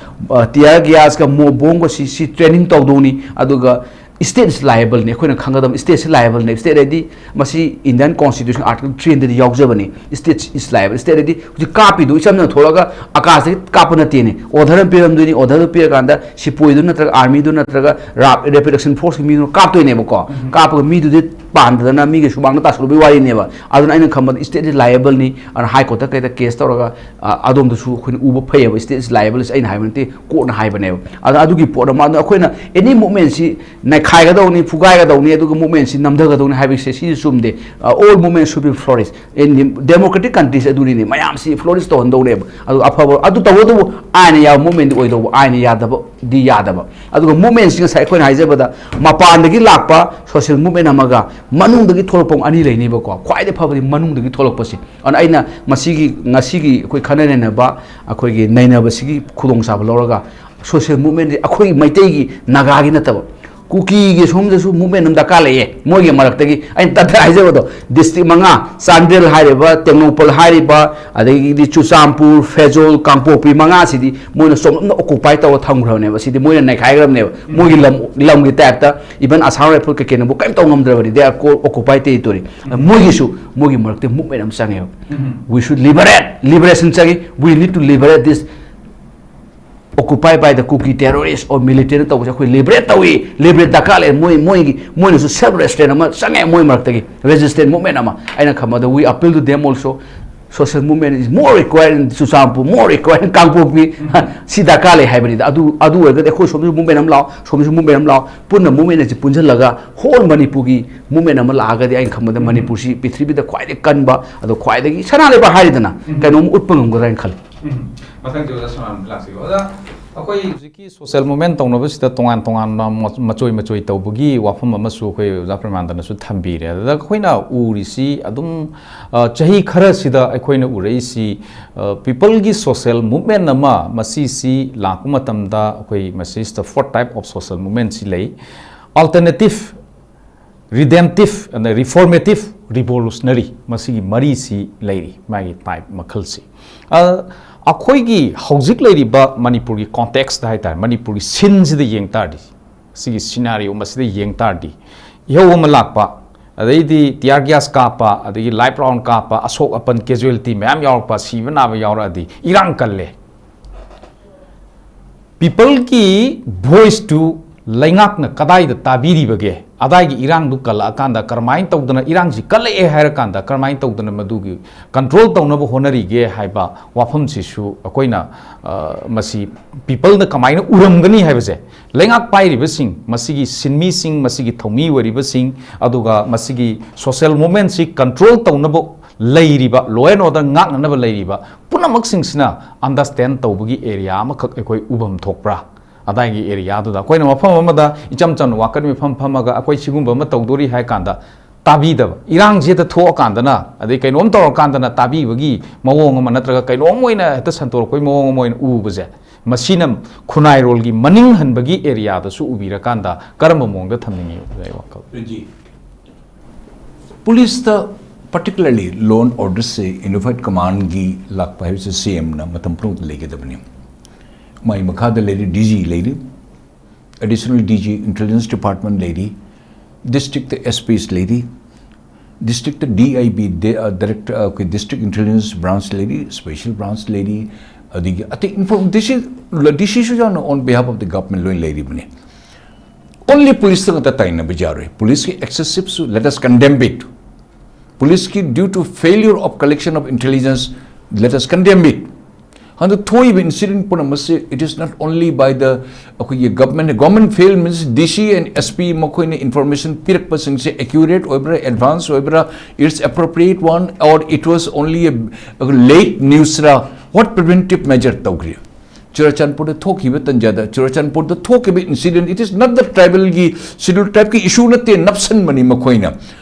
ꯇꯤꯌꯥꯔ ꯒ꯭ꯌꯥꯁꯀ ꯃꯣ ꯕꯣꯝꯒꯁꯤ ꯁꯤ ꯇ꯭ꯔꯦꯅꯤꯡ ꯇꯧꯗꯧꯅꯤ꯫ ꯑꯗꯨꯒ state is liable ꯅꯤ, ꯑꯩꯈꯣꯏꯅ ꯈꯪꯒꯗꯕ state ꯁꯤ liable ꯅꯤ꯫ State ꯍꯥꯏꯗꯤ ꯃꯁꯤ Indian Constitution Article three hundred the ꯌꯥꯎꯖꯕꯅꯤ, state is liable꯫ State ꯍꯥꯏꯗꯤ ꯍꯧꯖꯤꯛ ꯀꯥꯞꯄꯤꯗꯨ ꯏꯆꯝ ꯆꯝꯅ ꯊꯣꯛꯂꯒ ꯑꯀꯥꯁꯇꯒꯤ ꯀꯥꯞꯄ ꯅꯠꯇꯦꯅꯦ꯫ ꯑꯣꯔꯗꯔ ꯑꯃ ꯄꯤꯔꯝꯗꯣꯏꯅꯤ, ꯑꯣꯔꯗꯔꯗꯨ ꯄꯤꯔꯀꯥꯟꯗ ꯁꯤꯄꯣꯏꯗꯨ ꯅꯠꯇ꯭ꯔꯒ ꯑꯥꯔꯃꯤꯗꯨ ꯅꯠꯇ꯭ꯔꯒ ꯔꯦꯄꯤꯗ ꯑꯦꯛꯁꯟ ꯐꯣꯔꯁꯀꯤ ꯃꯤꯗꯨꯅ ꯀꯥꯞꯇꯣꯏꯅꯦꯕꯀꯣ꯫ ꯀꯥꯞꯄꯒ ꯃꯤꯗꯨꯗꯤ ꯄꯥꯟꯗꯗꯅ ꯃꯤꯒꯤ ꯁꯨꯃꯥꯡꯗ ꯇꯥꯁꯜꯂꯨꯕꯒꯤ ꯋꯥꯔꯤꯅꯦꯕ꯫ ꯑꯗꯨꯅ ꯑꯩꯅ ꯈꯟꯕꯗ state is liable ꯅꯤ꯫ ꯑꯗꯨꯅ ꯍꯥꯏ ꯀꯣꯔꯠꯇ ꯀꯩꯗ ꯀꯦꯁ ꯇꯧꯔꯒ ꯑ, ꯑꯗꯣꯝꯗꯁꯨ ꯑꯩꯈꯣꯏꯅ ꯎꯕ ꯐꯩꯌꯦꯕ꯫ State is liable ꯑꯩꯅ ꯍꯥꯏꯕ ꯅꯠꯇꯦ, ꯀꯣꯔꯠꯅ ꯍꯥꯏꯕꯅꯦꯕ꯫ ꯑꯗ ꯑꯗꯨꯒꯤ ꯄꯣꯠ ꯑꯃ, ꯑꯗꯣ ꯑꯩꯈꯣꯏꯅ ꯑꯦꯅꯤ ꯃꯨꯞꯃꯦꯟꯁꯤ ꯅꯩꯈꯥꯏꯒꯗꯧꯅꯤ, ꯐꯨꯒꯥꯏꯒꯗꯧꯅꯤ, ꯑꯗꯨꯒ ꯃꯨꯞꯃꯦꯟꯁꯤ ꯅꯝꯊꯒꯗꯧꯅꯤ ꯍꯥꯏꯕꯁꯦ ꯁꯤꯁꯨ ꯆꯨꯝꯗꯦ꯫ All movement should be flourish꯫ Democratic countries ꯑꯗꯨꯅꯤꯅꯦ, ꯃꯌꯥꯝꯁꯤ ꯐ꯭ꯂꯣꯔꯤꯁ ꯇꯧꯍꯟꯗꯧꯅꯦꯕ꯫ ꯑꯗꯨ ꯑꯐꯕ ꯑꯗꯨ ꯇꯧꯕꯇꯕꯨ ꯑꯥꯏꯟꯅ ꯌꯥꯕ ꯃꯨꯞꯃꯦꯟꯗꯤ ꯑꯣꯏꯗꯧꯕ, ꯑꯥꯏꯟꯅ ꯌꯥꯗꯕꯗꯤ ꯌꯥꯗꯕ꯫ ꯑꯗꯨꯒ ꯃꯨꯞꯃꯦꯟꯁꯤ ꯉꯁꯥꯏ ꯑꯩꯈꯣꯏꯅ ꯍꯥꯏꯖꯕꯗ ꯃꯄꯥꯟꯗꯒꯤ ꯂꯥꯛꯄ ꯁꯣꯁꯤꯌꯦꯜ ꯃꯨꯞꯃꯦꯟ ꯑꯃꯒ ꯃꯅꯨꯡꯗꯒꯤ ꯊꯣꯛꯂꯛꯄ ꯑꯃ ꯑꯅꯤ ꯂꯩꯅꯤꯕꯀꯣ꯫ ꯈ꯭ꯋꯥꯏꯗꯒꯤ ꯐꯕꯗꯤ ꯃꯅꯨꯡꯗꯒꯤ ꯊꯣꯛꯂꯛꯄꯁꯦ꯫ ꯑꯗꯨꯅ ꯑꯩꯅ ꯃꯁꯤꯒꯤ, ꯉꯁꯤꯒꯤ ꯑꯩꯈꯣꯏ ꯈꯟꯅ ꯅꯩꯅꯕ, ꯑꯩꯈꯣꯏꯒꯤ ꯅꯩꯅꯕꯁꯤꯒꯤ ꯈꯨꯗꯣꯡꯆꯥꯕ ꯂꯧꯔꯒ, ꯁꯣꯁꯤꯌꯦꯜ ꯃꯨꯞꯃꯦꯟꯁꯦ ꯑꯩꯈꯣꯏ ꯃꯩꯇꯩꯒꯤ, ꯅꯥꯒꯥꯒꯤ ꯅꯠꯇꯕ, ꯀꯨꯀꯤꯒꯤ ꯁꯣꯝꯗꯁꯨ ꯃꯨꯞꯃꯦꯟ ꯑꯃ ꯗꯔꯀꯥꯔ ꯂꯩꯌꯦ꯫ ꯃꯣꯏꯒꯤ ꯃꯔꯛꯇꯒꯤ ꯑꯩꯅ ꯇꯞꯅ ꯍꯥꯏꯖꯕꯗꯣ, ꯗꯤꯁꯇ꯭ꯔꯤꯛ ꯃꯉꯥ, ꯆꯥꯟꯗꯦꯜ ꯍꯥꯏꯔꯤꯕ, ꯇꯦꯡꯅꯧꯄꯜ ꯍꯥꯏꯔꯤꯕ, ꯑꯗꯒꯤꯗꯤ ꯆꯨꯔꯆꯥꯟꯄꯨꯔ, ꯐꯦꯖꯣꯜ, ꯀꯥꯡꯄꯣꯛꯄꯤ ꯃꯉꯥꯁꯤꯗꯤ ꯃꯣꯏꯅ ꯆꯣꯝꯂꯞꯅ ꯑꯣꯀꯨꯄꯥꯏ ꯇꯧꯔ ꯊꯝꯈ꯭ꯔꯕꯅꯦꯕ꯫ ꯁꯤꯗꯤ ꯃꯣꯏꯅ ꯅꯩꯈꯥꯏꯈ꯭ꯔꯕꯅꯦꯕ꯫ ꯃꯣꯏꯒꯤ ꯂꯝ, ꯂꯝꯒꯤ ꯇꯥꯏꯞꯇ, even Assam Rifle ꯀꯩꯀꯩꯅꯕꯨ ꯀꯔꯤꯝ ꯇꯧ ꯉꯝꯗ꯭ꯔꯕꯅꯤ꯫ They are co-, occupied territory꯫ ꯃꯣꯏꯒꯤꯁꯨ, ꯃꯣꯏꯒꯤ ꯃꯔꯛꯇ ꯃꯨꯞꯃꯦꯟ ꯑꯃ ꯆꯪꯉꯦꯕ꯫ We should liberate, liberation ꯆꯪꯉꯤ꯫ We need to liberate this occupied by the Kuki terrorist or militant ꯇꯧꯕꯁꯦ ꯑꯩꯈꯣꯏ ꯂꯤꯕꯔꯦꯠ ꯇꯧꯏ꯫ ꯂꯤꯕꯔꯦꯠ ꯗꯔꯀꯥꯔ ꯂꯩ꯫ ꯃꯣꯏ, ꯃꯣꯏꯒꯤ, ꯃꯣꯏꯅꯁꯨ ꯁꯦꯜꯐ ꯔꯦꯁꯤꯁꯇꯦꯟ ꯑꯃ ꯆꯪꯉꯦ ꯃꯣꯏ ꯃꯔꯛꯇꯒꯤ꯫ ꯔꯦꯁꯤꯁꯇꯦꯟ ꯃꯨꯞꯃꯦꯟ ꯑꯃ꯫ ꯑꯩꯅ ꯈꯟꯕꯗ, we appeal to them also, social movement is more required in Churachandpur, more required in ꯀꯥꯡꯄꯣꯛꯄꯤ꯫ ꯁꯤ ꯗꯔꯀꯥꯔ ꯂꯩ ꯍꯥꯏꯕꯅꯤꯗ꯫ ꯑꯗꯨ, ꯑꯗꯨ ꯑꯣꯏꯔꯒꯗꯤ ꯑꯩꯈꯣꯏ ꯁꯣꯝꯗꯁꯨ ꯃꯨꯞꯃꯦꯟ ꯑꯃ ꯂꯥꯛꯑꯣ, ꯁꯣꯝꯗꯁꯨ ꯃꯨꯞꯃꯦꯟ ꯑꯃ ꯂꯥꯛꯑꯣ, ꯄꯨꯟꯅ ꯃꯨꯞꯃꯦꯟ ꯑꯁꯤ ꯄꯨꯟꯁꯤꯜꯂꯒ ꯍꯣꯜ ꯃꯅꯤꯄꯨꯔꯒꯤ ꯃꯨꯞꯃꯦꯟ ꯑꯃ ꯂꯥꯛꯑꯒꯗꯤ, ꯑꯩꯅ ꯈꯟꯕꯗ ꯃꯅꯤꯄꯨꯔꯁꯤ ꯄ꯭ꯔꯤꯊꯤꯕꯤꯗ ꯈ꯭ꯋꯥꯏꯗꯒꯤ ꯀꯟꯕ, ꯑꯗꯣ ꯈ꯭ꯋꯥꯏꯗꯒꯤ ꯁꯅꯥ ꯂꯩꯕꯥꯛ ꯍꯥꯏꯔꯤꯗꯅ, ꯀꯩꯅꯣꯝ ꯎꯠꯄ ꯉꯝꯒꯗ꯭ꯔꯥ ꯍꯥꯏꯅ ꯈꯜꯂꯤ꯫ ꯎꯝ꯫ ꯃꯊꯪꯁꯤ ꯑꯣꯖꯥ ꯁꯣꯅꯥꯝ ꯂꯥꯛꯁꯤꯀꯣ꯫ ꯑꯣꯖꯥ, ꯑꯩꯈꯣꯏ ꯍꯧꯖꯤꯛꯀꯤ ꯁꯣꯁꯦꯜ ꯃꯨꯞꯃꯦꯟ ꯇꯧꯅꯕꯁꯤꯗ ꯇꯣꯉꯥꯟ ꯇꯣꯉꯥꯟꯕ ꯃ-, ꯃꯆꯣꯏ ꯃꯆꯣꯏ ꯇꯧꯕꯒꯤ ꯋꯥꯐꯝ ꯑꯃꯁꯨ ꯑꯩꯈꯣꯏ ꯑꯣꯖꯥ ꯄ꯭ꯔꯦꯃꯥꯅꯟꯗꯅꯁꯨ ꯊꯝꯕꯤꯔꯦ꯫ ꯑꯗꯨꯗ ꯑꯩꯈꯣꯏꯅ ꯎꯔꯤꯁꯤ ꯑꯗꯨꯝ, ꯑ, ꯆꯍꯤ ꯈꯔꯁꯤꯗ ꯑꯩꯈꯣꯏꯅ ꯎꯔꯛꯏꯁꯤ, ꯑ, ꯄꯤꯄꯜꯒꯤ ꯁꯣꯁꯦꯜ ꯃꯨꯞꯃꯦꯟ ꯑꯃ, ꯃꯁꯤꯁꯤ ꯂꯥꯛꯄ ꯃꯇꯝꯗ ꯑꯩꯈꯣꯏ ꯃꯁꯤꯁꯤꯗ four type of social movement ꯁꯤ ꯂꯩ꯫ Alternative, ꯔꯤꯗꯦꯝꯇꯤꯞ ꯑꯗ ꯔꯤꯐꯣꯔꯃꯦꯇꯤꯞ, ꯔꯤꯚꯣꯂꯨꯁꯅꯔꯤ, ꯃꯁꯤꯒꯤ ꯃꯔꯤꯁꯤ ꯂꯩꯔꯤ, ꯃꯥꯒꯤ ꯇꯥꯏꯞ ꯃꯈꯜꯁꯤ꯫ ꯑ, ꯑꯩꯈꯣꯏꯒꯤ ꯍꯧꯖꯤꯛ ꯂꯩꯔꯤꯕ ꯃꯅꯤꯄꯨꯔꯒꯤ ꯀꯣꯟꯇꯦꯛꯁꯇ ꯍꯥꯏ ꯇꯥꯔꯦ, ꯃꯅꯤꯄꯨꯔꯒꯤ ꯁꯤꯟꯁꯤꯗ ꯌꯦꯡ ꯇꯥꯔꯗꯤ, ꯁꯤꯒꯤ ꯁꯤꯅꯥꯔꯤꯑꯣ ꯃꯁꯤꯗ ꯌꯦꯡ ꯇꯥꯔꯗꯤ, ꯏꯍꯧ ꯑꯃ ꯂꯥꯛꯄ, ꯑꯗꯩꯗꯤ ꯇꯤꯌꯥꯔ ꯒ꯭ꯌꯥꯁ ꯀꯥꯞꯄ, ꯑꯗꯒꯤ ꯂꯥꯏꯐ ꯔꯥꯎꯟ ꯀꯥꯞꯄ, ꯑꯁꯣꯛ ꯑꯄꯟ ꯀꯦꯖꯨꯋꯦꯂꯤꯇꯤ ꯃꯌꯥꯝ ꯌꯥꯎꯔꯛꯄ, ꯁꯤꯕ ꯅꯥꯕ ꯌꯥꯎꯔꯛꯑꯗꯤ ꯏꯔꯥꯡ ꯀꯜꯂꯦ꯫ ꯄꯤꯄꯜꯒꯤ ꯚꯣꯏꯁꯇꯨ ꯂꯩꯉꯥꯛꯅ ꯀꯗꯥꯏꯗ ꯇꯥꯕꯤꯔꯤꯕꯒꯦ? ꯑꯗꯥꯏꯒꯤ ꯏꯔꯥꯡꯗꯨ ꯀꯜꯂꯛꯑꯀꯥꯟꯗ ꯀꯔꯝꯍꯥꯏꯅ ꯇꯧꯗꯅ, ꯏꯔꯥꯡꯁꯤ ꯀꯜꯂꯛꯑꯦ ꯍꯥꯏꯔꯀꯥꯟꯗ ꯀꯔꯝꯍꯥꯏꯅ ꯇꯧꯗꯅ ꯃꯗꯨꯒꯤ ꯀꯟꯇ꯭ꯔꯣꯜ ꯇꯧꯅꯕ ꯍꯣꯠꯅꯔꯤꯒꯦ ꯍꯥꯏꯕ ꯋꯥꯐꯝꯁꯤꯁꯨ ꯑꯩꯈꯣꯏꯅ, ꯑ, ꯃꯁꯤ ꯄꯤꯄꯜꯅ ꯀꯃꯥꯏꯅ ꯎꯔꯝꯒꯅꯤ ꯍꯥꯏꯕꯁꯦ, ꯂꯩꯉꯥꯛ ꯄꯥꯏꯔꯤꯕꯁꯤꯡ, ꯃꯁꯤꯒꯤ ꯁꯤꯟꯃꯤꯁꯤꯡ, ꯃꯁꯤꯒꯤ ꯊꯧꯃꯤ ꯑꯣꯏꯔꯤꯕꯁꯤꯡ, ꯑꯗꯨꯒ ꯃꯁꯤꯒꯤ ꯁꯣꯁꯦꯜ ꯃꯨꯞꯃꯦꯟꯁꯤ ꯀꯟꯇ꯭ꯔꯣꯜ ꯇꯧꯅꯕ ꯂꯩꯔꯤꯕ, ꯂꯣ ꯑꯦꯟ ꯑꯣꯔꯗꯔ ꯉꯥꯛꯅꯅꯕ ꯂꯩꯔꯤꯕ ꯄꯨꯝꯅꯃꯛꯁꯤꯡꯁꯤꯅ ꯑꯟꯗꯔꯁꯇꯦꯟ ꯇꯧꯕꯒꯤ ꯑꯦꯔꯤꯌꯥ ꯑꯃꯈꯛ ꯑꯩꯈꯣꯏ ꯎꯐꯝ ꯊꯣꯛꯄ꯭ꯔꯥ? ꯑꯗꯥꯏꯒꯤ ꯑꯦꯔꯤꯌꯥꯗꯨꯗ ꯑꯩꯈꯣꯏꯅ ꯃꯐꯝ ꯑꯃꯗ ꯏꯆꯝ ꯆꯝꯅ ꯋꯥꯀꯠ ꯃꯤꯐꯝ ꯐꯝꯃꯒ ꯑꯩꯈꯣꯏ ꯁꯤꯒꯨꯝꯕ ꯑꯃ ꯇꯧꯗꯣꯔꯤ ꯍꯥꯏ ꯀꯥꯟꯗ ꯇꯥꯕꯤꯗꯕ, ꯏꯔꯥꯡꯁꯤ ꯍꯦꯛꯇ ꯊꯣꯛꯑꯀꯥꯟꯗꯅ, ꯑꯗꯩ ꯀꯩꯅꯣꯝ ꯇꯧꯔꯀꯥꯟꯗꯅ ꯇꯥꯕꯤꯕꯒꯤ ꯃꯑꯣꯡ ꯑꯃ, ꯅꯠꯇ꯭ꯔꯒ ꯀꯩꯅꯣꯝ ꯑꯣꯏꯅ ꯍꯦꯛꯇ ꯁꯟꯇꯣꯔꯛꯄꯒꯤ ꯃꯑꯣꯡ ꯑꯃ ꯑꯣꯏꯅ ꯎꯕꯁꯦ, ꯃꯁꯤꯅ ꯈꯨꯟꯅꯥꯏꯔꯣꯜꯒꯤ ꯃꯅꯤꯡ ꯍꯟꯕꯒꯤ ꯑꯦꯔꯤꯌꯥꯗꯁꯨ ꯎꯕꯤꯔꯀꯥꯟꯗ ꯀꯔꯝꯕ ꯃꯑꯣꯡꯗ ꯊꯝꯅꯤꯡꯉꯤ, ꯑꯣꯖꯥꯒꯤ ꯋꯥꯈꯜ? ꯄꯨꯂꯤꯁꯇ, particularly law and order say unified command ꯒꯤ ꯂꯥꯛꯄ ꯍꯥꯏꯕꯁꯦ ꯁꯤ ꯑꯦꯝꯅ ꯃꯇꯝ ꯄꯨꯝꯅꯃꯛꯇ ꯂꯩꯒꯗꯕꯅꯤ꯫ ꯃꯥꯒꯤ ꯃꯈꯥꯗ ꯂꯩꯔꯤ ꯗꯤ ꯖꯤ ꯂꯩꯔꯤ, additional D G intelligence department ꯂꯩꯔꯤ, ꯗꯤꯁꯇ꯭ꯔꯤꯛꯇ ꯑꯦꯁ ꯄꯤꯁ ꯂꯩꯔꯤ, district D I B, director, ꯑꯩꯈꯣꯏ ꯗꯤꯁꯇ꯭ꯔꯤꯛ ꯏꯟꯇꯦꯂꯤꯖꯦꯟꯁ ꯕ꯭ꯔꯥꯟꯁ ꯂꯩꯔꯤ, ꯁ꯭ꯄꯦꯁꯦꯜ ꯕ꯭ꯔꯥꯟꯁ ꯂꯩꯔꯤ, ꯑꯗꯒꯤ ꯑꯇꯩ ꯏꯟꯐꯣꯔꯝ ꯗꯤ ꯁꯤ, ꯗꯤ ꯁꯤꯁꯨ ꯌꯥꯎꯅ on behalf of the government ꯂꯣꯏ ꯂꯩꯔꯤꯕꯅꯤ꯫ Only ꯄꯨꯂꯤꯁꯇ ꯉꯥꯛꯇ ꯇꯥꯏꯅꯕ ꯌꯥꯔꯣꯏ꯫ ꯄꯨꯂꯤꯁꯀꯤ excessive ꯁꯨ let us condemn it꯫ ꯄꯨꯂꯤꯁꯀꯤ due to failure of collection of intelligence let us condemn it꯫ ꯍꯟꯗꯛ ꯊꯣꯛꯏꯕ ꯏꯟꯁꯤꯗꯦꯟ ꯄꯨꯝꯅꯃꯛꯁꯦ, it is not only by the ꯑꯩꯈꯣꯏꯒꯤ ꯒꯚꯔꯟꯃꯦꯟ, ꯒꯚꯔꯟꯃꯦꯟ ꯐꯦꯜ ꯃꯤꯟꯁ ꯗꯤ ꯁꯤ ꯑꯦꯟ ꯑꯦꯁ ꯄꯤ ꯃꯈꯣꯏꯅ ꯏꯟꯐꯣꯔꯃꯦꯁꯟ ꯄꯤꯔꯛꯄꯁꯤꯡꯁꯦ ꯑꯦꯀ꯭ꯌꯨꯔꯦꯠ ꯑꯣꯏꯕ꯭ꯔꯥ, advance ꯑꯣꯏꯕ꯭ꯔꯥ, it's appropriate one or it was only a late news ꯔ, what preventive measure ꯇꯧꯈ꯭ꯔꯤ? ꯆꯨꯔꯆꯥꯟꯄꯨꯔꯗ ꯊꯣꯛꯈꯤꯕ ꯇꯟꯖꯥꯗ, ꯆꯨꯔꯆꯥꯟꯄꯨꯔꯗ ꯊꯣꯛꯈꯤꯕ incident, it is not the tribal ꯒꯤ, schedule ꯇ꯭ꯔꯥꯏꯕꯀꯤ ꯏꯁꯨ ꯅꯠꯇꯦ, ꯅꯞꯁꯟꯕꯅꯤ ꯃꯈꯣꯏꯅ꯫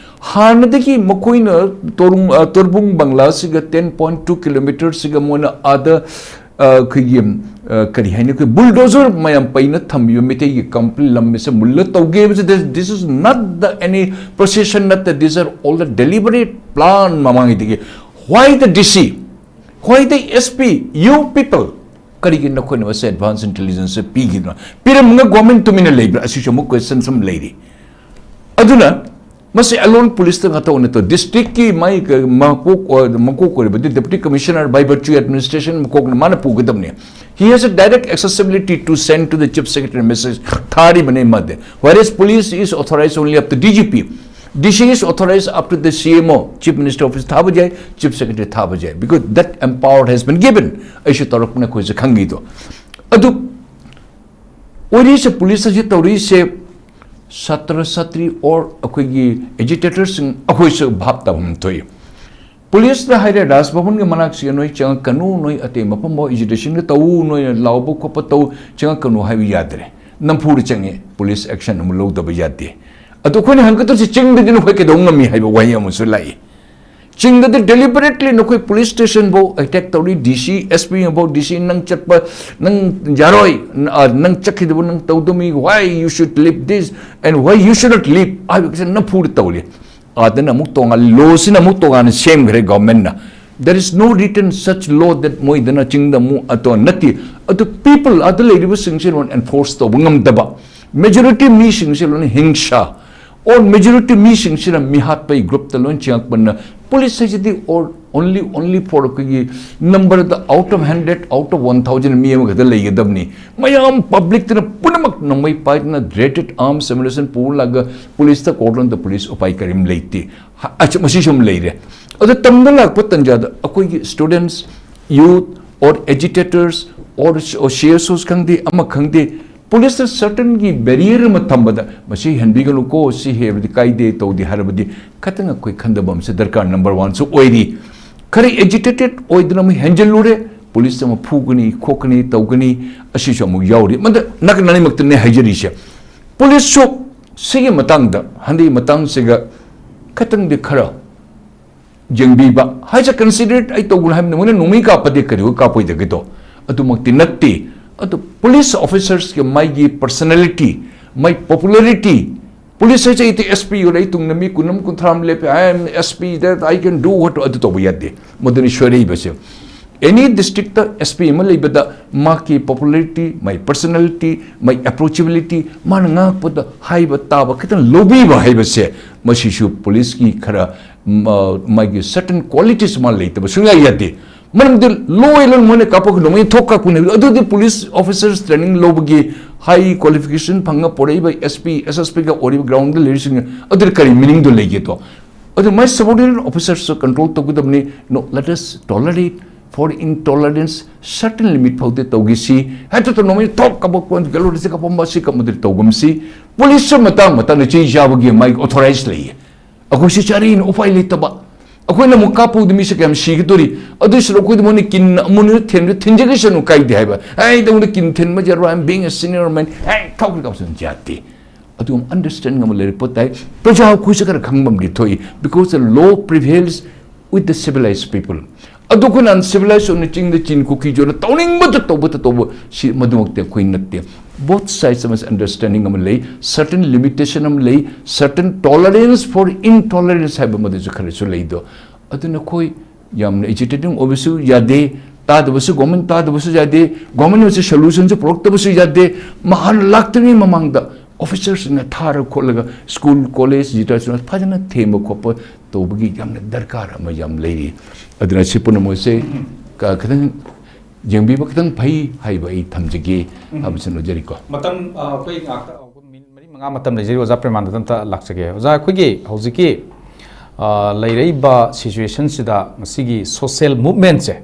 ꯍꯥꯟꯅꯗꯒꯤ ꯃꯈꯣꯏꯅ ꯇꯣꯔꯨꯡ, ꯑ, ꯇꯣꯔꯕꯨꯡ ꯕꯪꯂꯥꯁꯤꯒ ten point two kilometre ꯁꯤꯒ ꯃꯣꯏꯅ ꯑꯥꯗ, ꯑ, ꯑꯩꯈꯣꯏꯒꯤ, ꯑ, ꯀꯔꯤ ꯍꯥꯏꯅꯤ, ꯑꯩꯈꯣꯏ ꯕꯨꯜꯗꯣꯖꯔ ꯃꯌꯥꯝ ꯄꯩꯅ ꯊꯝꯕꯤꯕ ꯃꯤꯇꯩꯒꯤ ꯀꯝꯄ꯭ꯂꯤ ꯂꯝ ꯑꯁꯦ ꯃꯨꯜꯂ ꯇꯧꯒꯦ ꯍꯥꯏꯕꯁꯦ, this, this is not the any procession ꯅꯠꯇꯦ, these are all the deliberate plan ꯃꯃꯥꯡꯉꯩꯗꯒꯤ꯫ Why the D C? Why the S P? You people? ꯀꯔꯤꯒꯤ ꯅꯈꯣꯏꯅ ꯃꯁꯤ ꯑꯦꯗꯚꯥꯟꯁ ꯏꯟꯇꯦꯂꯤꯖꯦꯟꯁꯁꯦ ꯄꯤꯈꯤꯗꯅꯣ? ꯄꯤꯔꯝꯃꯒ ꯒꯣꯔꯃꯦꯟ ꯇꯨꯃꯤꯟꯅ ꯂꯩꯕ꯭ꯔꯥ? ꯑꯁꯤꯁꯨ ꯑꯃꯨꯛ ꯀ꯭ꯋꯦꯁꯟ ꯁꯨꯝ ꯂꯩꯔꯤ꯫ ꯑꯗꯨꯅ ꯃꯁꯤ ꯑꯦꯂꯣꯟ ꯄꯨꯂꯤꯁꯇ ꯉꯥꯛꯇ ꯑꯣꯏꯅ ꯇꯧ-, ꯗꯤꯁꯇ꯭ꯔꯤꯛꯀꯤ ꯃꯥꯒꯤ ꯀ-, ꯃꯀꯣꯛ ꯑꯣꯏ-, ꯃꯀꯣꯛ ꯑꯣꯏꯔꯤꯕꯗꯤ ꯗꯦꯄꯨꯇꯤ ꯀꯃꯤꯁꯅꯔ by virtue administration ꯃꯀꯣꯛꯅ ꯃꯥꯅ ꯄꯨꯒꯗꯕꯅꯤ꯫ He has a direct accessibility to send to the chief secretary message ꯊꯥꯔꯤꯕꯅꯤ ꯃꯥꯗꯤ꯫ Whereas police is authorized only up to D G P. D C is authorized up to the C M O, Chief Minister Office ꯊꯥꯕ ꯌꯥꯏ, Chief Secretary ꯊꯥꯕ ꯌꯥꯏ, because that empower has been given. ꯑꯩꯁꯨ ꯇꯧꯔꯛꯄꯅ ꯑꯩꯈꯣꯏꯁꯨ ꯈꯪꯉꯤꯗꯣ꯫ ꯑꯗꯨ ꯑꯣꯏꯔꯤꯁꯦ, police ꯑꯁꯤ ꯇꯧꯔꯤꯁꯦ, ꯁꯥꯇ꯭ꯔ ꯁꯥꯇ꯭ꯔꯤ or ꯑꯩꯈꯣꯏꯒꯤ ꯑꯦꯖꯤꯇꯦꯇꯔꯁꯤꯡ ꯑꯩꯈꯣꯏꯁꯨ ꯚꯥꯞ ꯇꯥꯐꯝ ꯊꯣꯛꯏ꯫ ꯄꯨꯂꯤꯁꯅ ꯍꯥꯏꯔꯦ, ꯔꯥꯖ ꯚꯕꯟꯒꯤ ꯃꯅꯥꯛꯁꯤꯗ ꯅꯣꯏ ꯆꯪꯉꯛꯀꯅꯨ, ꯅꯣꯏ ꯑꯇꯩ ꯃꯐꯝ ꯐꯥꯎ ꯑꯦꯖꯤꯇꯦꯁꯟꯒ ꯇꯧ, ꯅꯣꯏꯅ ꯂꯥꯎꯕ ꯈꯣꯠꯄ ꯇꯧ, ꯆꯪꯉꯛꯀꯅꯨ ꯍꯥꯏꯕ ꯌꯥꯗ꯭ꯔꯦ꯫ ꯅꯝꯐꯨꯗ ꯆꯪꯉꯦ, ꯄꯨꯂꯤꯁ ꯑꯦꯛꯁꯟ ꯑꯃ ꯂꯧꯗꯕ ꯌꯥꯗꯦ꯫ ꯑꯗꯣ ꯑꯩꯈꯣꯏꯅ ꯍꯪꯒꯗꯧꯔꯤꯁꯦ, ꯆꯤꯡꯗꯗꯤ ꯅꯈꯣꯏ ꯀꯩꯗꯧ ꯉꯝꯃꯤ ꯍꯥꯏꯕ ꯋꯥꯍꯩ ꯑꯃꯁꯨ ꯂꯥꯛꯏ꯫ ꯆꯤꯡꯗꯗꯤ deliberately ꯅꯈꯣꯏ police station ꯐꯥꯎ attack ꯇꯧꯔꯤ, D C, S P ꯐꯥꯎ, D C ꯅꯪ ꯆꯠꯄ, ꯅꯪ ꯌꯥꯔꯣꯏ, ꯅ-, ꯑ, ꯅꯪ ꯆꯠꯈꯤꯗꯕ ꯅꯪ ꯇꯧꯗꯕ ꯃꯤ, why you should leave this and why you should not leave ꯍꯥꯏꯕꯁꯦ ꯅꯝꯐꯨꯗ ꯇꯧꯔꯤ꯫ ꯑꯗꯨꯅ ꯑꯃꯨꯛ ꯇꯣꯉꯥꯟ, ꯂꯣꯁꯤꯅ ꯑꯃꯨꯛ ꯇꯣꯉꯥꯟꯅ ꯁꯦꯝꯈ꯭ꯔꯦ ꯒꯣꯔꯃꯦꯟꯅ꯫ There is no written such law that ꯃꯣꯏꯗꯅ ꯆꯤꯡꯗ ꯑꯃꯨꯛ ꯑꯇꯣ ꯅꯠꯇꯦ꯫ ꯑꯗꯨ people ꯑꯗꯨ ꯂꯩꯔꯤꯕꯁꯤꯡꯁꯦ ꯂꯣꯏꯅ enforce ꯇꯧꯕ ꯉꯝꯗꯕ, majority ꯃꯤꯁꯤꯡꯁꯦ ꯂꯣꯏꯅ ꯍꯤꯡꯁꯥ, or majority ꯃꯤꯁꯤꯡꯁꯤꯅ ꯃꯤꯍꯥꯠꯄꯒꯤ groupꯇ ꯂꯣꯏ ꯆꯤꯡꯉꯛꯄꯅ police ꯍꯥꯏꯁꯤꯗꯤ or only, only for ꯑꯩꯈꯣꯏꯒꯤ numberꯗ out of hundred, out of one thousand ꯃꯤ ꯑꯃꯈꯛꯇ ꯂꯩꯒꯗꯕꯅꯤ꯫ ꯃꯌꯥꯝ publicꯇꯅ ꯄꯨꯝꯅꯃꯛ ꯅꯣꯡꯃꯩ ꯄꯥꯏꯗꯅ dreaded arms ammunition ꯄꯨꯔ ꯂꯥꯛꯑꯒ policeꯇ cordonꯗ police ꯎꯄꯥꯏ ꯀꯔꯤꯝ ꯂꯩꯇꯦ꯫ ꯍ-, ꯑꯆ-, ꯃꯁꯤꯁꯨ ꯑꯃ ꯂꯩꯔꯦ꯫ ꯑꯗꯣ ꯇꯝꯗ ꯂꯥꯛꯄ ꯇꯟꯖꯥꯗ ꯑꯩꯈꯣꯏꯒꯤ students, youth or agitators or, or C S Os ꯈꯪꯗꯦ, ꯑꯃ ꯈꯪꯗꯦ, policeꯇ certainꯒꯤ barrier ꯑꯃ ꯊꯝꯕꯗ ꯃꯁꯤ ꯍꯦꯟꯕꯤꯒꯅꯨꯀꯣ, ꯁꯤ ꯍꯦꯕꯗꯤ ꯀꯥꯏꯗꯦ, ꯇꯧꯗꯦ ꯍꯥꯏꯔꯕꯗꯤ ꯈꯇꯪ ꯑꯩꯈꯣꯏ ꯈꯟꯊꯕ ꯑꯃꯁꯦ ꯗꯔꯀꯥꯔ number oneꯁꯨ ꯑꯣꯏꯔꯤ꯫ ꯈꯔ agitated ꯑꯣꯏꯗꯅ ꯑꯃꯨꯛ ꯍꯦꯟꯖꯜꯂꯨꯔꯦ, police ꯑꯃ ꯐꯨꯒꯅꯤ, ꯈꯣꯠꯀꯅꯤ, ꯇꯧꯒꯅꯤ, ꯑꯁꯤꯁꯨ ꯑꯃꯨꯛ ꯌꯥꯎꯔꯤ꯫ ꯃꯗ ꯅꯥꯀꯟ ꯑꯅꯤꯃꯛꯇꯅꯦ ꯍꯥꯏꯖꯔꯤꯁꯦ꯫ Policeꯁꯨ ꯁꯤꯒꯤ ꯃꯇꯥꯡꯗ, ꯍꯟꯗꯛꯀꯤ ꯃꯇꯥꯡꯁꯤꯒ ꯈꯇꯪꯗꯤ ꯈꯔ ꯌꯦꯡꯕꯤꯕ ꯍꯥꯏꯁꯦ, considerate ꯑꯩ ꯇꯧꯒꯅꯨ ꯍꯥꯏꯕꯅꯤ, ꯃꯣꯏꯅ ꯅꯣꯡꯃꯩ ꯀꯥꯞꯄꯗꯤ ꯀꯩꯗꯧꯕ ꯀꯥꯞꯄꯣꯏꯗꯒꯦꯗꯣ? ꯑꯗꯨꯃꯛꯇꯤ ꯅꯠꯇꯦ꯫ ꯑꯗꯨ police officersꯀꯤ ꯃꯥꯒꯤ personality, ꯃꯥꯒꯤ popularity, police ꯍꯥꯏꯁꯦ ꯑꯩꯗꯤ S P ꯑꯣꯏꯔꯦ, ꯑꯩ ꯇꯨꯡꯗ ꯃꯤ ꯀꯨꯟ ꯑꯃ ꯀꯨꯟꯊ꯭ꯔꯥ ꯑꯃ ꯂꯦꯞꯄꯦ, "I am S P, that I can do what," ꯑꯗꯨ ꯇꯧꯕ ꯌꯥꯗꯦ꯫ ꯃꯗꯨꯅꯤ ꯁꯣꯏꯔꯛꯏꯕꯁꯦ꯫ Any districtꯇ S P ꯑꯃ ꯂꯩꯕꯗ ꯃꯥꯒꯤ popularity, ꯃꯥꯒꯤ personality, ꯃꯥꯒꯤ approachability, ꯃꯥꯅ ꯉꯥꯡꯉꯛꯄꯗ ꯍꯥꯏꯕ ꯇꯥꯕ ꯈꯤꯇꯪ ꯂꯧꯕꯤꯕ ꯍꯥꯏꯕꯁꯦ, ꯃꯁꯤꯁꯨ policeꯀꯤ ꯈꯔ, ꯃ-, ꯃꯥꯒꯤ certain qualities ꯃꯥ ꯂꯩꯇꯕ ꯁꯨꯡꯌꯥ ꯌꯥꯗꯦ꯫ ꯃꯔꯝꯗꯤ ꯂꯣꯏ ꯂꯣꯏ ꯃꯣꯏꯅ ꯀꯥꯞꯄꯛꯄ ꯅꯣꯡꯃꯩ ꯊꯣꯛ ꯀꯥꯞꯄꯅꯦꯕ꯫ ꯑꯗꯨꯗꯤ police officers training ꯂꯧꯕꯒꯤ high qualification ꯐꯪꯉ ꯄꯨꯔꯛꯏꯕ S P, S S Pꯒ ꯑꯣꯏꯔꯤꯕ groundꯗ ꯂꯩꯔꯤꯁꯤꯡ ꯑꯗꯨꯗꯤ ꯀꯔꯤ meaningꯗꯣ ꯂꯩꯒꯦꯗꯣ? ꯑꯗꯨ ꯃꯥꯏ subordinate officersꯁꯨ control ꯇꯧꯒꯗꯕꯅꯤ꯫ No, let us tolerate for intolerance, certain limit ꯐꯥꯎꯗꯤ ꯇꯧꯈꯤꯁꯤ꯫ ꯍꯦꯛꯇ ꯅꯣꯡꯃꯩ ꯊꯣꯛ ꯀꯥꯞꯄꯛꯄ, ꯒꯦꯂꯣꯔꯤꯁꯤ ꯀꯥꯞꯄꯝꯕ, ꯁꯤ ꯀꯥꯞꯄꯗꯤ ꯇꯧꯒꯨꯝꯁꯤ꯫ Policeꯁꯨ ꯃꯇꯥꯡ ꯃꯇꯥꯡꯗ ꯆꯩ ꯆꯥꯕꯒꯤ ꯃꯥꯒꯤ authorize ꯂꯩꯌꯦ꯫ ꯑꯩꯈꯣꯏꯁꯤ ꯆꯥꯔꯤꯅ ꯎꯄꯥꯏ ꯂꯩꯇꯕ꯫ ꯑꯩꯈꯣꯏꯅ ꯑꯃꯨꯛ ꯀꯥꯞꯄꯨꯕꯗ ꯃꯤꯁꯦ ꯀꯌꯥꯝ ꯁꯤꯒꯗꯣꯔꯤ? ꯑꯗꯨꯏꯁꯨ ꯑꯩꯈꯣꯏꯗ ꯃꯣꯏꯅ ꯀꯤꯟ ꯑꯃꯨꯟꯅ ꯊꯦꯟꯕ ꯊꯤꯟꯖꯈꯤꯁꯅꯨ ꯀꯥꯏꯗꯦ ꯍꯥꯏꯕ꯫ ꯑꯩ ꯅꯉꯣꯟꯗ ꯀꯤꯟ ꯊꯤꯟꯕ ꯌꯥꯔꯣꯏ, I am being a senior man, ꯑꯩ ꯊꯥꯎꯈ꯭ꯔ ꯀꯥꯞꯁꯤꯟ ꯌꯥꯗꯦ꯫ ꯑꯗꯨꯒꯨꯝꯕ understanding ꯑꯃ ꯂꯩꯔꯛꯄ ꯇꯥꯏ꯫ ꯄ꯭ꯔꯖꯥ ꯑꯩꯈꯣꯏꯁꯨ ꯈꯔ ꯈꯪꯕ ꯑꯃꯗꯤ ꯊꯣꯛꯏ, because the law prevails with the civilized people. ꯑꯗꯨ ꯑꯩꯈꯣꯏꯅ uncivilized ꯑꯣꯏꯅ ꯆꯤꯡꯗ ꯆꯤꯟ ꯀꯣꯀꯤ ꯆꯣꯠꯅ ꯇꯧꯅꯤꯡꯕꯗ ꯇꯧꯕꯗ ꯇꯧꯕ, ꯁꯤ ꯃꯗꯨꯃꯛꯇꯤ ꯑꯩꯈꯣꯏ ꯅꯠꯇꯦ꯫ Both sides ꯑꯃꯁꯨ understanding ꯑꯃ ꯂꯩ, certain limitation ꯑꯃ ꯂꯩ, certain tolerance for intolerance ꯍꯥꯏꯕ ꯃꯗꯨꯁꯨ ꯈꯔꯁꯨ ꯂꯩꯗꯣ꯫ ꯑꯗꯨꯅ ꯑꯩꯈꯣꯏ ꯌꯥꯝꯅ agitating ꯑꯣꯏꯕꯁꯨ ꯌꯥꯗꯦ, ꯇꯥꯗꯕꯁꯨ, ꯒꯣꯔꯃꯦꯟ ꯇꯥꯗꯕꯁꯨ ꯌꯥꯗꯦ, ꯒꯣꯔꯃꯦꯟꯅꯁꯨ solutionꯁꯨ ꯄꯨꯔꯛꯇꯕꯁꯨ ꯌꯥꯗꯦ꯫ ꯃꯍꯥꯟ ꯂꯥꯛꯇ꯭ꯔꯤꯉꯩ ꯃꯃꯥꯡꯗ officerꯁꯤꯡꯅ ꯊꯥꯔ ꯈꯣꯠꯂꯒ ꯁ꯭ꯀꯨꯜ, ꯀꯣꯂꯦꯖ, ꯂꯤꯇꯔꯦꯆꯔ ꯐꯖꯅ ꯊꯦꯝꯕ ꯈꯣꯠꯄ ꯇꯧꯕꯒꯤ ꯌꯥꯝꯅ ꯗꯔꯀꯥꯔ ꯑꯃ ꯌꯥꯝ ꯂꯩꯔꯤ꯫ ꯑꯗꯨꯅ ꯁꯤ ꯄꯨꯝꯅꯃꯛꯁꯦ ꯈꯤꯇꯪ ꯌꯦꯡꯕꯤꯕ ꯈꯤꯇꯪ ꯐꯩ ꯍꯥꯏꯕ ꯑꯩ ꯊꯝꯖꯒꯦ ꯍꯥꯏꯕꯁꯤꯅ ꯂꯧꯖꯔꯤꯀꯣ꯫ ꯃꯇꯝ, ꯑ, ꯑꯩꯈꯣꯏ ꯉꯥꯛꯇ, ꯑ, ꯃꯤꯅꯤꯠ ꯃꯔꯤ ꯃꯉꯥ ꯃꯇꯝ ꯂꯩꯖꯔꯤ꯫ ꯑꯣꯖꯥ ꯄ꯭ꯔꯦꯃꯥꯅꯟꯗ ꯑꯝꯇ ꯂꯥꯛꯆꯒꯦ꯫ ꯑꯣꯖꯥ, ꯑꯩꯈꯣꯏꯒꯤ ꯍꯧꯖꯤꯛꯀꯤ, ꯑ, ꯂꯩꯔꯛꯏꯕ situationꯁꯤꯗ ꯃꯁꯤꯒꯤ social movementꯁꯦ,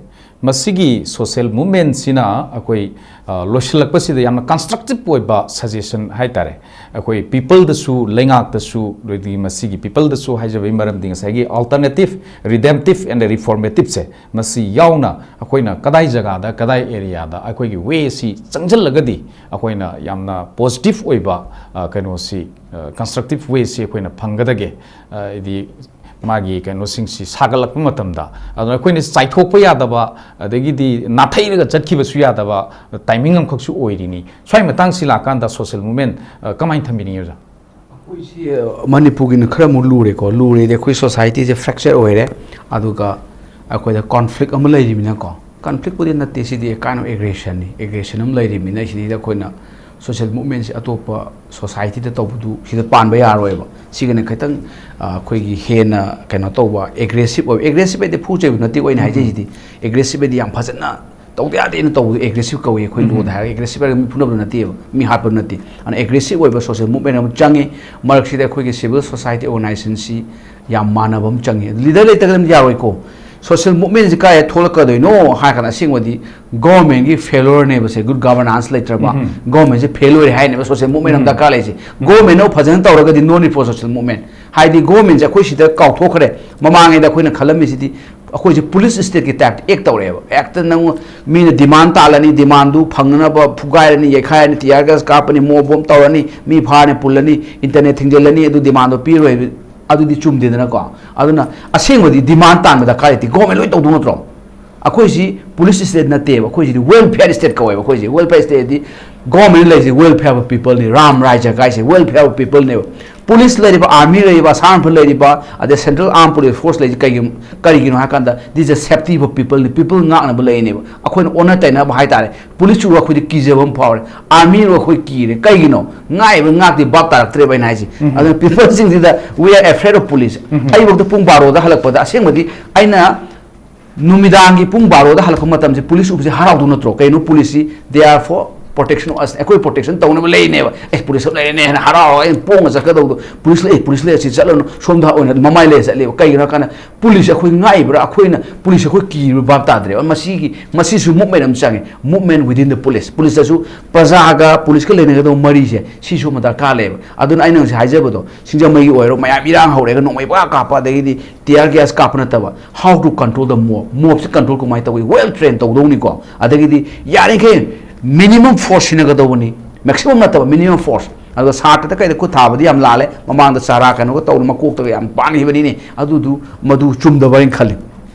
ꯃꯁꯤꯒꯤ social movementꯁꯤꯅ ꯑꯩꯈꯣꯏ, ꯑ, ꯂꯣꯏꯁꯤꯜꯂꯛꯄꯁꯤꯗ ꯌꯥꯝꯅ constructive ꯑꯣꯏꯕ suggestion ꯍꯥꯏꯇꯥꯔꯦ꯫ ꯑꯩꯈꯣꯏ peopleꯗꯁꯨ, ꯂꯩꯉꯥꯛꯇꯁꯨ, ꯑꯗꯩꯗꯤ ꯃꯁꯤꯒꯤ peopleꯗꯁꯨ ꯍꯥꯏꯖꯕꯒꯤ ꯃꯔꯝꯗꯤ ꯉꯁꯥꯏꯒꯤ alternative, redemptive and reformativeꯁꯦ, ꯃꯁꯤ ꯌꯥꯎꯅ ꯑꯩꯈꯣꯏꯅ ꯀꯗꯥꯏ ꯖꯒꯥꯗ, ꯀꯗꯥꯏ areaꯗ ꯑꯩꯈꯣꯏꯒꯤ wayꯁꯤ ꯆꯪꯁꯤꯜꯂꯒꯗꯤ ꯑꯩꯈꯣꯏꯅ ꯌꯥꯝꯅ positive ꯑꯣꯏꯕ, ꯑ, ꯀꯩꯅꯣꯁꯤ, ꯑ, constructive wayꯁꯤ ꯑꯩꯈꯣꯏꯅ ꯐꯪꯒꯗꯒꯦ? ꯑ, ꯍꯥꯏꯗꯤ ꯃꯥꯒꯤ ꯀꯩꯅꯣꯁꯤꯡꯁꯤ ꯁꯥꯒꯠꯂꯛꯄ ꯃꯇꯝꯗ, ꯑꯗꯨꯅ ꯑꯩꯈꯣꯏꯅ ꯆꯥꯏꯊꯣꯛꯄ ꯌꯥꯗꯕ, ꯑꯗꯒꯤꯗꯤ ꯅꯥꯊꯩꯔꯒ ꯆꯠꯈꯤꯕꯁꯨ ꯌꯥꯗꯕ timing ꯑꯃꯈꯛꯁꯨ ꯑꯣꯏꯔꯤꯅꯤ꯫ ꯁ꯭ꯋꯥꯏ ꯃꯇꯥꯡꯁꯤ ꯂꯥꯛꯀꯥꯟꯗ social movement, ꯑ, ꯀꯃꯥꯏꯅ ꯊꯝꯕꯤꯅꯤꯡꯉꯤ, ꯑꯣꯖꯥ? ꯑꯩꯈꯣꯏꯁꯤ, ꯑ, ꯃꯅꯤꯄꯨꯔꯒꯤꯅ ꯈꯔ ꯑꯃꯨꯛ ꯂꯨꯔꯦꯀꯣ꯫ ꯂꯨꯔꯦꯗꯤ ꯑꯩꯈꯣꯏ societyꯁꯦ fracture ꯑꯣꯏꯔꯦ꯫ ꯑꯗꯨꯒ ꯑꯩꯈꯣꯏꯗ conflict ꯑꯃ ꯂꯩꯔꯤꯕꯅꯤꯅꯀꯣ, conflictꯄꯨꯗꯤ ꯅꯠꯇꯦ, ꯁꯤꯗꯤ a kind of aggressionꯅꯤ꯫ Aggression ꯑꯃ ꯂꯩꯔꯤꯕꯅꯤꯅ ꯁꯤꯗꯩꯗ ꯑꯩꯈꯣꯏꯅ social movementꯁꯦ ꯑꯇꯣꯞꯄ societyꯗ ꯇꯧꯕꯗꯨ ꯁꯤꯗ ꯄꯥꯟꯕ ꯌꯥꯔꯣꯏꯕ꯫ ꯁꯤꯒꯅ ꯈꯤꯇꯪ, ꯑ, ꯑꯩꯈꯣꯏꯒꯤ ꯍꯦꯟꯅ ꯀꯩꯅꯣ ꯇꯧꯕ, aggressive ꯑꯣꯏꯕ꯫ Aggressive ꯍꯥꯏꯗꯤ ꯐꯨ ꯆꯩꯕ ꯅꯠꯇꯦ ꯑꯩꯅ ꯍꯥꯏꯖꯩꯁꯤꯗꯤ꯫ Aggressive ꯍꯥꯏꯗꯤ ꯌꯥꯝ ꯐꯖꯅ ꯇꯧꯗ ꯌꯥꯗꯦꯅ ꯇꯧꯕꯗꯨ aggressive ꯀꯧꯏ꯫ ꯑꯩꯈꯣꯏ ꯂꯣꯗ ꯍꯥꯏꯔꯒ aggressive ꯍꯥꯏꯔꯒ ꯃꯤ ꯐꯨꯅꯕꯗꯨ ꯅꯠꯇꯦꯕ, ꯃꯤ ꯍꯥꯠꯄ ꯅꯠꯇꯦ꯫ ꯑꯗꯨꯅ aggressive ꯑꯣꯏꯕ social movement ꯑꯃ ꯆꯪꯉꯤ꯫ ꯃꯔꯛꯁꯤꯗ ꯑꯩꯈꯣꯏꯒꯤ civil society organizationꯁꯤ ꯌꯥꯝ ꯃꯥꯟꯅꯕ ꯑꯃ ꯆꯪꯉꯤ꯫ Leader ꯂꯩꯇ꯭ꯔꯒꯗꯤ ꯌꯥꯔꯣꯏꯀꯣ꯫ Social movementꯁꯤ ꯀꯥꯏꯗ ꯊꯣꯛꯂꯛꯀꯗꯣꯏꯅꯣ ꯍꯥꯏꯔ ꯀꯥꯟꯗ ꯑꯁꯦꯡꯕꯗꯤ governmentꯀꯤ failureꯅꯦꯕ ꯁꯦ꯫ Good governance ꯂꯩꯇ꯭ꯔꯕ, governmentꯁꯦ fail ꯑꯣꯏꯔꯦ ꯍꯥꯏꯅꯦꯕ social movement ꯑꯃ ꯗꯔꯀꯥꯔ ꯂꯩꯔꯤꯁꯦ꯫ Governmentꯅ ꯐꯖꯅ ꯇꯧꯔꯒꯗꯤ no need for social movement꯫ ꯍꯥꯏꯗꯤ governmentꯁꯦ ꯑꯩꯈꯣꯏ ꯁꯤꯗ ꯀꯥꯎꯊꯣꯛꯈ꯭ꯔꯦ꯫ ꯃꯃꯥꯡꯉꯩꯗ ꯑꯩꯈꯣꯏꯅ ꯈꯜꯂꯝꯃꯤꯁꯤꯗꯤ ꯑꯩꯈꯣꯏꯁꯦ police stateꯀꯤ typeꯇ act ꯇꯧꯔꯛꯑꯦꯕ꯫ Actꯇ ꯅꯪ ꯃꯤꯅ demand ꯇꯥꯜꯂꯅꯤ, demandꯗꯨ ꯐꯪꯅꯅꯕ ꯐꯨꯒꯥꯏꯔꯅꯤ, ꯌꯩꯈꯥꯏꯔꯅꯤ, tear gas ꯀꯥꯞꯄꯅꯤ, mob bomb ꯇꯧꯔꯅꯤ, ꯃꯤ ꯐꯥꯔꯅꯤ, ꯄꯨꯜꯂꯅꯤ, internet ꯊꯤꯡꯖꯤꯜꯂꯅꯤ, ꯑꯗꯨ demandꯗꯣ ꯄꯤꯔꯣꯏ꯫ ꯑꯗꯨꯗꯤ ꯆꯨꯝꯗꯦꯗꯅꯀꯣ꯫ ꯑꯗꯨꯅ ꯑꯁꯦꯡꯕꯗꯤ demand ꯇꯥꯟꯕ ꯗꯔꯀꯥꯔ ꯂꯩꯇꯦ, government ꯂꯣꯏ ꯇꯧꯗꯧ ꯅꯠꯇ꯭ꯔꯣ? ꯑꯩꯈꯣꯏꯁꯤ police state ꯅꯠꯇꯦꯕ, ꯑꯩꯈꯣꯏꯁꯤꯗꯤ welfare state ꯀꯧꯋꯦꯕ꯫ ꯑꯩꯈꯣꯏꯁꯤ welfare state ꯗꯤ government ꯂꯩꯔꯤꯁꯦ welfare of people ꯅꯤ, ꯔꯥꯝ ꯔꯥꯖ꯭ꯌ ꯀꯥꯏꯁꯦ welfare of people ꯅꯦꯕ꯫ Police ꯂꯩꯔꯤꯕ, army ꯂꯩꯔꯤꯕ, ꯑꯁꯥꯝ ꯔꯥꯏꯐꯜ ꯂꯩꯔꯤꯕ, ꯑꯗꯩ central armed police force ꯂꯩꯔꯤꯁꯦ ꯀꯩꯒꯤꯅꯣ, ꯀꯔꯤꯒꯤꯅꯣ ꯍꯥꯏ ꯀꯥꯟꯗ, this is a safety for people ꯅꯤ, people ꯉꯥꯛꯅꯕ ꯂꯩꯅꯦꯕ꯫ ꯑꯩꯈꯣꯏꯅ ꯑꯣꯟꯅ ꯇꯩꯅꯕ ꯍꯥꯏꯇꯥꯔꯦ, police ꯎꯔꯒ ꯑꯩꯈꯣꯏꯗꯤ ꯀꯤꯖꯕ ꯑꯃ ꯐꯥꯎꯔꯦ, army ꯎꯔꯒ ꯑꯩꯈꯣꯏ ꯀꯤꯔꯦ꯫ ꯀꯩꯒꯤꯅꯣ? ꯉꯥꯛꯏꯕ ꯉꯥꯛꯇꯦ, ꯚꯥꯞ ꯇꯥꯔꯛꯇ꯭ꯔꯦꯕ ꯑꯩꯅ ꯍꯥꯏꯁꯦ꯫ ꯑꯗꯨꯅ people ꯁꯤꯡꯁꯤꯗ we are afraid of police꯫ ꯑꯩꯐꯧꯗ ꯄꯨꯡ ꯕꯥꯔꯣꯗ ꯍꯜꯂꯛꯄꯗ, ꯑꯁꯦꯡꯕꯗꯤ ꯑꯩꯅ ꯅꯨꯃꯤꯗꯥꯡꯒꯤ ꯄꯨꯡ ꯕꯥꯔꯣꯗ ꯍꯜꯂꯛꯄ ꯃꯇꯝꯁꯦ police ꯎꯕꯁꯦ ꯍꯔꯥꯎꯗꯧ ꯅꯠꯇ꯭ꯔꯣ? ꯀꯩꯅꯣ, police ꯁꯤ they are for protection of us, ꯑꯩꯈꯣꯏ protection ꯇꯧꯅꯕ ꯂꯩꯅꯦꯕ꯫ ꯑꯦ, police ꯑꯃ ꯂꯩꯔꯦꯅꯦ ꯍꯥꯏꯅ ꯍꯔꯥꯎ ꯍꯔꯥꯎ ꯑꯩꯅ ꯄꯣꯡꯉ ꯆꯠꯀꯗꯧꯗꯣ, police ꯂꯩ, police ꯂꯩ, ꯑꯁꯤ ꯆꯠꯂꯅꯨ, ꯁꯣꯝꯗ ꯑꯣꯏꯅ ꯃꯃꯥꯏ ꯂꯩꯔ ꯆꯠꯂꯦꯕ꯫ ꯀꯩꯒꯤꯅꯣ ꯍꯥꯏ ꯀꯥꯟꯗ police ꯑꯩꯈꯣꯏ ꯉꯥꯛꯏꯕ꯭ꯔꯥ, ꯑꯩꯈꯣꯏꯅ police ꯑꯩꯈꯣꯏ ꯀꯤꯔꯤꯕ ꯚꯥꯞ ꯇꯥꯗ꯭ꯔꯦꯕ꯫ ꯃꯁꯤꯒꯤ, ꯃꯁꯤꯁꯨ movement ꯑꯃ ꯆꯪꯉꯦ, movement within the police꯫ Police ꯇꯁꯨ ꯄ꯭ꯔꯖꯥꯒ police ꯀ ꯂꯩꯅꯒꯗꯧꯕ ꯃꯔꯤꯁꯦ ꯁꯤꯁꯨ ꯑꯃ ꯗꯔꯀꯥꯔ ꯂꯩꯌꯦꯕ꯫ ꯑꯗꯨꯅ ꯑꯩꯅ ꯉꯁꯥꯏ ꯍꯥꯏꯖꯕꯗꯣ, ꯁꯤꯡꯖꯃꯩꯒꯤ ꯑꯣꯏꯔꯣ, ꯃꯌꯥꯝ ꯏꯔꯥꯡ ꯍꯧꯔꯦꯒ ꯅꯣꯡꯃꯩ ꯄꯪꯀꯥꯞ ꯀꯥꯞꯄ, ꯑꯗꯒꯤꯗꯤ tear gas ꯀꯥꯞꯄ ꯅꯠꯇꯕ, how to control the mob, mob ꯁꯤ control ꯀꯃꯥꯏꯅ ꯇꯧꯏ, well train ꯇꯧꯗꯧꯅꯤꯀꯣ꯫ ꯑꯗꯒꯤꯗꯤ ꯌꯥꯔꯤꯈꯩ minimum force ꯁꯤꯖꯤꯟꯅꯒꯗꯧꯕꯅꯤ, maximum ꯅꯠꯇꯕ minimum force꯫ ꯑꯗꯨꯒ ꯁꯥꯇ꯭ꯔꯗ ꯀꯩꯗ ꯈꯨꯠ ꯊꯥꯕꯗꯤ ꯌꯥꯝ ꯂꯥꯜꯂꯦ, ꯃꯃꯥꯡꯗ ꯆꯥꯔꯥ ꯀꯩꯅꯣꯒ ꯇꯧꯗꯅ ꯃꯀꯣꯛꯇꯒ ꯌꯥꯝ ꯄꯥꯟꯈꯤꯕꯅꯤꯅꯦ, ꯑꯗꯨꯗꯨ ꯃꯗꯨ ꯆꯨꯝꯗꯕ ꯍꯥꯏꯅ ꯈꯜꯂꯤ꯫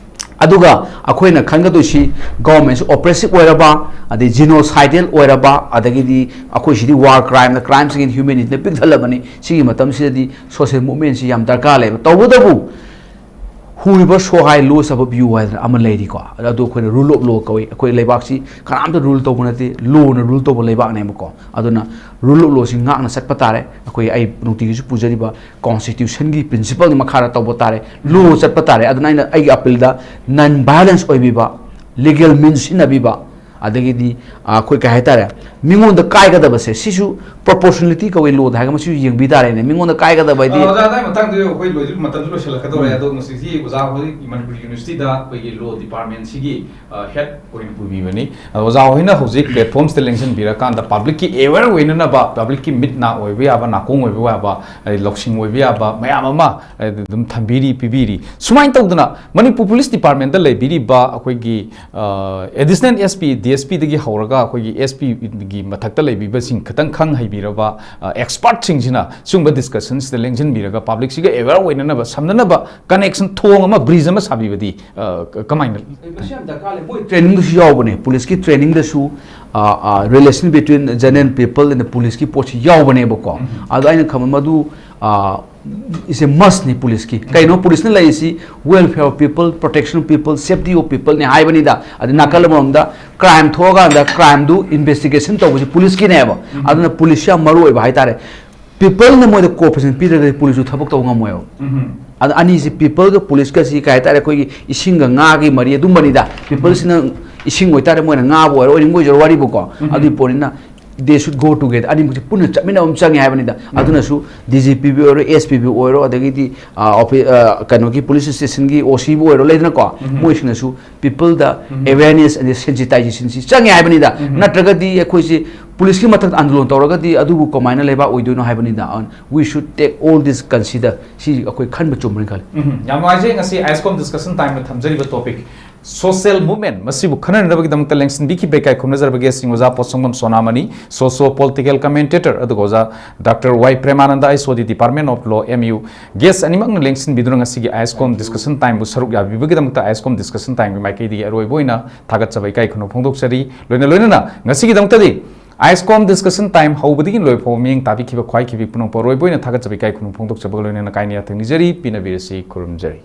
ꯑꯗꯨꯒ ꯑꯩꯈꯣꯏꯅ ꯈꯟꯒꯗꯣꯏꯁꯤ, government ꯁꯤ oppressive ꯑꯣꯏꯔꯕ, ꯑꯗꯩ genocidal ꯑꯣꯏꯔꯕ, ꯑꯗꯒꯤꯗꯤ ꯑꯩꯈꯣꯏ ꯁꯤꯗꯤ war crime ꯅ, crimes against humanity ꯅ ꯄꯤꯛ ꯊꯜꯂꯕꯅꯤ꯫ ꯁꯤꯒꯤ ꯃꯇꯝꯁꯤꯗꯗꯤ social movement ꯁꯤ ꯌꯥꯝ ꯗꯔꯀꯥꯔ ꯂꯩꯕ꯫ ꯇꯧꯕꯇꯕꯨ whoever so high laws above you ꯍꯥꯏꯗꯅ ꯑꯃ ꯂꯩꯔꯤꯀꯣ, ꯑꯗꯨ ꯑꯩꯈꯣꯏꯅ rule of law ꯀꯧꯏ꯫ ꯑꯩꯈꯣꯏ ꯂꯩꯕꯥꯛꯁꯤ ꯀꯅꯥꯝꯇ rule ꯇꯧꯕ ꯅꯠꯇꯦ, law ꯅ rule ꯇꯧꯕ ꯂꯩꯕꯥꯛꯅꯦꯕꯀꯣ꯫ ꯑꯗꯨꯅ rule of law ꯁꯤ ꯉꯥꯛꯅ ꯆꯠꯄ ꯇꯥꯔꯦ꯫ ꯑꯩꯈꯣꯏ, ꯑꯩ ꯅꯨꯡꯇꯤꯒꯤꯁꯨ ꯄꯨꯖꯔꯤꯕ constitution ꯒꯤ principle ꯒꯤ ꯃꯈꯥꯗ ꯇꯧꯕ ꯇꯥꯔꯦ, law ꯆꯠꯄ ꯇꯥꯔꯦ꯫ ꯑꯗꯨꯅ ꯑꯩꯅ, ꯑꯩꯒꯤ appeal ꯗ non violence ꯑꯣꯏꯕꯤꯕ, legal means ꯁꯤꯖꯤꯟꯅꯕꯤꯕ, ꯑꯗꯒꯤꯗꯤ, ꯑ, ꯑꯩꯈꯣꯏ ꯀꯩ ꯍꯥꯏꯇꯥꯔꯦ, ꯃꯤꯉꯣꯟꯗ ꯀꯥꯏꯒꯗꯕꯁꯦ ꯁꯤꯁꯨ proportionality ꯀꯧꯏ, law ꯗ ꯍꯥꯏꯔꯒ ꯃꯁꯤꯁꯨ ꯌꯦꯡꯕꯤ ꯇꯥꯔꯦꯅꯦ꯫ ꯃꯤꯉꯣꯟꯗ ꯀꯥꯏꯒꯗꯕ ꯍꯥꯏꯗꯤ ꯑ, ꯑꯣꯖꯥ, ꯑꯗꯥꯏ ꯃꯇꯥꯡꯗ ꯑꯩꯈꯣꯏ ꯂꯣꯏꯁꯨ, ꯃꯇꯝꯁꯨ ꯂꯣꯏꯁꯤꯜꯂꯛꯀꯗꯧꯔꯦ꯫ ꯎꯝ꯫ ꯑꯗꯣ ꯉꯁꯤꯁꯤ ꯑꯣꯖꯥ ꯍꯣꯏ ꯃꯅꯤꯄꯨꯔ university ꯗ ꯑꯩꯈꯣꯏꯒꯤ law department ꯁꯤꯒꯤ, ꯑ, head ꯑꯣꯏꯅ ꯄꯨꯕꯤꯕꯅꯤ꯫ ꯑꯗꯣ ꯑꯣꯖꯥ ꯍꯣꯏꯅ ꯍꯧꯖꯤꯛ platform ꯁꯤꯗ ꯂꯦꯡꯁꯤꯟꯕꯤꯔꯀꯥꯟꯗ public ꯀꯤ aware ꯑꯣꯏꯅꯅꯕ, public ꯀꯤ ꯃꯤꯠ ꯅꯥ ꯑꯣꯏꯕ ꯌꯥꯕ, ꯅꯥꯀꯣꯡ ꯑꯣꯏꯕ ꯌꯥꯕ, ꯑꯗꯩ ꯂꯧꯁꯤꯡ ꯑꯣꯏꯕ ꯌꯥꯕ ꯃꯌꯥꯝ ꯑꯃ, ꯑ, ꯑꯗꯨꯝ ꯊꯝꯕꯤꯔꯤ, ꯄꯤꯕꯤꯔꯤ꯫ ꯁꯨꯃꯥꯏꯅ ꯇꯧꯗꯅ ꯃꯅꯤꯄꯨꯔ police department ꯇ ꯂꯩꯕꯤꯔꯤꯕ ꯑꯩꯈꯣꯏꯒꯤ, ꯑ, additional S P ꯑꯦꯁ ꯄꯤꯗꯒꯤ ꯍꯧꯔꯒ ꯑꯩꯈꯣꯏꯒꯤ ꯑꯦꯁ ꯄꯤꯒꯤ ꯃꯊꯛꯇ ꯂꯩꯕꯤꯕꯁꯤꯡ ꯈꯤꯇꯪ ꯈꯪ ꯍꯩꯕꯤꯔꯕ ꯑꯦꯛꯁꯄꯔꯠꯁꯤꯡꯁꯤꯅ ꯁꯤꯒꯨꯝꯕ ꯗꯤꯁꯀꯁꯟꯁꯤꯗ ꯂꯦꯡꯁꯤꯟꯕꯤꯔꯒ ꯄꯕ꯭ꯂꯤꯛꯁꯤꯒ ꯑꯦꯋꯦꯌꯔ ꯑꯣꯏꯅꯅꯕ, ꯁꯝꯅꯅꯕ ꯀꯅꯦꯛꯁꯟ, ꯊꯣꯡ ꯑꯃ, ꯕ꯭ꯔꯤꯖ ꯑꯃ ꯁꯥꯕꯤꯕꯗꯤ ꯑ, ꯀ- ꯀꯃꯥꯏꯅ? ꯃꯁꯤ ꯌꯥꯝ ꯗꯔꯀꯥꯔ ꯂꯩ꯫ ꯃꯣꯏ ꯇ꯭ꯔꯦꯅꯤꯡꯗꯁꯨ ꯌꯥꯎꯕꯅꯦ, ꯄꯨꯂꯤꯁꯀꯤ ꯇ꯭ꯔꯦꯅꯤꯡꯗꯁꯨ relation between general people and the ꯄꯨꯂꯤꯁꯀꯤ ꯄꯣꯠꯁꯤ ꯌꯥꯎꯕꯅꯦꯕꯀꯣ꯫ ꯑꯗꯣ ꯑꯩꯅ ꯈꯟꯕ ꯃꯗꯨ ꯏꯁ ꯑꯦ ꯃꯁꯅꯤ ꯄꯨꯂꯤꯁꯀꯤ꯫ ꯀꯩꯅꯣ ꯄꯨꯂꯤꯁꯅ ꯂꯩꯔꯤꯁꯤ? Welfare of people, protection of people, safety of people ꯅꯤ ꯍꯥꯏꯕꯅꯤꯗ꯫ ꯑꯗꯩ ꯅꯥꯀꯜ ꯑꯃꯔꯣꯝꯗ ꯀ꯭ꯔꯥꯏꯝ ꯊꯣꯛꯑꯀꯥꯟꯗ ꯀ꯭ꯔꯥꯏꯝꯗꯨ ꯏꯟꯚꯦꯁꯇꯤꯒꯦꯁꯟ ꯇꯧꯕꯁꯤ ꯄꯨꯂꯤꯁꯀꯤꯅꯦꯕ꯫ ꯑꯗꯨꯅ ꯄꯨꯂꯤꯁꯁꯤ ꯌꯥꯝ ꯃꯔꯨ ꯑꯣꯏꯕ ꯍꯥꯏꯇꯥꯔꯦ꯫ ꯄꯤꯄꯜꯅ ꯃꯣꯏꯗ ꯀꯣꯑꯣꯄꯔꯦꯁꯟ ꯄꯤꯗ꯭ꯔꯒꯗꯤ ꯄꯨꯂꯤꯁꯁꯨ ꯊꯕꯛ ꯇꯧꯕ ꯉꯝꯃꯣꯏꯕ꯫ ꯑꯗ ꯑꯅꯤꯁꯤ, ꯄꯤꯄꯜꯒ ꯄꯨꯂꯤꯁꯀꯁꯤ ꯀꯩ ꯍꯥꯏꯇꯥꯔꯦ, ꯑꯩꯈꯣꯏꯒꯤ ꯏꯁꯤꯡꯒ ꯉꯥꯒꯤ ꯃꯔꯤ ꯑꯗꯨꯝꯕꯅꯤꯗ꯫ ꯄꯤꯄꯜꯁꯤꯅ ꯏꯁꯤꯡ ꯑꯣꯏꯇꯥꯔꯦ, ꯃꯣꯏꯅ ꯉꯥꯕꯨ ꯑꯣꯏꯔꯣ, ꯑꯣꯏꯅꯤꯡꯕ ꯑꯣꯏꯖꯔꯣ, ꯋꯥꯔꯤꯕꯨꯀꯣ꯫ ꯑꯗꯨꯒꯤ ꯄꯣꯠꯅꯤꯅ they should go together, ꯑꯅꯤꯃꯛꯁꯦ ꯄꯨꯟꯅ ꯆꯠꯃꯤꯟꯅꯕ ꯑꯃ ꯆꯪꯉꯦ ꯍꯥꯏꯕꯅꯤꯗ꯫ ꯑꯗꯨꯅꯁꯨ ꯗꯤ ꯖꯤ ꯄꯤꯕꯨ ꯑꯣꯏꯔꯣ, ꯑꯦꯁ ꯄꯤꯕꯨ ꯑꯣꯏꯔꯣ, ꯑꯗꯒꯤꯗꯤ ꯑ, ꯑꯣꯐꯤ-, ꯑ, ꯀꯩꯅꯣꯒꯤ ꯄꯨꯂꯤꯁ ꯁ꯭ꯇꯦꯁꯟꯒꯤ ꯑꯣ ꯁꯤꯕꯨ ꯑꯣꯏꯔꯣ, ꯂꯩꯗꯅꯀꯣ꯫ ꯃꯣꯏꯁꯤꯡꯅꯁꯨ ꯄꯤꯄꯜꯗ ꯑꯦꯋꯦꯌꯔꯅꯦꯁ ꯑꯗꯩ ꯁꯦꯟꯁꯤꯇꯥꯏꯖꯦꯁꯟꯁꯤ ꯆꯪꯉꯦ ꯍꯥꯏꯕꯅꯤꯗ꯫ ꯅꯠꯇ꯭ꯔꯒꯗꯤ ꯑꯩꯈꯣꯏꯁꯤ ꯄꯨꯂꯤꯁꯀꯤ ꯃꯊꯛꯇ ꯑꯟꯗꯣꯂꯟ ꯇꯧꯔꯒꯗꯤ ꯑꯗꯨꯕꯨ ꯀꯃꯥꯏꯅ ꯂꯩꯕꯥꯛ ꯑꯣꯏꯗꯣꯏꯅꯣ ꯍꯥꯏꯕꯅꯤꯗ꯫ And we should take all this consider, ꯁꯤ ꯑꯩꯈꯣꯏ ꯈꯟꯕ ꯆꯨꯝꯕ꯭ꯔꯅ ꯈꯜꯂꯤ꯫ ꯎꯝ, ꯌꯥꯝ ꯅꯨꯡꯉꯥꯏꯖꯩ꯫ ꯉꯁꯤ ꯑꯥꯏꯁꯀꯣꯝ ꯗꯤꯁꯀꯁꯟ ꯇꯥꯏꯝꯗ ꯊꯝꯖꯔꯤꯕ ꯇꯣꯄꯤꯛ ꯁꯣꯁꯤꯌꯦꯜ ꯃꯨꯚꯃꯦꯟꯠ ꯃꯁꯤꯕꯨ ꯈꯟꯅꯅꯕꯒꯤꯗꯃꯛꯇ ꯂꯦꯡꯁꯤꯟꯕꯤꯈꯤꯕ ꯏꯀꯥꯏ ꯈꯨꯝꯅꯖꯔꯕ ꯒꯦꯁꯁꯤꯡ ꯑꯣꯖꯥ ꯄꯣꯠꯁꯪꯕꯝ ꯁꯣꯅꯥꯃꯅꯤ, ꯁꯣꯁꯤꯌꯣ ꯄꯣꯂꯤꯇꯤꯀꯦꯜ ꯀꯃꯦꯟꯇꯦꯇꯔ, ꯑꯗꯨꯒ ꯑꯣꯖꯥ doctor Y Premananda, I S O D department of law, M U. Guest ꯑꯅꯤꯃꯛꯅ ꯂꯦꯡꯁꯤꯟꯕꯤꯗꯨꯅ ꯉꯁꯤꯒꯤ ꯑꯥꯏꯁꯀꯣꯝ ꯗꯤꯁꯀꯁꯟ ꯇꯥꯏꯝꯕꯨ ꯁꯔꯨꯛ ꯌꯥꯕꯤꯕꯒꯤꯗꯃꯛꯇ ꯑꯥꯏꯁꯀꯣꯝ ꯗꯤꯁꯀꯁꯟ ꯇꯥꯏꯝꯒꯤ ꯃꯥꯏꯀꯩꯗꯒꯤ ꯑꯔꯣꯏꯕ ꯑꯣꯏꯅ ꯊꯥꯒꯠꯆꯕ ꯏꯀꯥꯏ ꯈꯨꯝꯅꯕ ꯐꯣꯡꯗꯣꯛꯆꯔꯤ꯫ ꯂꯣꯏꯅ ꯂꯣꯏꯅꯅ ꯉꯁꯤꯒꯤꯗꯃꯛꯇꯗꯤ ꯑꯥꯏꯁꯀꯣꯝ ꯗꯤꯁꯀꯁꯟ ꯇꯥꯏꯝ ꯍꯧꯕꯗꯒꯤ ꯂꯣꯏꯐꯥꯎꯕ ꯃꯤꯠꯌꯦꯡ ꯇꯥꯕꯤꯈꯤꯕ ꯈ꯭ꯋꯥꯏꯈꯤꯕꯤ ꯄꯨꯝꯅꯃꯛꯄꯨ ꯑꯔꯣꯏꯕ ꯑꯣꯏꯅ ꯊꯥꯒꯠꯆꯕ ꯏꯀꯥꯏ ꯈꯨꯝꯅꯕ ꯐꯣꯡꯗꯣꯛꯆꯕꯒ ꯂꯣꯏꯅꯅ ꯀꯥꯏꯅ ꯌꯥꯊꯪ ꯅꯤꯖꯔꯤ꯫ ꯄꯤꯅꯕꯤꯔꯁꯤ, ꯈꯨꯔꯨꯝꯖꯔꯤ꯫